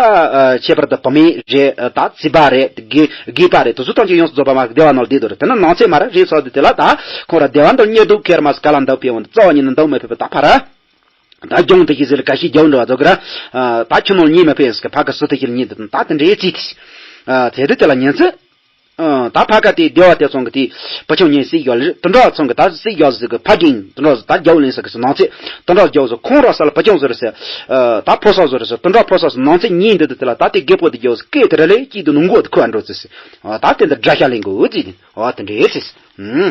ཁྱད་པར་དུ་བུད་མེད་རེད། ད་བྱིས་པ་རེད། དགེ་དགེ་བ་རེད། དེ་ཚོ་ཐམས་ཅད་ཡོངས་སུ་རྫོགས་པ་མ་སྡེ་བ་ནང་ལ་བསྡད་དོ་རེད། དེ་ན་ནང་ཚེ་མ་ར་རེད་ཚོགས་དེ་དེ་ལ་ད་ཁོང་ར་སྡེ་བ་འདིར་གཉེར་འདུག་ཁེར་མ་སི་ག་ལ་འདུག་ཕེ་འོང་རྩ་བ་ཉིད་ནས་འདུག་མ་ཕེ་བ་ད་ཕ་ར། ད་ལྗོངས་དེ་ཤི་ཟེར་ལ་ག་ཤི་རྒྱའུ་འདྲ་བ་ཚོ་གི་ར། ད་ཁྱོད་ནང་གཉིད་མ་ཕེ་ཡིན་སི་ག་ཕ་གི་སུ་དེ་ཤི་ལ་གཉིད་དེ་ད་དེ་འདྲའི་རྩིས་དེ་ཤི། དེ་དུས་དེ་ལ་ཉིན་ཚེ། ཨ། ད་ཕ་ཁ་དེ་སྡེ་བ་དེ་ཚང་གི་དེ་བུ་ཆུང་གཉིས་སྲིད་ཡོད་ལེ། དེ་འདྲ་ཚང་གི་ད་སྲིད་ཡོད་ཟིག་གི་ཕ་རྒན་དེ་འདྲ་ཟིག་ད་རྒྱའུ་ལེན་ས་གི་སུ་ནང་ཚེ་དེ་འདྲ་རྒྱའུ་ཟིག་ཁོང་ར་ས་ལ་བུ་ཆུང་ཟིག་རེད་ཟེར། ཨ། ད་ཕོ་ས་ཟིག་རེད་ཟེར། དེ་འདྲ་ཕོ་ས་ཟིག་ནང་ཚེ་ཉིན་འདི་དུ་དེ་ལ་ད་དེ་རྒད་པོ་དེ་རྒྱའུ་ཟིག་སྐད་དེ་ར་ལེ་གཅིག་དུ་ནུ་མགོ་དེ་ཁོ་ཨ་འགྲོ་ཟིག་ཟེར། ཨ། ད་དེ་འདི་དགྲ་ཤ་ལེན་གི་འུ་ཟིག་དེ་ཨ་དེ་འདྲ་ཟིག་ཨུམ།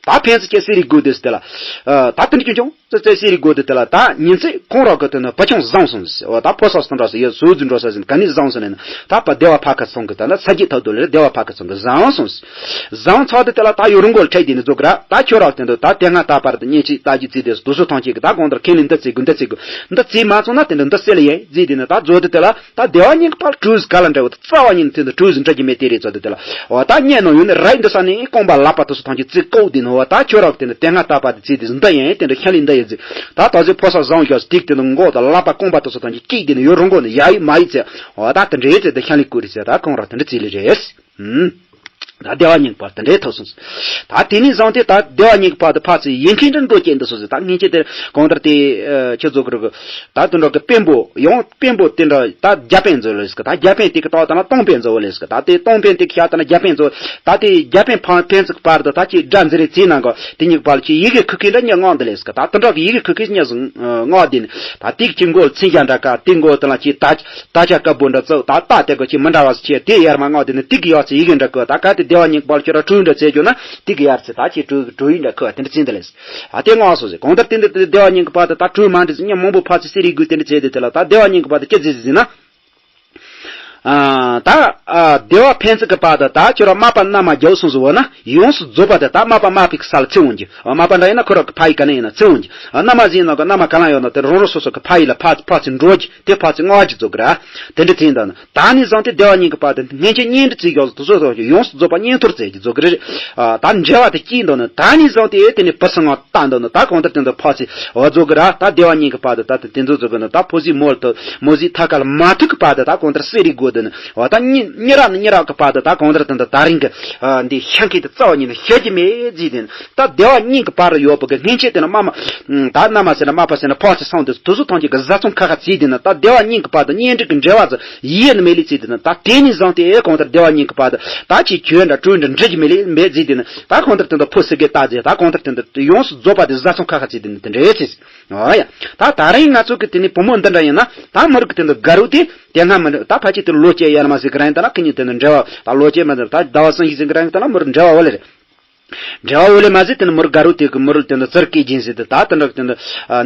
ད་ཕན་ཚུན་གྱི་སྲིད་རིགས་དགོས་དུས་དེ་ལ། ཨ། ད་དེ་འདྲ་ཀྱང་ཀྱང་ཙེ་ཙེ་སྲིད་རིགས་དགོས་དུས་དེ་ལ་ད་ཉིན་ཚེ་ཁོང་ར་གི་དེ་ནི་བུ་ཆུང་བཟང་སོང་ཟེར། འོ་ད་ཕོ་ས་སུ་འགྲོ་ས་ཡོད་སུ་ཟིག་འགྲོ་ས་ཟིན་ག་ནི་བཟང་སོང་ནས་ན་ད་པ་སྡེ་བ་ཕ་ཁ་ཚང་གི་ད་ན་ས་རྒྱུད་ཐོག་ཏུ་ལ་སྡེ་བ་ཕ་ཁ་ཚང་གི་བཟང་སོང་ཟེར། བཟང་ཚར་དུས་དེ་ལ་ད་ཡོད་རུང་མགོ་ལ་ཁྲལ་དེ་ནི་རྫོགས་གི་ར། ད་ཁྱོད་ར་དེ་འདུག་ད་དེ་སྔ་ད་བར་དུ་གཉེན་གཅིག་ད་རྒྱུ་རྩིས་དེ་དུ་སུ་ཐང་གཅིག་གི་ད་གང་ལྟར་ཁས་ལེན་འདི་རྩིས་དགོས་འདི་རྩིས་དགོས་འདི་རྩིས་མ་སོང་ན་དེ་འདུག་འདི་སེ་ལ་ཡས་རྩིས་དེ་ནི་ད་རྫོགས་དུས་དེ་ལ། ད་སྡེ་བ་གཉིས་ཀྱི་བར་གྲོས་ག་ལ་འདྲ་བོ་དེ་རྩ་བ་ཉིད་ནས་དེ་འདྲ་གྲོས་འདྲ་གྱི་མེད་དེ་རེད་ཚོ་དེ་དེ་ལ། འོ་ད་གཉེན་ནང་ཡོད་ནི་ར་འདི་ས་ནས་རྐང་པ་ལག་པ་དེ་ཚོ་ཐམས་ཅད་རྩིས་ཀོ་དེ་ནི་འོ་ད་ཁྱོད་ར་དེ་འདྲ་དེ་སྔ་ད་བར་དུ་རྩིས་དེ་འདི་ཡིན་དེ་འདྲ་ཤ་ལི་འདི་ཡིན་ཟེར། ད་ད་ཚོད་ཕོ་ས་བཟང་ཞོག་སྟེགས་དེ་ནི་མགོ་དང་ལག་པ་རྐང་པ་དེ་ཚོ་ཐམས་ཅད་གཅིག་དེ་ནི་ཡོད་རུང་གོ་ནི་ཡ་ཡི་མ་ཡི་ཚེ་འོ་ད་དེ་འདྲའི་ཚེ་དེ་ཤ་ལི་ཀུ་རེད་ཚེ་ད་ཁོང་ར་དེ་འདྲ་རྩིས་ལི་རེད། ཨུམ། ད་སྡེ་བ་གཉིས་ཀྱི་བར་དེ་འདྲའི་ཐོག་སོང་ཟེར། ད་དེ་ནས་བཟུང་སྟེ་ད་སྡེ་བ་གཉིས་ཀྱི་བར་དུ་ཕར་ཚུར་ཡིན་མཁན་འདྲ་འགྲོ་སྐྱེས་འདུག་སོང་ཟེར། ད་སྔན་ཆད་དེར་གང་ལྟར་དེ་ཁྱེད་ཚོ་གི་རུ་ད་དུ་འགྲོ་གི་དཔོན་པོ་ཡང་དཔོན་པོ་དེ་འདྲ་ད་རྒྱ་དཔོན་ཚོ་ལས་ཀ་ད་རྒྱ་དཔོན་དེ་གི་ཏོག་ད་ན་སྟོང་དཔོན་ཚོ་ལས་ཀ་ད་དེ་སྟོང་དཔོན་དེ་གི་ཤ་ད་ན་རྒྱ་དཔོན་ཚོ་ད་དེ་རྒྱ་དཔོན་ཕ་ཕན་ཚུན་གྱི་བར་དུ་ད་ཅི་དགྲ་འཛིང་རེ་རྩིས་གནང་གོ་དེ་གཉིས་བར་ལ་ཅི་ཡི་གེ་ཁུ་ཁི་འདྲ་ཉེ་ངང་དུ་ལས་ཀ་ད་དུ་འགྲོ་གི་ཡི་གེ་ཁུ་ཁི་ཉེ་ཟུང་ངག་དེ་ནི་ད་དེ་གི་ཅི་མགོ་ལ་ཚིག་རྒྱ་འདྲ་ཀ་དེ་མགོ་དེ་ལ་ཅི་ད། ད་ཆ་དཀར་པོ་འདྲ་ཙོག་ད་ད་དེ་གོ་ཅི་མི་འདྲ་བ་སུ་ཆེ་དེ་ཡར་མ་ངག་དེ་ནི་ཏིག་ཡག་ཚེ་ཡི་གེ་འདྲ་གོ་ད་ག་དེ་སྡེ་བ་གཉིས་ཀྱི་བར་ཁྱོད་ར་གྲོས་འདྲ་བྱེད་རྒྱུ་ན་ཏིག་ཡར་ཚེ་ད་ཅི་གྲོས་གྲོས་ཡིན་འདྲ་ཁོ་བ་དེ་འདྲ་ཚིག་འདི་ལས་ཨ་དེ་ངག་སོ་ཟེར་གང་ལྟར་དེ་འདི་དེ་སྡེ་བ་གཉིས་ཀྱི་བར་དུ་ད་གྲོས་མ་འདྲི་ཟེར་ཉམ་མང་པོ་ཕར་ཚུར་སེ་རི་དགོས་དེ་འདྲ་བྱེད་དེ་དེ་ལ་ད་སྡེ་བ་གཉིས་ཀྱི་བར་དུ་ཅི་ཟེར་ཟེར་ན། ཨ་ད་ཨ་སྡེ་བ་ཕན་ཚུན་གྱི་བར་དུ་ད་ཁྱོད་ར་མ་པ་མནའ་མ་རྒྱག་སོང་ཟེར་བ་ན་ཡོངས་སུ་རྫོགས་པ་དེ་ད་མ་པ་མ་ཕི་གི་ས་ལ་ཚེ་འོང་རྒྱུ་མ་པ་འདྲ་ཡིན་ན་ཁོ་ར་གི་ཕ་ཡི་ག་ནས་ཡིན་ན་ཚེ་འོང་རྒྱུ་མནའ་མ་ཟིན་ན་གི་མནའ་མ་ག་ལ་ཡོད་ན་དེ་རང་རང་སོ་སོ་གི་ཕ་ཡི་ལ་ཕ་ཕ་ཚུར་འགྲོ་རྒྱུ། དེ་ཕར་ཚུར་སྔ་བ་ཅིག་རྫོགས་ཀྱི་ར། དེ་འདྲ་ཚིག་འདི་ནི་ད་ནི་བཟང་སྟེ་སྡེ་བ་གཉིས་ཀྱི་བར་དུ་སྔན་ཆད་གཉེན་སྒྲིག་བྱེད་ཡོག་དུ་སོ་སོ་ཡོངས་སུ་རྫོགས་པ་གཉེན་ཐོར་བྱེད་ཀྱི་རྫོགས་ཀྱི་རེད། ད་འབྲེལ་བ་དེ་སྐྱེས་འདུག་ནི་ད་ནི་བཟང་སྟེ་དེ་ནི་བུ་སྲིང་ང་བཏང་འདུག་ནི་ད་གང་ལྟར་དེ་འདི་ཕར་ཚུར་འོ་རྫོགས་ཀྱི་ར། ད་སྡེ་བ་གཉིས་ཀྱི་བར་དུ་ད་དེ་དེ་ཚོ་རྫོགས་ཀྱི་ནི་ད་ཕོ་ཟིག་མོ་ལ་ཐུག་མོ་ཟིག་ཐ་ཀ་ལ་མ་ཐུག་གི་བར་དུ་ད་གང་ལྟར་སེ་རི་དགོས་འདུག་ནི་འོ་ད་གཉིས་གཉིས་རག་ནི་གཉིས་རག་གི་བར་དུ་ད་གང་ལྟར་དེ་འདི་ད་རིང་གི་འདི་ཤ་མཁན་དེ་རྩ་བ་ཉིད་ནས་ཤ་གི་མེད་ཟིག་དེ་ནི། ད་སྡེ་བ་གཉིས་ཀྱི་བར་ཡོད་པ་གི་སྔན་ཆད་དེ་ན་མ་མ། ད་མནའ་མ་ཟེར་ན་མ་པ་ཟེར་ན་ཕོ་ཚེ་སོང་དུས་དུ་སུ་ཐང་ཅིག་གི་བཟའ་ཚང་ཁ་ཁ་བརྩིས་དེ་ན་ད་སྡེ་བ་གཉིས་ཀྱི་བར་དུ་གཉེན་སྒྲིག་གི་འབྲེལ་བ་ཚོ་ཡེ་ནི་མེད་ལི་བརྩིས་དེ་ན་ད་དེ་ནི་བཟང་སྟེ་ཨེ་གང་ལྟར་སྡེ་བ་གཉིས་ཀྱི་བར་དུ་ད་ཅི་གྱོད་འདྲ་གྲོས་འདྲ་འགྲིག་གི་མེད་ལི་མེད་བརྩིས་དེ་ན་ད་གང་ལྟར་དེ་འདྲ་ཕོ་སི་གེ་ལྟ་ཟེར་ད་གང་ལྟར་དེ་འདྲ་ཡོངས་སུ་རྫོགས་པ་དེ་བཟའ་ཚང་ཁ་ཁ་བརྩིས་དེ་ན་དེ་འདྲ་ཨེ་བརྩིས། ཨོ་ཡ། ད་ད་རིང་ང་ཚོ་གི་དེ་ནི་བུ་མོ་འདི་འདྲ་ཡིན་ན་ད་མི་རིགས་ཀྱི་དེ་འདྲ་དགའ་རུ་དེ་དེ་སྔ་མི་འདྲ་ད་ཕལ་ཆེར་དེ་ལོ་སྐྱེས་ཡར་མ་ཟིག་གི་རིང་ད་ན་ཁི་གཉིས་དེ་འདྲ་འབྲེལ་བ་ད་ལོ་སྐྱེས་མ་ཟིག་ད་ཟླ་བ་སུན་ཞིག་ཟིག་གི་རིང་ད་ན་མི་རིགས་འབྲེལ་བ་འོ་ལེ་རེད། འབྲེལ་བ་འོ་ལེ་མ་ཟིག་དེ་ནི་མི་རིགས་དགའ་རུ་དེ་གི་མི་རིགས་དེ་འདྲ་ཙར་སྐད་སྦྱིན་ཟིག་དེ་ད་དེ་འདྲ་གི་དེ་འདྲ་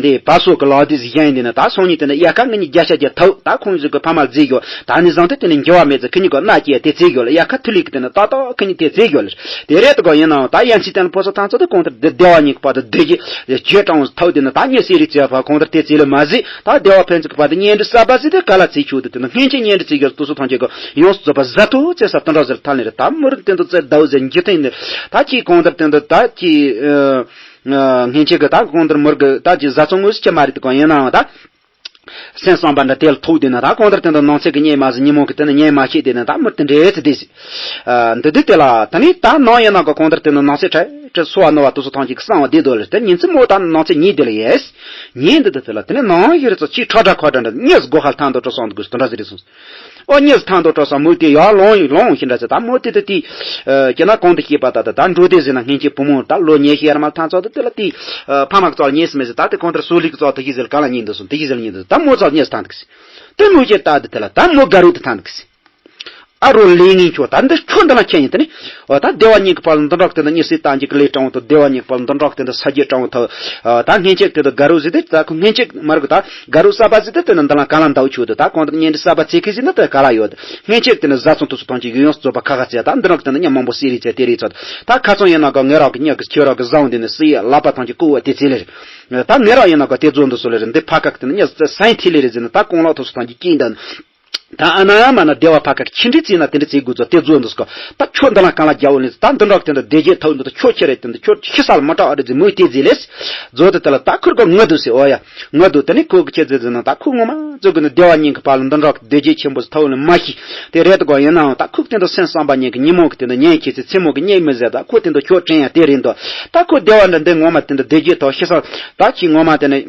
འདི་བ་སོ་གི་ལག་དེ་ཟིག་གཞན་དེ་ནི་ད་སང་ཉིན་དེ་ནི་དབྱར་ཁ་ང་གཉིས་བརྒྱ་ཆ་བརྒྱ་ཐོབ་ད་ཁོང་ཟིག་གི་ཕ་མ་རྫིག་ཡོད་ད་ནི་བཟང་དེ་དེ་ནི་འགྱུར་བ་མེད་ཟིག་ཁི་གཉིས་གི་མནའ་སྐྱེལ་དེ་རྫིག་ཡོད་ལ་དབྱར་ཁ་ཐུ་ལི་གི་དེ་ནི་ཏག་ཏག་ཁི་གཉིས་དེ་རྫིག་ཡོད་ལ། དེ་རེད་དོ་གོ་ཡིན་ནའང་ད་ཡན་ཆད་དེ་ནི་ཕོ་སོ་ཐང་ཚོ་དེ་གོང་ལྟར་དེ་སྡེ་བ་གཉིས་ཀྱི་བར་དུ་སྡེ་གི་ཆོས་དྲང་ཐོག་དེ་ནི་ད་ཉེ་སེ་རི་བྱས་པ་གོང་ལྟར་དེ་ཚེ་ལ་མ་ཟིག་ད་སྡེ་བ་ཕན་ཚུན་གྱི་བར་དུ་གཉེན་སྒྲིག་གསར་པ་ཟིག་དེ་ག་ལ་ཚིག་ཆུག་དེ་དེ་ནི་སྔན་ཆད་གཉེན་སྒྲིག་ཚིག་ཡོད་དུ་སུ་ཐང་ཆེ་གི་ཡོངས་སུ་རྫོགས་པ་ཟ་ཐུ་ཚེ་ས་དོན་ར་ཟེར་ཐ་ལེ་རེད། ད་མུར་དེ་ཚོ་ཚེ་ཟླ་བ་ཟེར་འཇིག་རྟེན་འདི་ད་ཅི་སྔན་ཆད་གི་ད་གོང་ལྟར་མུར་གི་ད་ཅི་བཟའ་ཚང་ངོས་སུ་ཆེ་མ་རེད་དེ་གང་ཡིན་ནའང་ད། སེམས་བསམ་པ་འདྲ་དེ་ལ་ཐུག་བསྡད་ན་ད་གང་ལྟར་དེ་འདྲ་ནང་ཚེ་གི་གཉེན་མ་ཟིན་ཉིན་མོ་གི་དེ་ནི་གཉེན་མ་ཤེས་བསྡད་ན་ད་མི་དེ་འདྲའི་ཚེ་དེ་ཟིག་ཨ། འདི་དུས་དེ་ལ་ད་ནི་ད་ནང་ཡིན་ན་ག་གང་ལྟར་དེ་ནི་ནང་ཚེ་ཁྲལ་ཁྲལ་སོ་བ་ནོར་བ་དུ་སོ་ཐང་ཅིག་གསང་བ་བསྡད་འདུག་ལ་དེ་ཉིན་ཚེ་མོ་ད་ནང་ཚེ་ཉིན་དེ་ལ་ཡས། ཉིན་འདི་དུས་དེ་ལ་དེ་ནི་ནང་ཡིར་ཚོ་ཅིག་ཁྲ་ཁྲ་ཁ་ཁྲ་འདྲ་གཉིས་སྒོ་ཁར་ཐང་དུ་འགྲོ་སོང་འདུག་གི་དོན་འདྲ་ཟེར་རེད་སོང་། ཨོ་གཉིས་ཐང་དུ་འགྲོ་ས་མུ་དེ་ཡར་ལོང་ཡིན་ལོང་ཞིག་འདྲ་ཟེར། ད་མུ་དེ་དུ་དེ་ཁྱེད་ན་གོང་དུ་བཤད་པ་ད་ད་ད་འགྲོ་དེ་ཟེར་ན་སྔན་ཆད་བུ་མོ་ད་ལོ་ཉི་ཤུ་ཡར་མར་ཐང་ཚོ་དུ་དེ་ལ་དེ་ཕ་མ་གི་ཚོ་ལ་ཉེས་སུ་མེད་ཟེར། ད་དེ་གོང་དུ་སོ་ལིག་གི་ཚོ་དུ་ཤི་ཟེར་ག་ལ་ཉིན་འདུག་སོང་དུ་ཤི་ཟེར་ཉིན་འདུག་ད་མུ་ཚོ་ཉེས་ཐང་འདུག་ཟེར། དེ་མུ་ཁྱེད་ད་དུ་དེ་ལ་ད་མུ་དགའ་རུ་དུ་ཐང་འདུག་ཟེར། ཨ་རོ་ལས་ངན་ཁྱོད་ད་འདི་ཁྱོད་འདི་ལ་ཁྱེད་ཡིན་དེ་ནི། འོ་ད་བདེ་བ་ཉིད་ཀྱི་ཕ་ལ་འདི་འདྲ་དེ་འདི་གཉིད་སད་ད་འཇིག་གི་ལས་དྲང་བོ་དང་བདེ་བ་ཉིད་ཀྱི་ཕ་ལ་འདི་འདྲ་དེ་འདི་ས་རྒྱས་དྲང་བོ་ཐོབ། ད་སྔན་ཆད་དེ་འདི་དགའ་རོགས་ཟིག་དེ་ད་ཁོ་སྔན་ཆད་མ་རེད་གི་ད་དགའ་རོགས་གསར་པ་ཟིག་དེ་དེ་ནི་འདི་ལ་ག་ལ་འདའ་བོ་ཆུ་དེ་ད་གང་ལྟར་གཉེན་འདི་གསར་པ་ཚེ་ཁི་ཟིག་ནི་དེ་ག་ལ་ཡོད་དེ། སྔན་ཆད་དེ་ནི་བཟའ་ཚང་དུ་སུ་ཐང་ཅིག་ཡོངས་རྫོགས་པ་ཁ་ཁ་ཚེ་ད་འདི་འདྲ་དེ་འདི་མཉམ་མང་པོ་སི་རི་ཚེ་དེ་རི་ཚོ་ད་ཁ་ཚང་ཡིན་ན་ག་ངེ་རག་གི་ཉག་གི་ཁྱོད་རག་གི་བཟང་དེ་ནི་སི་ཡ་ལག་པ་ཐང་ཅིག་ཀུ་བ་དེ་ཚེ་ལེ་རེད། ད་ངེ་རག་ཡིན་ན་ག་དེ་རྫོགས་འདི་སུ་ལེ་རེད། འདི་ཕ་ཁ་དེ་ནི་ཉག་སའི་ཐི་ལེ་རེད་ཟེར་ན་ད་གོང་ལག་ཐུག་སུ་ཐང་ཅིག་སྐྱིད་འདི། ད་ཨ་ན་མ་ན་བདེ་བ་ཕ་ཁ་ཆི་འདྲི་རྩིས་ན་དེ་འདྲི་རྩིས་དགོས་ཚོ་དེ་རྫོགས་འདུག་སྐོ། ད་ཁྱོད་འདི་ལ་གང་ལ་རྒྱ་བོ་ནི་ད་འདི་འདྲ་དེ་འདྲ་བདེ་རྒྱས་ཐོག་འདི་ད་ཁྱོད་ཁྱི་རེད་དེ་འདི་ཁྱོད་ཁྱི་ས་ལ་མ་སྐྲག་རེད་ཟེར་མོས་དེ་རྫིས་ལས། རྫོགས་དེ་དེ་ལ་ད་ཁུར་གོ་ངུ་འདུག་ཟེར། འོ་ཡ་ངུ་འདུག་དེ་ནི་ཁོ་གི་ཁྱི་རྫིས་ཟེར་ན་ད་ཁོ་ངོ་མ་རྫོགས་གི་ནི་བདེ་བ་ཉིད་ཀྱི་ཕ་ལ་འདི་འདྲ་བདེ་རྒྱས་ཆེན་པོ་ཐོག་ནི་མ་ཤི་དེ་རེད་དོ་གོ། ཡིན་ནའང་ད་ཁུག་དེ་འདི་སེམས་བསམ་པ་ཉིད་ཀྱི་ཉིན་མོ་གི་དེ་འདི་ཉན་ཁྱི་ཚེ་ཚེ་མོ་གི་ཉན་མི་ཟེར། ད་ཁོ་དེ་འདི་ཁྱོད་དྲན་ཡ་དེ་རེད་འདུག་ད་ཁོ་བདེ་བ་འདྲ་འདི་ངོ་མ་དེ་འདི་བདེ་རྒྱས་ཐོག་ཤི་ས་ད་ཁྱི་ངོ་མ་དེ་ནི་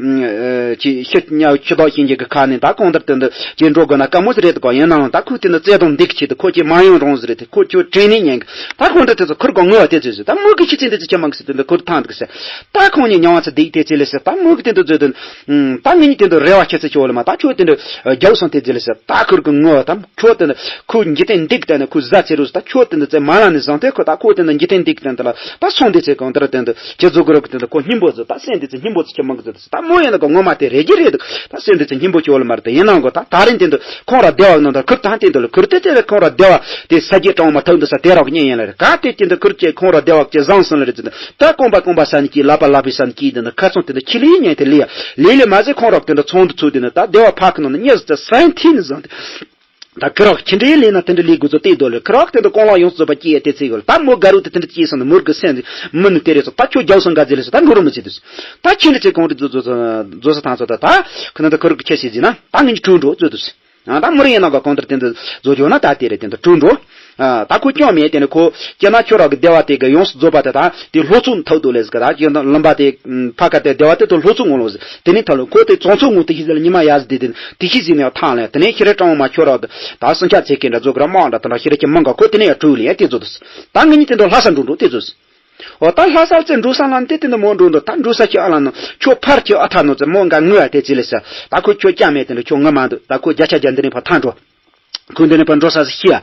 ཁྱི་ཉ་ཁྱི་དོག་ཤིན་རྗེ་གི་ཁ་ནས་ད་གང་ལྟར་དེ་འདི་ཅེས་འགྲོ་དགོས་ན་དཀའ་མོ་ཟིག་རེད་དོ་གོ། ཡིན་ནའང་ད་ཁོས་དེ་འདི་བརྩེ་དུང་འདི་གི་ཆེད་དུ་ཁོ་ཅེས་མ་ཡོང་རུང་ཟིག་རེད་དེ་ཁོ་ཁྱོད་དྲན་ནས་ཉན་གི་ད་ཁོ་འདྲ་དེ་ཚོ་ཁུར་གོ་ངོ་བ་དེ་ཚོས་ཟིག་ད་མོ་གི་ཁྱི་ཚེ་འདི་ཚོ་ཁྱི་མང་གི་ཟིག་དེ་འདི་ཁུར་ཐང་འདུག་ཟེར། ད་ཁོང་གཉིས་མྱང་བ་ཚེ་འདི་དེ་ཚེ་ལས་ཟེར། ད་མོ་གི་དེ་འདི་བརྗོད་དོན་ད་ངེད་གཉིས་དེ་འདི་རེ་བ་ཁྱེད་ཚེ་ཆོག་ལ་མ་ད་ཁྱོད་དེ་འདི་རྒྱག་སོང་དེ་ཚེ་ལས་ཟེར། ད་ཁུར་གོ་ངོ་བ་ད་ཁྱོད་དེ་འདི་ཁོ་འཇིག་རྟེན་འདི་གི་དེ་ནི་ཁོ་ཟ་ཚེ་རུ་ཟེར། ད་ཁྱོད་དེ་འདི་ཚེ་མ་ལ་ནི་བཟང་དེ་ཁོ་ད་ཁོ་དེ་འདི་འཇིག་རྟེན་འདི་གི་དེ་འདི་ལ་ད་སོང་དེ་ཚེ་གང་ལྟར་དེ་འདི་ཁྱེད་ཚོ་གི་རོགས་གི་དེ་འདི་ཁོ་སྙིང་པོ་ཚོ་ད་སེམས་དེ་ཚེ་སྙིང་པོ་ཚོ་ཁྱེད་མང་གི་ཚོ་དེ་ད་མོ་ཡིན་ན་ག་ངོ་མ་དེ་རེད་ཀྱི་རེད་འདུག་ད་སེམས་དེ་ཚེ་སྙིང་པོ་ཅོ་ལ་མར་དེ་ཡིན་ནང་གོ། ད་ད་རིང་དེ་འདུག་ཁོང་ར་བདེ་བ་ནང་དུ་ཁུར་ད་དེ་འདུག་ལ་ཁུར་དེ་དེ་ཁོང་ར་བདེ་བ་དེ་ས་རྒྱས་གྲོང་མ་ཐག་འདུག་ས་དེ་རག་གཉེན་ཡིན་ལ་རེད། ག་དེ་དེ་འདུག་ཁུར་ཅེ་ཁོང་ར་བདེ་བ་ཅེ་བཟང་སོང་ལ་རེད་ཟེར། ད་གོམ་པ་གོམ་པ་ས་ནི་ཀྱི་ལག་པ་ལག་པའི་ས་ནི་ཀྱི་དེ་འདུག་ཁ་ཚོང་དེ་འདུག་ཁྱི་ལི་ཉན་དེ་ལི་ཡ་ལི་ལི་མ་ཟེ་ཁོང་རག་དེ་འདུག་ཚོང་དུ་ཚུད་དེ་འདུག་ད་བདེ་བ་ཕ་ཁི་ནང་ནི་གཉིས་ཟེར་ས་ཐིན་ནི་བཟང་དེ། ད་ཁི་རག་ཁྱི་འདྲའི་ལས་ན་དེ་འདྲ་ལས་དགོས་ཚོ་དེ་དོ་ལེ། ཁི་རག་དེ་འདྲ་ཀོང་ལག་ཡོངས་སུ་རྫོགས་པ་སྐྱེས་ཡ་དེ་ཚེ་ཡོད་ལ། ད་མོ་དགའ་རུ་དེ་དེ་འདྲ་སྐྱེས་སོང་ནི་མོར་གི་སེམས་མི་ནི་དེ་རེད་སོ། ད་ཁྱོད་རྒྱག་སོང་ག་ཟེ་ལེ་སོ། ད་འགྲོ་རུ་མི་བྱེད་དུས་ད་ཁྱི་འདྲ་ཚེ་གོང་རི་རྫོ་རྫོ་རྫོ་ས་ཐང་ཚོ་ད་ད་ཁི་ནི་ད་ཁི་རག་གི་ཁྱི་ཤི་ཟིན་ན་ད་ངས་ཀྲུང་འགྲོ་རྫོ་དུས། ད་མོ་རི་ཡིན་ན་ག་གོང་ལྟར་དེ་འདྲ་རྫོ་འཇོག་ན་ད་དེ་རེད་དེ་འདྲ་ཀྲུང་འགྲོ། ད་ཁོ་སྐྱོན་མེད་དེ་ནི་ཁོ་སྐྱེ་ན་ཁྱོད་རག་གི་བདེ་བ་དེ་གི་ཡོངས་སུ་རྫོགས་པ་དེ་ད་དེ་ལྷོ་ཚུགས་ཐག་ཏུ་ལས་ཟིག་ག་ད་ཀྱི་ལམ་པ་དེ་ཕ་ཁ་དེ་བདེ་བ་དེ་དུ་ལྷོ་ཚུགས་ངོ་ལོ་ཟིག་དེ་ནི་ཐ་ལོ་ཁོ་དེ་བཙོང་ཚུགས་ངོ་དེ་ཤི་ཟིག་ལ་ཉི་མ་ཡ་ཟིག་དེ་དེ་དེ་ཤི་ཟིག་ནས་ཐང་ལས་དེ་ནས་ཤི་རེ་གྲང་བ་མ་ཁྱོད་རག་གི་ད་སུན་ཆ་ཚེ་གི་འདྲ་རྫོ་གི་ར་མང་འདྲ་དེ་འདྲ་ཤི་རེ་ཀྱི་མང་ག་ཁོ་དེ་ནས་ཡ་གྲུ་ལས་ཡ་དེ་ཚོ་དུ་ད་ངེད་གཉིས་དེ་འདྲ་ལྷ་ས་འགྲོ་འགྲོ་དེ་ཚོ་ཟིག་འོ་ད་ལྷ་ས་ཚེ་འགྲོ་ས་ལ་དེ་དེ་འདྲ་མོ་འགྲོ་འགྲོ་ད་འགྲོ་ས་ཁྱོད་ཨ་ལ་ནོ་ཁྱོད་ཕར་ཁྱོད་ཨ་ཐ་ནོ་ཚེ་མོ་འགའ་ངུ་ཡ་དེ་ཚེ་ལས་ཟེར། ད་ཁོ་ཁྱོད་སྐྱ་མེད་དེ་འདྲ་ཁྱོད་ངུ་མ་འདུག་ད་ཁོ་བརྒྱ་ཆ་བརྒྱ་འདི་ནས་ཕར་ཐར་འགྲོ། ཁོ་འདི་ནས་ཕར་འགྲོ་ས་ཤི་ཡ།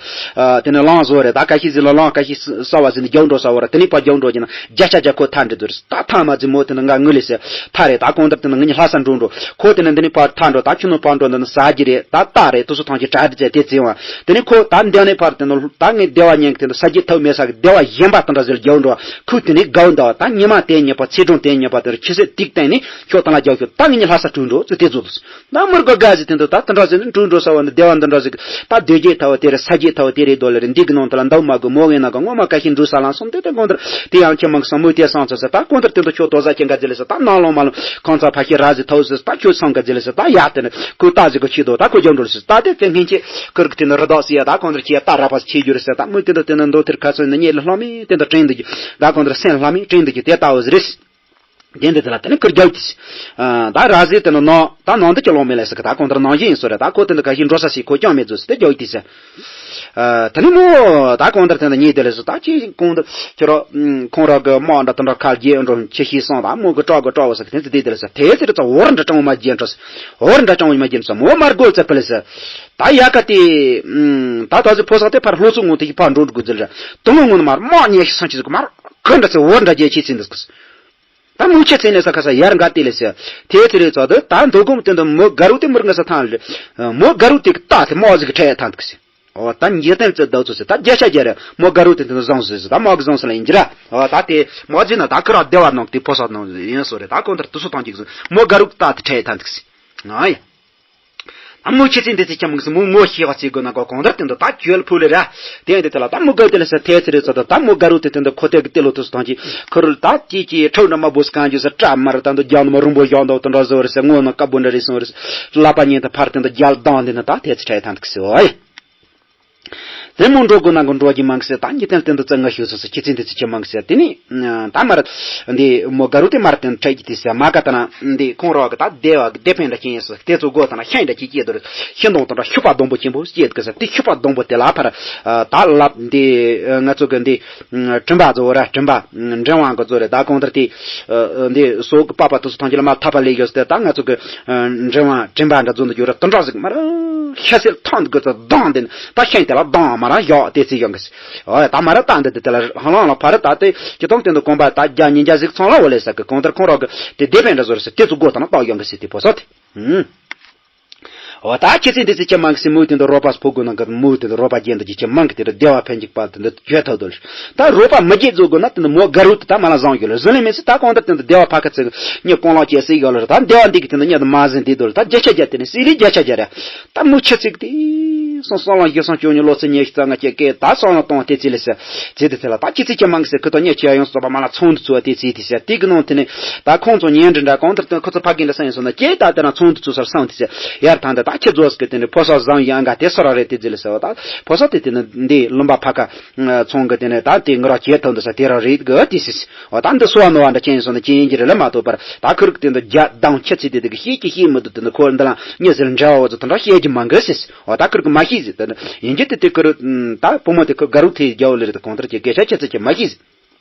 དེ་ནས་ལངས་བཟོ་རེད། ད་ཁ་ཤས་ཟིག་ལ་ལངས་ཁ་ཤས་ས་བ་ཟིག་ནས་རྒྱབ་འགྲོ་ས་བ་རེད། དེ་ནས་ཕར་རྒྱབ་འགྲོ་གྱི་ན་བརྒྱ་ཆ་བརྒྱ་ཁོ་ཐར་འདྲི་འདུག་ད་ཐ་མ་ཚེ་མོ་དེ་ནས་ང་ངུ་ལས་ཟེར་ཐར་རེད། ད་གང་ལྟར་དེ་ནས་ང་གཉིས་ལྷ་ས་འགྲོ་འགྲོ་ཁོ་དེ་ནས་འདི་ནས་ཕར་ཐར་འགྲོ། ད་ཁྱོད་ནོ་ཕར་འགྲོ་འདི་ནས་ཟ་རྒྱུ་རེད། ད་རྟ་རེད། དུ་སུ་ཐང་གི་གྲ་སྒྲིག་བྱས་དེ་བཙལ་བ་དེ་ནས་ཁོ་ད་འདི་ནས་ཕར་དེ་ནས་ད་ངས་བདེ་བ་ཉན་གི་དེ་ནས་ས་རྒྱུ་ཐབས་མེད་ས་གི་བདེ་བ་གཞན་པ་དེ་འདྲ་ཟེར་རྒྱབ་འགྲོ་ཁོ་དེ་ནས་དགའ་བོ་འདའ་བ་ད་ཉི་མ་དེ་ཉེས་པ་ཚེ་གྲོང་དེ་ཉེས་པ་དེ་རུ་ཁྱི་སེ་ཏིག་བསྟན་ནས་ཁྱོད་དང་ལ་རྒྱག་ཤོག་ད་ངེད་གཉིས་ལྷ་ས་འགྲོ་འགྲོ་ཚུལ་དེ་བཟོ་འདུག་ད་མུར་ག་དགའ་ཟིག་དེ་འདུག་ད་དེ་འདྲ་ཟིག་ནི་འགྲོ་འགྲོ་ས་བ་ནི་བདེ་བ་འདི་འདྲ་ཟིག་ད་སྡོད་རྒྱུ་ཐ་བ་དེ་རེད། ས་རྒྱུ་ཐ་བ་དེ་རེད་དོ་ལེ་རེད། འདི་གི་ནང་དུ་ལ་འདུག་མ་དགོས་མོ་ངས་ན་ག་ངོ་མ་ཀ་ཤི་འགྲོ་ས་ལང་སོང་དེ་དེ་དགོང་དེར་དེ་ཡང་ཁྱེད་མང་གི་ས་མོས་དེ་སང་ཚོ་ཟེར། ད་གོང་དེར་དེ་འདུག་ཁྱོད་དོ་ཟ་ཁྱེད་འགའ་ཟེར་ལེ་ཟེར། ད་ནང་ལོང་མ་ལོང་ཁང་ཚ་ཕ་ཤི་ར་ཟིག་ཐོ་ཟེར། ད་ཁྱོད་སང་འགའ་ཟེར་ལེ་ཟེར། ད་ཡ་དེ་ནི་ཁོས་ད་ཟིག་གི་ཆེད་དོ་ད་ཁོ་རྒྱབ་འགྲོ་ལེ་ཟེར། ད་དེ་དེ་སྔན་ཆད་ཁུར་གི་དེ་ནི་རི་དྭགས་ཟེར་ཡ་ད་གོང་དེར་ཁྱེད་ད་ར་པ་ཆེ་རྒྱུ་རེད་ཟེར། ད་མོས་དེ་འདུག་དེ་ནི་འདུག་དེར་ཁ་སོན་ནི་ཉེ་ལ་ལྷ་མི་དེ་འདུག་དྲན་འདུག་རྒྱུ་ད་གོང་དེར་སེམས་ལྷ་མི་དྲན་འདུག་རྒྱུ་དེ་ལྟ་བུ་ཟིག་རེད། དེ་འདི་དེ་ལ་དེ་ནི་ཁུར་རྒྱབ་ཀྱིས། ད་ར་ཟེ་དེ་ནི་ནང་ད་ནང་དུ་ཅི་ལོང་མེད་ལ་ཟེར་གི་ད་གང་ལྟར་ནང་བཞིན་ཡིན་སོ་རེད། ད་ཁོ་དེ་འདི་ག་ཤི་འགྲོ་ས་ཞིག་ཁོ་ཀྱང་མེད་ཚོད་ཟེར་དེ་རྒྱབ་ཀྱིས་ཟེར། དེ་ནི་མོ་ད་གང་ལྟར་དེ་འདི་ཉེ་དེ་ལ་ཟེར། ད་ཅི་གང་ལྟར་ཁྱོད་ར་ཁོང་ར་གི་དམག་འདྲ་དེ་འདྲ་ཁ་རྒྱས་འགྲོ་ཁྱི་ཤི་སོང་། ད་མོ་གི་སྐྲག་གི་སྐྲག་བ་ཟེར་གི་དེ་ཚོ་དེ་དེ་ལ་ཟེར། དེ་ཚེ་རེ་ཚ་འོར་འདྲ་གྲང་བོ་མ་རྒྱན་འགྲོ་ཟེར། འོར་འདྲ་གྲང་བོ་མ་རྒྱན་ཟེར། མོ་མར་རྒོལ་ཚེ་ཕི་ལ་ཟེར། ད་ཡ་ག་དེ་ད་ད་ཟེར་ཕོ་སག་དེ་ཕར་ལྷོ་ཚུགས་ངོ་དེ་ཞིག་ཕར་འགྲོ་འགྲོ་དགོས་ཟེར། དུང་ངོ་ནི་མར་དམག་ཉེ་ཞིག་སང་ཆི་ཟེར་གི་མར་ཁོ་འདྲ་ཚེ་འོར་འདྲ་རྒྱས་ཆི་ཚེ་འདུག་གི། ད་མུ་ཆེ་ཚེ་ནས་ས་ཁ་ས་ཡར་འགའ་དེ་ལས་ཟེར། དེ་ཚེ་རེ་ཚོ་དེ་ད་མདོ་སྒོམ་དེ་འདི་མོ་དགའ་རུ་དེ་མུར་ངེ་ས་ཐང་ལ། མོ་དགའ་རུ་དེ་གི་ད་དེ་མོ་ཟིག་གི་ཁྲལ་ཐང་དུ་གི་ཟེར། འོ་ད་ཉེ་དན་ཚེ་ཟླ་ཚོ་ཟེར། ད་རྒྱ་ཤ་རྒྱ་རེ་མོ་དགའ་རུ་དེ་དེ་འདི་བཟང་ཟེར་ཟེར། ད་མོ་གི་བཟང་ས་ལ་ཡིན་གྱི་ར། འོ་ད་དེ་མོ་ཟིག་ན་ད་ཁི་ར་བདེ་བ་ནང་དེ་ཕོ་ས་ནང་ཡིན་སོ་རེད། ད་གང་ལྟར་དུ་སུ་ཐང་ཅིག་ཟེར་མོ་དགའ་རུ་ད་དེ་ཁྲལ་ཐང་དུ་གི་ཟེར། ང་ཡ། ཨ་མོ་ཁྱེད་ཚོས་འདི་ཚོ་ཅི་མང་སི་མོ་ངོ་ཤེས་པ་ཚོས་དགོས་ན་གོ་གང་ལྟར་དེ་འདུག་ད་ཁྱོད་ལ་ཕུ་ལེ་ར། དེ་ཡང་དེ་དེ་ལ་ད་མོ་དགའ་དེ་ལ་ས་ཐལ་ཚེ་རེ་ཚོ་ད་ད་མོ་དགའ་རུ་དེ་དེ་འདུག་ཁོ་ཐད་ཀྱི་དེ་ལོ་དུས་སུ་ཐང་ཅི་ཁུ་རུ་ད་ཅི་ཅི་ཁྲག་འདྲ་མ་བུ་སྐང་རྒྱུ་ས་སྐྲ་མ་ར་ད་འདུག་རྒྱང་དུ་མ་རུང་པོ་བཞག་འདུག་དེ་འདྲ་བཟོ་རེ་ས་ངོ་ན་དཀར་པོ་འདྲ་རེ་སོང་རེ་ས་ལག་པ་གཉིས་དེ་ཕར་དེ་འདུག་རྒྱལ་ལྡང་དེ་ན་ད་ཐལ་ཚེ་ཁྲལ་ཐང་འདུག་སི་ཨོ་ཡེ། དེ་མོ་འགྲོ་དགོས་ན་གོ་འགྲོ་གི་མང་གི་ཟེར། ད་འཇིག་རྟེན་སྟེང་དུ་བཙན་ང་ཞུ་སོ་སོ་ཁྱི་ཚིག་འདི་ཚིག་ཅི་མང་གི་ཟེར། དེ་ནི་ད་མར་འདི་མོ་དགའ་རུ་དེ་མར་དེ་འཕྲད་ཀྱི་དེ་ཟེར་མ་ག་ད་ན་འདི་ཁོང་རོག་གི་ད་སྡེ་བ་གི་སྡེ་པའི་འདྲ་ཅན་ཡིན་སོ་དེ་ཚོ་དགོས་ད་ན་ཤན་འདྲ་ཅིག་སྐྱེས་དུ་ཤིན་སྡོང་དང་འདྲ་ཤུག་པ་སྡོང་པོ་ཆེན་པོ་སྐྱེས་དུ་གི་ཟེར། དེ་ཤུག་པ་སྡོང་པོ་དེ་ལ་ཕར་ད་ལབ་འདི་ང་ཚོ་གི་འདི་དྲིན་པ་ཚོ་ར་དྲིན་པ་འབྲིང་བ་གི་ཚོ་རེད། ད་གང་ལྟར་དེ་འདི་སོག་གི་པ་པ་དུ་སུ་ཐང་ཅི་ལ་མ་ཐ་པ་ལས་ཡོད་སྟེ་ད་ང་ཚོ་གི་འབྲིང་བ་དྲིན་པ་འདྲ་ཚོ་འདི་ཡོད་ར་དུ་འདྲ་ཟིག་མ་ར་ཤ་སེལ་ཐང་དུ་གི་ཚོ་སྡང་དེ་ད་ཤན་དེ་ལ་སྡང་མ་ར་ཡོག་དེ་ཚིག་ཡོང་གི་ཟེར། ཨོ་ཡ་ད་མ་ར་ད་འདི་དེ་དེ་ལ་ཧ་ལང་ལ་ཕ་ར་ད་དེ་ཅི་ཐོང་དེ་འདུག་གོམ་པ་ད་རྒྱ་ཉིན་རྒྱ་ཟིག་ཚང་ལ་འོ་ལེ་ས་གི་གང་ལྟར་ཁོང་རོག་གི་དེ་དེ་བས་འདྲ་བཟོ་རེ་ཟེར་དེ་ཚོ་སྒོ་དང་ན་བཏགས་ཡོང་གི་ཟེར་དེ་ཕོ་སོ་དེ། ཧུམ། ཨོ་ད་ཁྱེད་ཚོས་འདི་ཚོ་ཅི་མང་གི་ཟེར་མུ་དེ་འདུག་རོགས་པ་ཕོ་དགོས་ན་གི་མུ་དེ་འདུག་རོགས་པ་རྒྱན་དུ་ཅི་ཅི་མང་གི་དེ་འདུག་བདེ་བ་འཕེན་འཇིག་པ་དེ་འདུག་བརྗོད་ཐུབ་འདུག་ད་རོགས་པ་མི་རྒྱས་བཟོ་དགོས་ན་དེ་འདུག་མོ་དགའ་རུ་དེ་ད་མ་ལ་བཟང་ཡོད་ལ་བཟོ་ལེ་མེད་ཟེར། ད་གང་ལྟར་དེ་འདུག་བདེ་བ་ཕ་ཁ་ཚིག་ཉེ་ཀོང་ལག་ཅེ་སི་ཡོད་ལ་རེད། ད་བདེ་བ་འདི་གི་དེ་འདུག་ཉེ་དུ་མ་ཟིན་དེ་འདུག་ད་བརྒྱ་ཆ་བརྒྱ་དེ་ནི་སི་ལི་བརྒྱ་ཆ་བརྒྱ་རེད། ད་མུ་ཆ་ཚིག་དེ་སོང་སོང་ལ་ཡོད་སོང་ཅོ་ཉི་ལོ་ཚེ་ཉེ་ཤི་ཙ་ང་ཅེ་ཀེ་ད་སོང་ལ་གཏོང་དེ་ཚི་ལ་ཟེར། ཚེ་དེ་ཚེ་ལ་ད་ཅི་ཚེ་ཅི་མང་གི་ཟེར་ཁི་ཏོ་ཉེ་ཆེ་ཡོང་སོ་པ་མ་ལ་ཚོང་དུ་ཚུ་བ་དེ་ཚི་དེ་ཟེར་དེ་གི་ནང་དེ་ནི་ད་ཁོང་ཚོ་ཉན་འདྲི་འདྲ་གང་ལྟར་དོན་ཁོ་ཚོ་ཕ་གི་འདྲ་ས་ཡིན་སོང་ན་ཅེ་ད་དེ་ན་ཚོང་དུ་ཚུ་སར་སང་དེ་ཟེར་ཡར་ཐང་དེ་ད་ཁྱེད་ཚོ་གི་དེ་ནི་ཕོ་སོ་བཟང་ཡང་ག་དེ་སོ་ར་རེད་དེ་ཚི་ལ་ཟེར་བ་ད་ཕོ་སོ་དེ་དེ་ནི་འདི་ལུམ་པ་ཕ་ཁ་ཚོང་གི་དེ་ནི་ད་དེ་ང་ར་ཁྱེད་ཐོང་དུ་ས་དེ་ར་རེད་གི་དེ་ཟེར། འོ་ད་འདི་སོ་བ་ནོ་བ་འདྲ་ཅན་ཡིན་སོང་ན་ཅི་ཡིན་གྱི་རེད་ལ་མ་གཏོགས་པར་ད་ཁུར་གི་དེ་འདི་རྒྱ་དང་ཁྱི་ཚི་དེ་དེ་གི་ཤེས་ཀྱི་ཤེས་མི་འདུག་དེ་འདི་ཁོ་འདི་ལ་ཉེ་ཟེར་འདྲ་བ་བ་ཚོ་དེ་འདྲ་བཤད་ཀྱི་མང་གི་ཟེར། འོ་ད་ཁུར་གི་མ་ཤེས་ཟེར་དེ་འདི་ཡིན་གྱི་དེ་དེ་ཁུར་ད་བུ་མོ་དེ་ཁུར་དགའ་རུ་ཐེ་རྒྱ་བོ་ལེ་རེད་དེ་གང་ལྟར་གྱི་སྐད་ཆ་ཁྱི་ཚི་ཀྱི་མ་ཤེས་ཟེར།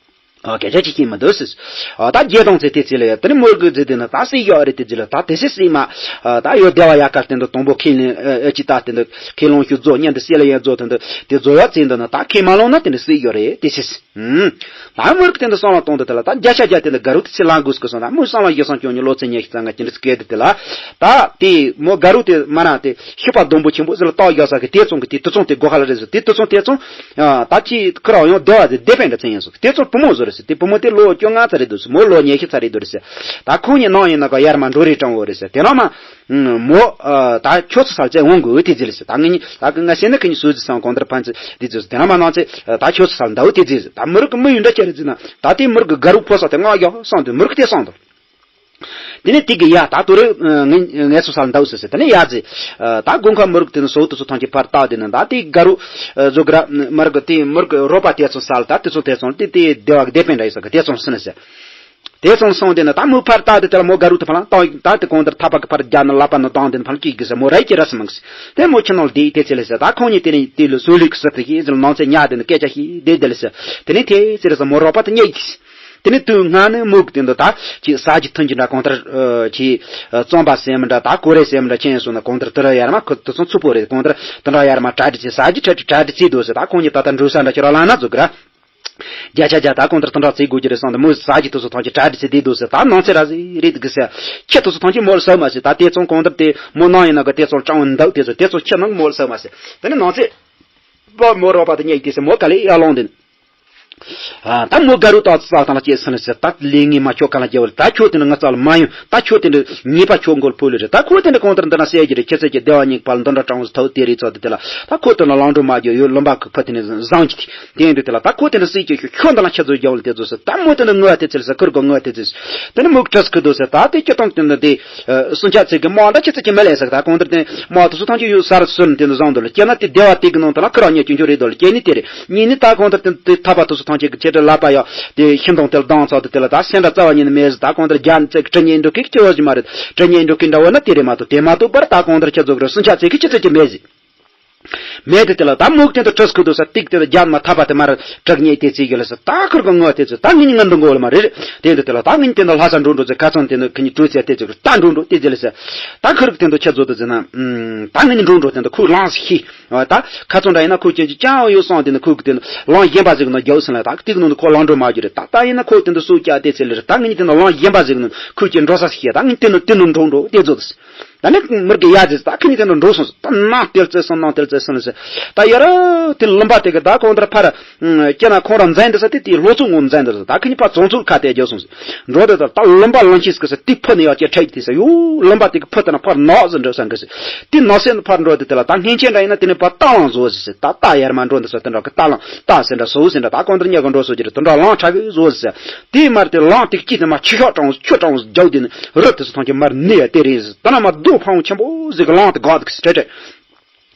འོ་སྐད་ཆ་ཅི་ཤེས་མི་འདུག་ཟེར། འོ་ད་རྒྱ་དང་ཚེ་དེ་ཚི་ལ་ཡ་དེ་ནི་མོར་གི་ཟེར་དེ་ན་ད་སྲིད་ཡོད་རེད་དེ་ཟེར་ལ་ད་དེ་སྲིད་སྲིད་མ་ད་ཡོད་བདེ་བ་ཡག་གར་དེ་འདི་དང་པོ་ཁས་ལེན་ཨེ་ཅི་ད་དེ་འདི་ཁས་ལོང་ཞུ་རྫོགས་ཉན་དེ་སྲིད་ལ་ཡན་རྫོགས་དེ་འདི་དེ་རྫོགས་ཡག་ཚེ་འདི་ན་ད་ཁས་མ་ལོང་ན་དེ་ནི་སྲིད་ཡོད་རེད་དེ་ཟེར། ད་མོར་གི་དེ་འདི་སོང་ལ་གཏོང་དུ་དེ་ལ་ད་བརྒྱ་ཆ་བརྒྱ་དེ་འདི་དགའ་རུ་དེ་ཚེ་ལང་དགོས་སྐུ་སོང་ད་མོ་སང་ལ་ཡོད་སང་ཅོ་ཉི་ལོ་ཚེ་ཉེ་ཤི་ཙང་ང་ཅི་འདྲི་སྐད་དེ་དེ་ལ་ད་དེ་མོ་དགའ་རུ་དེ་མ་ན་དེ་ཤི་པ་སྡོང་པོ་ཆེན་པོ་ཟེར་ལ་ཏོག་ཡོད་ས་གི་དེ་ཚོང་གི་དེ་དུ་ཚོང་དེ་སྒོ་ཁ་ལ་རེད་ཟེར་དེ་དུ་ཚོང་དེ་ཚོང་ད་ཅི་ཁུ་ར་ཡོང་བདེ་བ་དེ་བདེ་པའི་འདྲ་ཚེ་ཡིན་སོ་དེ་ཚོང་བུ་མོ་བཟོ་རེད་ཟེར། དེ་བུ་མོ་དེ་ལོ་བཅོ་ལྔ་ཚ་རེད་འདུག་ཟེར། མོ་ལོ་ཉེ་ཤི་ཚ་རེད་འདུག་རེད་ཟེར། ད་ཁོང་གཉིས་ནང་ཡིན་ན་ག་ཡར་མ་འགྲོ་རེ་དྲང་བོ་རེད་ཟེར། དེ་ནང་མ་མོ་ད་ཁྱོད་ཚོ་སར་བཙལ་འོང་དགོས་དེ་ཟེར་ལ་ཟེར། ད་ངས་ད་ང་ཤེས་ན་ཁ་ཉིན་སུ་ཟི་སང་གོང་ལྟར་ཕན་ཚེ་འདི་ཟེར། དེ་ན་མ་ནང་ཚེ་ད་ཁྱོད་ཚོ་སར་འདའོ་དེ་ཟེར། ད་མི་རིགས་ཀྱི་མི་ཡུལ་འདྲ་ཅི་རེད་ཟེར་ན་ད་དེ་མི་རིགས་ཀྱི་དགའ་རུ་ཕོ་སོགས་དེ་ང་ཡག་སོང་དུས་མི་རིགས་དེ་སོང་དུ། དེ་ནས་དེ་གི་ཡ་ད་དུ་རེ་ངས་ངས་སུ་སར་འདའོ་ཟེར་ཟེར། དེ་ནས་ཡ་ཟེར། ད་དགོན་ཁ་མི་རིགས་དེ་ནི་སོ་དུ་སོ་ཐང་གི་ཕར་བཏགས་དེ་ནི་ད་དེ་དགའ་རུ་བཟོ་གི་ར་མི་རིགས་དེ་མི་རིགས་རོགས་པ་དེ་ཚོ་སར་ད་དེ་ཚོ་དེ་ཚོ་དེ་དེ་བདེ་བ་གི་བདེ་པའི་འདྲ་ཡི་ས་གི་དེ་ཚོ་སུ་ནི་ཟེར། དེ་ཚོ་སོང་དེ་ནི་ད་མོ་ཕར་བཏགས་དེ་དེ་ལ་མོ་དགའ་རུ་དེ་ཕ་ལང་བཏགས་ད་དེ་གོང་དེར་ཐ་པ་གི་ཕར་རྒྱ་ནི་ལ་པ་ནི་དང་དེ་ནི་ཕ་ལང་ཅིག་གི་ས་མོ་ར་ཡི་ཅི་ར་སི་མང་སི། དེ་མོ་ཁྱི་ནང་ལ་དེ་དེ་ཚེ་ལ་ས་ད་ཁོང་གཉིས་དེ་ནི་དེ་ལ་སུ་ལིག་སི་དེ་ཤི་ཟེར་ལ་ནང་ཚེ་ཉ་དེ་ནི་སྐད་ཆ་ཤི་དེ་དེ་ལ་ས་དེ་ནི་དེ་ཚེ་ལ་ས་མོ་རོགས་པ་དེ་ཉལ་གི་ས། དེ་ནས་དུས་སྔ་ནས་མོ་གི་དེ་འདུག་ད་ཅིག་ཟ་རྒྱུ་འཐུང་རྒྱུ་འདྲ་གང་ལྟར་ཅིག་རྩམ་པ་སེམས་འདྲ་ད་ཀོ་རེ་སེམས་འདྲ་ཁྱེད་སོང་ན་གང་ལྟར་དེ་ར་ཡར་མ་ཁོ་དེ་ཚོ་ཚུགས་པོ་རེད། གང་ལྟར་དེ་འདྲ་ཡར་མ་གྲ་སྒྲིག་བྱས་ཟ་རྒྱུ་ཁྲ་ཁྲ་གྲ་སྒྲིག་བྱས་འདུག་ཟེར། ད་ཁོང་གཉིས་ད་ལྟ་འགྲོ་ས་འདྲ་ཁྱོད་རང་ལ་ན་འཛུགས་གི་ར། བརྒྱ་ཆ་བརྒྱ་ད་གང་ལྟར་དེ་འདྲ་བྱེད་དགོས་ཀྱི་རེད་བསམ་དུ་མོ་ཟ་རྒྱུ་དེ་ཚོ་ཐམས་ཅད་གྲ་སྒྲིག་བྱས་བསྡད་འདུག་ཟེར། ད་ནང་ཚེ་ར་ཟིག་རེད་འདུག་གི་ཟེར། ཁྱི་དེ་ཚོ་ཐམས་ཅད་མོ་ལ་ཟ་མ་ཟེར། ད་དེ་ཚོ་གང་ལྟར་དེ་མོ་ནང་ཡིན་ན་གི་དེ་ཚོ་སྤྲང་བོ་འདུག་དེ་ཚོ་དེ་ཚོ་ཁྱི་ནང་མོ་ལ་ཟ་མ་ཟེར། དེ་ནས་ནང་ཚེ། པ་མོ་རོགས་པ་དེ་ཉལ་གི་ཟེར་མོ་ག་ལེ་ཡར་ལོང་དེ། ད་མོ་དགའ་རུ་ཏོག་ཙམ་དང་ལ་སྐྱེས་སོང་ཟེར། ད་ལས་ངན་མ་ཁྱོད་ག་ལ་རྒྱལ་བ་ད་ཁྱོད་དེ་ནི་ང་རྩ་ལ་མ་ཡོང་། ད་ཁྱོད་དེ་འདྲ་ཉེས་པ་ཁྱོད་མགོ་ལ་ཕོག་ལེ་རེད། ད་ཁོ་དེ་འདྲ་གང་ལྟར་འདི་ན་བསད་ཀྱི་རེད། ཁྱེད་ཚོ་ཀྱི་བདེ་བ་ཉིད་ཕར་འདི་འདྲ་དྲང་བོ་ཐོག་དེ་རེད་ཚོ་དེ་དེ་ལ་ད་ཁོ་དེ་ན་ལང་འགྲོ་མ་རྒྱུ་ཡོད་ལུམ་པ་གི་ཕུ་དེ་ནི་བཟང་གི་དེ་འདྲ་དེ་ལ་ད་ཁོ་དེ་འདྲ་སྲིད་ཀྱི་ཁྱོད་འདི་ལ་ཁྱེད་ཚོ་རྒྱལ་བ་ལ་དེ་ཚོ་ཟེར། ད་མོ་དེ་ནི་ངོ་དེ་ཚེ་ལ་ཟེར་ཁུར་གོ་ངོ་དེ་ཚེ་དེ་ནི་མོ་གྲས་ཁུ་དོ་ཟེར། ད་དེ་ཁྱེད་དང་དེ་འདྲ་དེ། སུན་ཆ་ཚིག་གི་མོ་འདྲ་ཁྱེད་ཚོ་ཀྱི་མི་ལས་ཟེར། ད་གང་ལྟར་དེ་མོ་དེ་ཚོ་ཐམས་ཅད་ཡོད་སར་སུན་དེ་འདྲ་བཟང་འདུག་ལ། སྐྱེ་ན་དེ་བདེ་བ་དེ་གི་ནང་དུ་ལ་ཁུར་ར་ཉལ་སྐྱོན་ཆོག་རེད་འདུག་ལ། སྐྱེ་ནི་དེ་རེད། གཉིས་ནི་ད་གང་ལྟར་དེ་དེ་ཐ་པ་དེ་ཚོ་ཐམས་ཅད་ཀྱི་ཆེད་དུ་ལབ་པ་ཡ་དེ་ཤིང་སྡོང་དེ་ལ་ལྡང་ཚར་དུ་དེ་ལ་ད་སེམས་འདྲ་རྩ་བ་ཉིད་ནས་མེད་ཟེར། ད་གང་ལྟར་རྒྱ་ནི་ཚིག་གི་གྲི་ཉན་འགྲོ་གི་ཅི་བ་ཞིག་མ་རེད། གྲི་ཉན་འགྲོ་གི་འདྲ་བོ་ན་དེ་རེད་མ་གཏོགས་དེ་མ་གཏོགས་པར་ད་གང་ལྟར་ཁྱེད་ཚོ་གི་ར་སུན་ཆ་ཚིག་གི་ཁྱེད་ཚོ་ཀྱི་མེད་ཟེར། མེད་དེ་དེ་ལ་ད་མུག་དེ་འདྲ་ཁྲིས་ཁུ་དུ་ས་ཏིག་དེ་ལ་རྒྱ་མ་ཐ་པ་དེ་མར་དྲག་ཉེས་དེ་ཚིག་ཡོད་ལ་ས། ད་ཁུར་གི་ངོ་དེ་ཚོ་ད་ངི་ནི་ངན་དུ་མགོ་ལ་མ་རེད། དེ་འདྲ་དེ་ལ་ད་ངི་དེ་འདྲ་ལྷ་ས་འགྲོ་འགྲོ་ཚེ་ཁ་ཚང་དེ་འདྲ་ཁི་ནི་གྲོས་ཚེ་དེ་ཚོ་ད་འགྲོ་འགྲོ་དེ་ཚེ་ལ་ས། ད་ཁུར་གི་དེ་འདྲ་ཁྱེད་ཚོ་དུ་ཚེ་ན་ད་ངི་ནི་འགྲོ་འགྲོ་དེ་འདྲ་ཁུར་ལངས་སི་ཤི། ད་ཁ་ཚང་འདྲ་ཡིན་ན་ཁུར་ཅན་གྱི་ཅང་ཡོད་སོང་དེ་འདྲ་ཁུར་གི་དེ་འདྲ་ལང་གཞན་པ་ཟིག་ན་རྒྱག་སོང་ལ། ད་དེ་གི་ནང་དུ་ཁོ་ལང་འགྲོ་མ་རྒྱུ་རེད། ད་ད་ཡིན་ན་ཁོ་དེ་འདྲ་སུ་ཀྱ་དེ་ཚེ་ལ་རེད། ད་ངི་ནི་དེ་འདྲ་ལང་གཞན་པ་ཟིག་ན་ཁུར་ཅན་འགྲོ་ས་སི་ཤི། ད་ངི་དེ་འདྲ་དེ་འདྲ་འགྲོ་འགྲོ་དེ་ཚོ་དུ། ད་ནི་མི་གི་ཡ་ཟེར། ད་ཁི་ནི་དེ་འདྲ་འགྲོ་སོང་ཟེར། ད་ནང་དེར་བཙལ་སོང་། ནང་དེར་བཙལ་སོང་ཟེར། ད་ཡར་དེ་ལུང་པ་དེ་གི་ད་གང་ལྟར་ཕར་ཁྱེད་ན་ཁོང་རང་འཛིན་འདི་ས་དེ་དེའི་ལྷོ་ཕྱོགས་ངོས་འཛིན་འདི་ས། ད་ཁི་ནི་ཕར་བྱང་ཕྱོགས་ཁ་དེ་རྒྱབ་སོང་ཟེར། འགྲོ་དེ་ད་ད་ལུང་པ་ལང་ཁྱི་ཟེར་གི་ས་དེ་ཕུ་ནས་ཡར་ཅེ་ཁྲིད་དེ་ས། ཡོ་ལུང་པ་དེ་གི་ཕུ་དེ་ན་ཕར་ནགས་ཟེར་འདྲ་ས་འགི་ཟེར། དེ་ནགས་ཟེར་ན་ཕར་འགྲོ་དེ་དེ་ལ་ད་སྔན་ཆད་འདྲ་ཡིན་ན་དེ་ནི་ཕར་སྟག་ལང་བཟོ་ཟེར་ཟེར། ད་ད་ཡར་མར་འགྲོ་འདི་ས་དེ་འདྲ་གི་སྟག་ལང་སྟག་ཟེར་འདྲ་ཟོ་ཟེར་འདྲ། ད་གང་ལྟར་ཉག་གི་འགྲོ་སོ་ཅི་རེད། དེ་འདྲ་ལང་ཁྲ་གི་བཟོ་ཟེར། དེའི་མར་དེ་ལང་དེ་གཅིག་དེ་མར་ཆུ་ཤོག་གྲང་བོ་ཆུ་གྲང་བོ་རྒྱག་དེ་ནི་རི་དེ་ཚོ་ཐང་གི་མར་ནི་ཡ་དེ་རེད་ཟེར། ད་ན་མར་རྡོ་ཕང་བོ་ཆེན་པོ་ཟིག་གི་ལང་དེ་འགག་དེ་གི་སྤྲད་སྤྲད།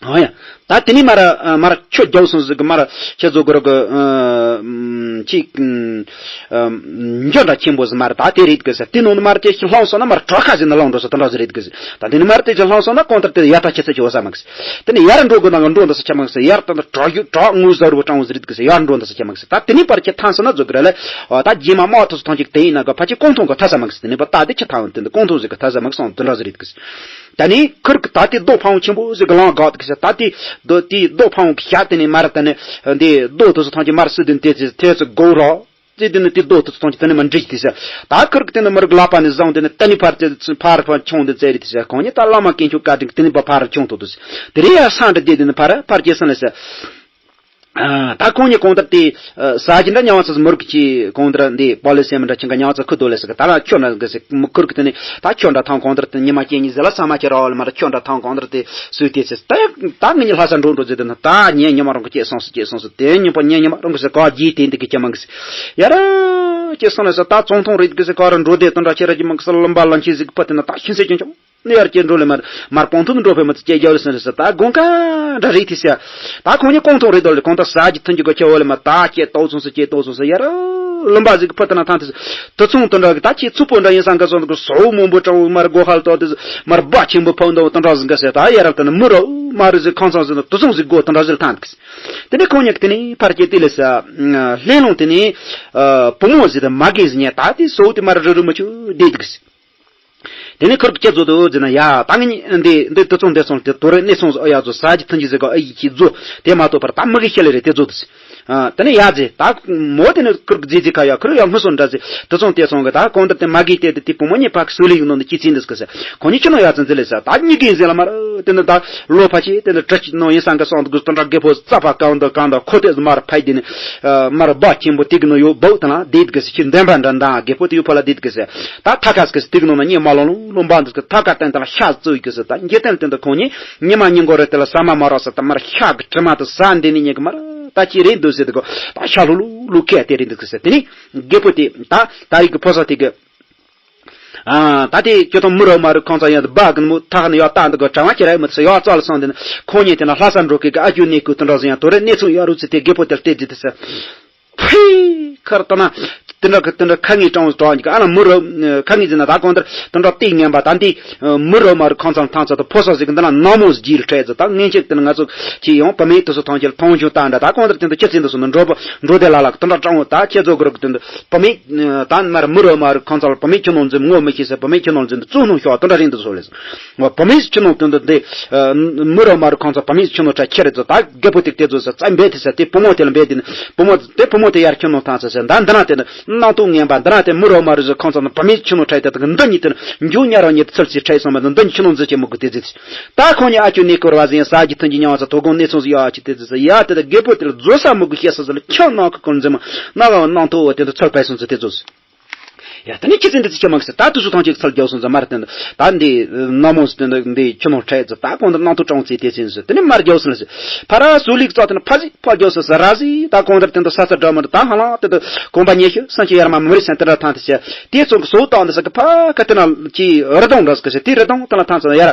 ཨ་ཡ། ད་དེ་ནི་མར་མར་ཆུ་རྒྱག་སོང་ཟིག་གི་མར་ཁྱེད་ཚོ་གི་རོགས་གི་ཅིག་འཇོ་འདྲ་ཆེན་པོ་ཟིག་མར་ད་དེ་རེད་གི་ཟེར། དེ་ནང་ནི་མར་དེ་ལྷུང་སོང་ན་མར་བྲག་ཁ་ཟིག་ནི་ལང་འགྲོ་ས་དེ་འདྲ་ཟིག་རེད་གི་ཟེར། ད་དེ་ནི་མར་དེ་ལྷུང་སོང་ན་གང་ལྟར་དེ་ཡར་ད་ཁྱེད་ཚོ་ཅི་བ་ས་མ་གི་ཟེར། དེ་ནི་ཡར་འགྲོ་དགོས་ན་གི་འགྲོ་འདི་ས་ཆ་མ་གི་ཟེར། ཡར་ད་ད་བྲག་བྲག་ངོས་ཟ་རུ་གྲང་བོ་ཟིག་རེད་གི་ཟེར། ཡར་འགྲོ་འདི་ས་ཆ་མ་གི་ཟེར། ད་དེ་ནི་པར་ཁྱེད་ཐང་སོང་ན་ཟོ་གི་ར་ལེ། ད་རྗེས་མ་དམག་དེ་ཚོ་ཐང་ཅིག་དེ་ཡིན་ན་གི་ཕ་ཆེ་ཀོང་ཐུང་གི་ཐ་ས་མ་གི་ཟེར། དེ་ནི་པ་ད་དེ་ཁྱེད་ཐང་དེ་འདི་ཀོང་ཐུང་ཟིག་གི་ཐ་ས་མ་གི་སོང་དེ་འདྲ་ཟིག་རེད་གི་ཟེར། ད་ནི་ཁིར་གི་ད་དེ་རྡོ་ཕང་བོ་ཆེན་པོ་ཟིག་གི་ལང་འགག་དེ་གི་ཟེར། ད་དེ་རྡོ་དེ་རྡོ་ཕང་བོ་གི་ཤ་དེ་ནི་མར་ད་ནི་འདི་རྡོ་དེ་ཚོ་ཐང་ཅིག་མར་སུ་དེ་ནི་དེ་ཚེ་དེ་ཚེ་དགོ་རོགས། ཙི་དེ་ནི་དེ་རྡོ་དེ་ཚོ་ཐང་ཅིག་དེ་ནི་མར་འགྲིག་དེ་ཟེར། ད་ཁིར་གི་དེ་ནི་མི་རིགས་ལག་པ་ནས་བཟུང་དེ་ནི་ད་ནི་ཕར་ཙི་ཕར་ཕར་མཆོང་དེ་ཙེ་རེད་དེ་ཟེར། ཁོང་ཉིད་ད་བླ་མ་དཀོན་མཆོག་བཀའ་དྲིན་གི་དེ་ནི་པ་ཕར་མཆོང་ཐུབ་དེ་ཟེར། དེ་རེད་ཡ་སང་འདྲ་དེ་དེ་ནི་ཕར་ཕར་སྐྱེ་སོང་ལ་ཟེར། ད་ཁོང་ཉིད་གང་ལྟར་དེ་ས་གཞི་འདྲ་ཉང་བ་ཚོ་མུར་གི་ཅི་གང་ལྟར་འདི་པོ་ལི་སེ་མི་འདྲ་ཆེན་ག་ཉང་བ་ཚོ་ཁུ་དོ་ལེ་ཟེར་གི། ད་ལ་ཁྱོད་འདྲ་གི་ཟེར་མུ་ཁུར་གི་དེ་ནི་ད་ཁྱོད་འདྲ་ཐང་གང་ལྟར་དེ་ཉི་མ་སྐྱེ་གཉིས་ཟེར་ལ་ས་མ་ཁྱེར་ར་ལ་མ་ར་ཁྱོད་འདྲ་ཐང་གང་ལྟར་དེ་སུས་དེ་ཟེར། ད་ད་ངི་ཉི་ལྷ་ས་འགྲོ་འགྲོ་ཟེར་དེ་ན་ད་ཉེ་ཉི་མ་རང་གི་སྐྱེ་སོང་སུ་སྐྱེ་སོང་སུ་དེ་ཉི་པོ་ཉེ་ཉི་མ་རང་གི་ཟེར་ག་རྗེས་དེ་འདི་གི་ཁྱེད་མ་གི་ཟེར། ཡ་ར་སྐྱེ་སོང་ལ་ཟེར། ད་ཙོང་ཐུང་རེད་གི་ཟེར། ག་ར་འགྲོ་དེ་དོན་འདྲ་ཁྱེད་ར་གི་མ་གི་ཟེར། ལམ་པ་ལ་མཆིས་ཟིག་ཕ་དེ་ན་ད་ཤིན་སེ་ཅུང་ཅུང་། ནི་ཡར་སྐྱེ་འགྲོ་ལེ་མར་མར་སྤོང་ཐུབ་འགྲོ་ཕེ་མ་ཚུ་སྐྱེ་རྒྱ་ལེ་སོང་རེད་ཟེར། ད་དགོངས་ཀ་འདྲ་རེད་དེ་ཟེར། ད་ཁོང་ཉིད་ཀོང་ཐུང་རེད་དོ་ལེ། གོང་ད་ས་གི་ཐུན་གྱི་གོ་ཁྱེར་བོ་ལེ་མ་ད་སྐྱེ་ཏོག་ཚོང་སུ་སྐྱེ་ཏོག་ཚོང་སུ་ཡར་ལུམ་པ་ཟིག་གི་ཕུ་ཏི་ན་ཐང་དེ་དུ་ཚོང་དུ་འདྲ་གི་ད་ཁྱེད་ཚུ་པོ་འདྲ་ཡིན་སང་ག་སོང་གི་སོ་མོན་པོ་ཀྲང་མར་སྒོ་ཧལ་ཏོ་དེ་མར་སྦ་ཆེན་པོ་ཕོ་འདོ་དུ་འདྲ་ཟིག་ག་ཟེར། ད་ཡར་ལ་ཏི་ན་མི་རོ་མ་རུ་ཟིག་ཁང་ཚང་ཟིག་ན་དུ་ཚོང་ཟིག་སྒོ་དུ་འདྲ་ཟིག་ཐང་གི་དེ་ནས་ཁོང་ཉིད་ཀྱི་དེ་ནས་ཕར་སྐྱེ་དེ་ལེ་ས་ལྷན་ལུང་དེ་ནས་བུ་མོ་ཟིག་དང་མ་གི་ཟིག་ཉལ་ད་དེ་སོ་དེ་མར་རུ་རུ་མ་ཆུ་བསྡད་དུ་གི་ཟེར། དེ་ནས་ཁུར་གི་ཁྱེད་ཚོ་དུ་ཟེར་ན་ཡ་ད་ངས་འདི་འདི་དུ་ཚོང་འདི་ཚོང་དེ་དོ་རེ་གནས་ཚོང་ཨ་ཡ་ཚོ་ས་གི་ཐུན་གྱི་ཟེར་ག་ཨ་ཡི་ཁྱི་ཚོ་དེ་མ་གཏོགས་པར་ད་མི་གི་ཤེས་ལེ་རེད་དེ་ཚོ་དུ་ཟེར། ཨ་དེ་ནས་ཡ་ཟེར་ད་མོ་དེ་ནས་ཁུར་གི་ཟེར་ཟེར་ཁ་ཡ་ཁུར་ཡ་ངུ་སོང་འདྲ་ཟེར། དུ་ཚོང་དེ་ཚོང་གི་ད་གོང་ལྟར་དེ་མ་གི་དེ་དེ་དེ་བུ་མོ་ཉེ་ཕག་སུ་ལི་ཡུག་ནང་དུ་ཁྱི་ཚིན་འདུག་གི་ཟེར། ཁོ་ཉིད་ཁྱི་ནང་ཡ་ཚིན་ཚིན་ལེ་ཟེར། ད་གཉིས་གི་ཟེར་ལ་མར་དེ་ནས་ད་ལོ་ཕ་ཆེ་དེ་ནས་གྲི་ཆི་ནང་ཡིན་སང་གི་སོང་དུ་གི་དུ་འདྲ་རྒད་པོ་རྩ་ཕ་གང་དུ་གང་དུ་ཁོ་དེ་མར་ཕ་དེ་ནས་མར་སྦ་ཆེན་པོ་དེ་གི་ནང་ཡོད་བོ་དེ་ན་དེ་གི་ཟེར་ཁྱི་འདན་པ་འདྲ་འདང་རྒད་པོ་དེ་ཡོད་ཕ་ལ་དེ་གི་ཟེར། ད་ཐ་ཁ་སྐད་དེ་གི་ནང་ན་ཉེ་མ་ལོང་ལོང་ལོང་འབའ་འདུག་གི། ཐ་ཁ་བསྟན་དང་ཤ་བཙོས་གི་ཟེར། ད་འགྱེད་བསྟན་བསྟན་དུ་ཁོང་ཉིད་ཉི་མ་ཉིན་གོ་རེ་དེ་ལ་ཟ་མ་མ་རག་ཟེར། ད་མར་ཤ་གི་དྲི་མ་དུ་ཟ་འདི་ནི་ཉེ་གི་མར་ད་ཅི་རེད་འདུག་ཟེར་དུ་གོ། ད་ཤ་ལུ་ལུ་ལུ་ཁས་དེ་རེད་འདུག་གི་ཟེར། དེ་ནི་རྒད་པོ་དེ་ད་ད་རིག་གི་ཕོ་ས་དེ་གི། ད་དེ་ཁྱོད་དང་མི་རོ་མ་རུ་ཁང་ཚང་ཡང་དུ་སྦ་གི་མོ་ཐག་ནི་ཡག་ཏག་འདུག་གི། གྲང་བ་ཁྱེར་ཡ་མི་ཚེ་ཡག་ཙག་ལ་སོང་དེ་ནི་ཁོང་ཉིད་དེ་ན་ལྷ་ས་འགྲོ་གི་གི་ཨ་ཇོ་གནས་སྐོར་དུ་འགྲོ་ཟིན་ཡང་དོ་རེ་གནས་ཚུལ་ཡག་རུ་ཚེ་དེ་རྒད་པོ་དེ་ལྟས་ཟིན་དེ་ཟེར། ཕི་ཁར་ལྟ་ན། དེ་འདྲ་གི་དེ་འདྲ་ཁ་ངེས་སྤྲང་བོ་སྤྲང་གི་ཨ་ན་མི་རོ་ཁ་ངེས་ཟིན་ན་ད་གང་ལྟར་དེ་འདྲ་ལྟས་ངན་པ་ད་འདི་མི་རོ་མ་རུ་ཁང་ཚང་ཐང་ཚ་དུ་ཕོ་ས་ཟིག་གི་འདི་ན་ནག་མོ་ཟིག་ལ་ཁྲལ་ཟིག་ད་ངན་ཆེ་དེ་ན་ང་ཚོ་ཅི་ཡང་བུ་མེད་དུ་སུ་ཐང་ཆེ་ཐང་ཆུང་ད་འདྲ་ད་གང་ལྟར་དེ་འདྲ་ཁྱེད་ཚིན་དུ་སུ་ན་འགྲོ་པ་འགྲོ་དེ་ལ་ལ་དེ་འདྲ་སྤྲང་བོ་ད་ཁྱེད་ཚོ་གི་རུ་གི་དེ་འདྲ་བུ་མེད་ད་མ་རུ་མི་རོ་མ་རུ་ཁང་ཚང་ལ་བུ་མེད་ཁྱོད་ནང་འཛིན་ངོ་མི་ཤེས་ཟེར། བུ་མེད་ཁྱོད་ནང་འཛིན་དུ་བཙོན་ནང་ཤོག་དེ་འདྲ་རིང་དུ་སོ་ལེ་ཟིག་བུ་མེད་ཁྱོད་ནང་དོན་དུ་འདི། མི་རོ་མ་རུ་ཁང་ཚང་བུ་མེད་ཁྱོད་ནང་ཁྲ་ཁྱེར་རེ་ཚོ་ད་རྒད་པོ་དེ་དེ་ཚོ་ས་རྩ་འབད་དེ་ས་དེ་བུ་མོ་དེ་ལ་འབད་དེ་ནི་བུ་མོ་དེ་བུ་མོ་དེ་ཡར་ཁྱོད་ནང་ཐང་ས་ས་ད་འདི་ན་དེ་ནི་སྣང་སྟོང་ངན་པ་འདི་ན་དེ་མི་རོ་མ་རུ་ཁང་ཚང་ན་བུ་མེད་ཁྱོད་ནང་ཁྲ་དེ་དང་འདི་གཉིས་དེ་ནི་འཇུ་ཉ་རོ་གཉིས་ཚུལ་ཚིག་ཁྲ་སོང་མ་འདི་གཉིས་ཁྱོད་ནང་འཛུལ་ཆེ་མུ་གུ་དེ་ཚིག་ད་ཁོང་གཉིས་ཨ་ཁྱོད་གནས་སྐོར་བ་ཟིན་ས་གི་ཐོན་གྱི་ཉང་བ་ཚ་དོ་དགོང་གནས་ཚོང་ཟིག་ཡོད་ཨ་ཁྱི་དེ་ཚིག་ས་ཡ་དེ་ད་རྒད་པོ་དེ་ལ་འཛུལ་ས་མུ་གུ་ཤེས་ས་ས་ལ་ཁྱོད་ནང་གི་སྐོར་འཛིན་མ་ན་ག་བ་སྣང་ཐོ་བ་དེ་ཚོ་ཚུལ་པའི་སོང་ཚུལ་དེ་ཚོ། ཡ་ད་ནི་ཁྱི་ཚན་འདི་ཚོ་ཁྱི་མང་ཟེར་ད་དུ་སུ་ཐང་ཅིག་ཚར་རྒྱག་སོང་ཟེར་མར་བསྟན་ད་འདི་ན་མོ་ཟེར་བསྟན་ད་འདི་ཁྱི་ནང་ཁྲལ་ཟེར་ད་གང་ལྟར་སྣང་ཐུག་གྲོང་ཚེ་དེ་ཚན་ཟེར་དེ་ནི་མར་རྒྱག་སོང་ཟེར་ཕ་ར་སུ་ལིག་ཙག་དེ་ནི་ཕ་ཟིག་ཕ་རྒྱག་སོང་ཟེར་ར་ཟིག་ད་གང་ལྟར་བསྟན་ད་ས་ས་འདྲ་མ་ད་ཧ་ལང་བསྟན་ད་གོམ་པ་ཉེ་ཤོས་སང་ཁྱི་ཡར་མ་མི་རིགས་སེམས་དེ་འདྲ་ཐང་དེ་ཟེར་དེ་ཚོ་གི་སོ་བཏང་འདི་ཟེར་གི་ཕ་ཁ་དེ་ན་ཅི་རི་དོང་འདྲ་ཟེར་གི་ཟེར་དེ་རི་དོང་དེ་ན་ཐང་ཟེར་ཡར་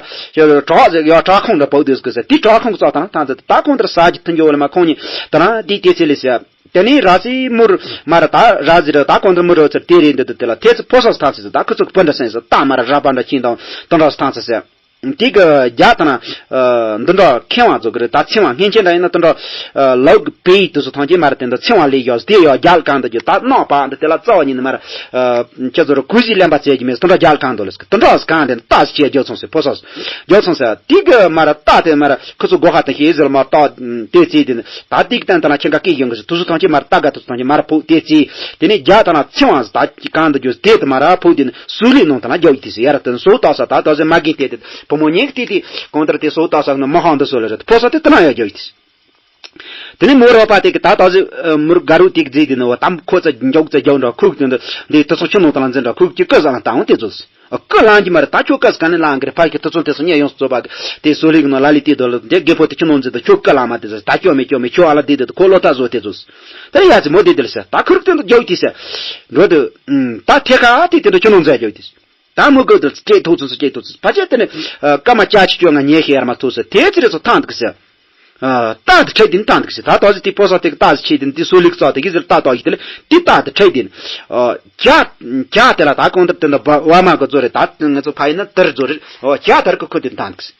བྲག་ཟེར་ཡ་བྲག་ཁུང་འདྲ་བབས་འདི་ཟེར་གི་ཟེར་དེ་བྲག་ཁུང་གི་ཙག་དེ་ན་ཐང་ཟེར་ད་གང་ལྟར་ས་ཀྱི་ཐུན་རྒྱག་ལ་མ་ཁོང་ཉིད་དེ་ན་དེ་དེ་ཚེ་ལས་ཟེར། དེ་ནས་ར་སི་མུར་མ་ར་ད་ར་ཟི་ར་ད་གོང་དུ་མུར་རོ་ཚར་དེ་རེད་འདི་དུ་དེ་ལ་ཐེ་ཚི་ཕོ་སོགས་ཐང་ཚེ་ད་ཁུ་ཚུགས་སྤུན་འདྲ་སེམས་སུ་ད་མ་ར་ར་པ་འདྲ་ཁྱིན་དང་དུ་འདྲ་སུ་ཐང་ཚེ་སེ། དེ་གི་རྒྱ་ད་ན་འདི་འདྲ་ཁེ་བ་ཚོ་གི་རེད་ད་ཚེ་བ་སྔན་ཆད་འདྲ་ཡིན་ན་དུ་འདྲ་ལོག་གི་པེ་ཡི་དུ་སུ་ཐང་ཆེ་མ་ར་དེ་འདྲ་ཚེ་བ་ལས་ཡོད་དེ་ཡོད་རྒྱལ་གང་དུ་རྒྱུ་ད་ནག་པ་འདི་དེ་ལ་རྩ་བ་ཉིད་ནི་མ་ར་ཁྱེད་ཚོ་ར་ཀུ་ཤི་ལེན་པ་བྱེད་ཀྱི་མེད་དུ་འདྲ་རྒྱལ་གང་དུ་ལས་དུ་འདྲ་གང་དེ་ད་སུ་ཆེ་རྒྱུ་ཚོང་སེ་ཕོ་སོགས་རྒྱུ་ཚོང་སེ་དེ་གི་མ་ར་ད་དེ་མ་ར་ཁུ་ཚུགས་སྒོ་ཁ་དང་ཤེས་ཟེར་མ་ད་དེ་ཚེ་དེ་ནི། ད་ཏིག་ཏན་ཏན་ཁྱེད་ཀ་སྐད་ཡོང་གི་དུ་སུ་ཐང་ཆེ་མར་ལྟ་ག་དུ་སུ་ཐང་ཆེ་མར་ཕུག་དེ་ཚེ། དེ་ནས་རྒྱ་དང་ན་ཚེ་བ་ད་གང་དུ་རྒྱུ་དེ་དུ་མར་ཕུག་དེ་ནི་སུ་ལི་ནང་དུ་ན་རྒྱ་ཡིག་དེ་སུ་ཡར་དུ་སོ་ཏོག་ས་ད་ཏོག་ས་མ་གི་དེ་དེ་ བུ་མོ་ཉིད་ཀྱིས་དེ་དེ་གང་ལྟར་དེ་སོ་ད་ས་ན་མ་ཧང་འདི་སོ་ལ་རེད། ཕོ་ས་དེ་དེ་ན་ཡ་རྒྱག་ཡོད་དེ། དེ་ནས་མོ་རོགས་པ་དེ་གི་ད་ད་གཟོད་མུར་དགའ་རུ་དེ་གི་རྫས་དེ་ནི་བ་དམ་ཁོ་ཚ་མགྱོགས་ཚ་རྒྱག་འདྲ་ཁུག་དེ་འདི་འདི་དུ་ཚོང་ཁྱོད་ནང་དང་ལ་འཛིན་འདྲ་ཁུག་གི་ཀི་ཟ་ལ་བཏང་དེ་ཚོ། ཀི་ལང་གི་མ་རེད། ད་ཁྱོད་ཀི་ཟ་ག་ནས་ལང་གི་རེད། ཕ་གི་དུ་ཚོང་དེ་ཚོ་ཉེ་ཡོང་སུ་ཚོ་བ་གི་དེ་སོ་ལི་གི་ནང་ལ་ལི་དེ་དོ་ལ་དེ་རྒད་པོ་དེ་ཁྱོད་ནང་འཛིན་དུ་ཁྱོད་ཀི་ལང་མ་དེ་ཟ། ད་ཁྱོད་མི་ཁྱོད་མི་ཁྱོད་ཨ་ལ་དེ་དེ་ཁོ་ལོ་ད་བཟོ་དེ་ཚོ། དེ་ཡ་ཚི་མོ་དེ་དེ་ལ་ས་ད་ཁུར་དེ་འདི་རྒྱག་དེ་ས་འགྲོ་དུ། ད་ཐེ་ཁ་དེ་དེ་འདི་ཁྱོད་ནང་འཛིན་རྒྱག་དེ། ད་མོ་གོ་དེ་སྐྱེ་ཐུག་ཚུན་ཚོད་སྐྱེ་ཐུག་ཚུན་ཕ་ཆེ་དེ་ནི་ཀ་མ་ཅ་ཆི་ཁྱོད་ང་ཉེ་ཤེས་ཡར་མ་ཐུག་ས་དེ་ཚི་རེ་ཚོ་ཐང་དུ་གི་ས། ཨ། རྟ་དེ་ཁྲིད་དེ་ནི་བཏང་འདུག་ཟེར། ད་ལྟ་ཟེར་དེ་ཕོ་སོགས་དེ་གི་རྟ་ཟེར་ཁྱེར་དེ་ནི་དེ་སོ་ལིག་ཙག་དེ་གི་ཟེར་རྟ་དོག་ཡིག་དེ་ལ་དེ་རྟ་དེ་ཁྲིད་དེ་ནི། ཨ། ཇ་ཇ་དེ་ལ་ད་གང་ལྟར་དེ་འདྲ་བ་བ་མ་གི་བཟོ་རེད། ད་ང་ཚོ་ཕ་ཡིན་ན་དར་བཟོ་རེད། ཨོ་ཇ་དར་གི་ཁུར་དེ་བཏང་འདུག་ཟེར།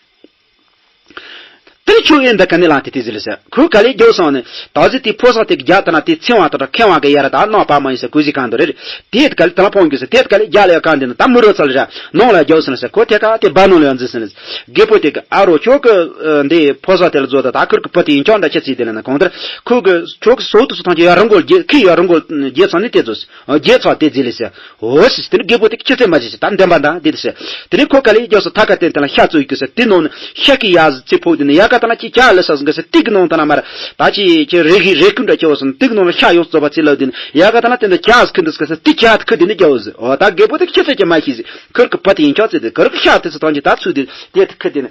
དེ་ནི་ཁྱོད་ཨེ་འདི་ག་ནས་ལངས་དེ་དེ་ཟེར་ལ་ཟེར། ཁོས་ག་ལེ་རྒྱོབ་སོང་ནས་ད་ཟེར་དེ་ཕོ་སོགས་དེ་གི་ཇ་དེ་ན་དེ་ཚིང་བ་དང་ཁེང་བ་གི་ཡ་ར་ད་ནང་པ་མ་ཡིན་ཟེར་གུ་ཟི་གང་དུ་རེད། དེ་ག་ལེ་དེ་ལ་ཕོང་རྒྱུ་ཟེར། དེ་ག་ལེ་ཇ་ལ་ཡ་གང་དེ་ན་ད་མུ་རོ་ཚ་ལ་ར་ནང་ལ་རྒྱོབ་སོང་ལ་ཟེར། ཁོ་དེ་ག་དེ་བ་ནང་ལ་ཡ་འཛིན་སོང་ལ་ཟེར། རྒད་པོ་དེ་གི་ཨ་རོ་ཁྱོད་གི་འདི་ཕོ་སོགས་དེ་ལ་བཟོ་ད་ད་ཁུར་གི་བུ་དེ་ཡིན་ཆོག་འདྲ་ཁྱེད་ཚིག་དེ་ལ་ན་གང་ལྟར་ཁོ་གི་ཁྱོད་གི་སོ་དུ་སོ་ཐང་གི་ཡ་རང་གོ་རྒྱ་ཁི་ཡ་རང་གོ་རྒྱ་ཚང་ནི་དེ་བཟོ་ཟེར། རྒྱ་ཚང་དེ་རྫི་ལི་ཟེར། འོ་ཟེར། དེ་ནི་རྒད་པོ་དེ་གི་ཅི་ཚེ་མ་བྱེད་ཟེར། ད་འདེམ་པ་འདང་དེ་དེ་ཟེར། དེ་ནི་ཁོ་ག་ལེ་རྒྱབ་སོ་ཐ་ཀ་བསྟན་དེ་ལ་ཤ་བཙོས་གི་ཟེར། དེ་ནང་ནི་ཤ་གི་ཡ་ཟི་ཚི་ཕོག་དེ་ནི་ཡ་ག་ད་ན་ཅི་ཇ་ལ་ས་ཟིན་གི་ཟེར། དེ་གི་ནང་ད་ན་མར་ད་ཅི་ཅི་རེ་གི་རེ་ཀུན་འདྲ་ཁྱེར་བ་སོང་། དེ་གི་ནང་ལ་ཤ་ཡོངས་བཙོས་པ་ཚི་ལ་དེ་ནི་ཡ་ག་ད་ན་དེ་འདྲ་ཇ་ཟི་ཁི་འདི་ཟི་གི་ཟེར། དེ་ཇ་དེ་ཁི་དེ་ནི་རྒྱབ་ཟེར། འོ་ད་རྒད་པོ་དེ་གི་ཅི་ཚེ་ཅི་མ་ཤེས་ཟེར། ཁུར་གི་བུ་དེ་ཡིན་ཆོག་ཚེ་དེ་ཁུར་གི་ཤ་དེ་ཚོ་ཐང་ཅི་ད་ཚུལ་དེ་དེ་དེ་ཁི་དེ་ནི།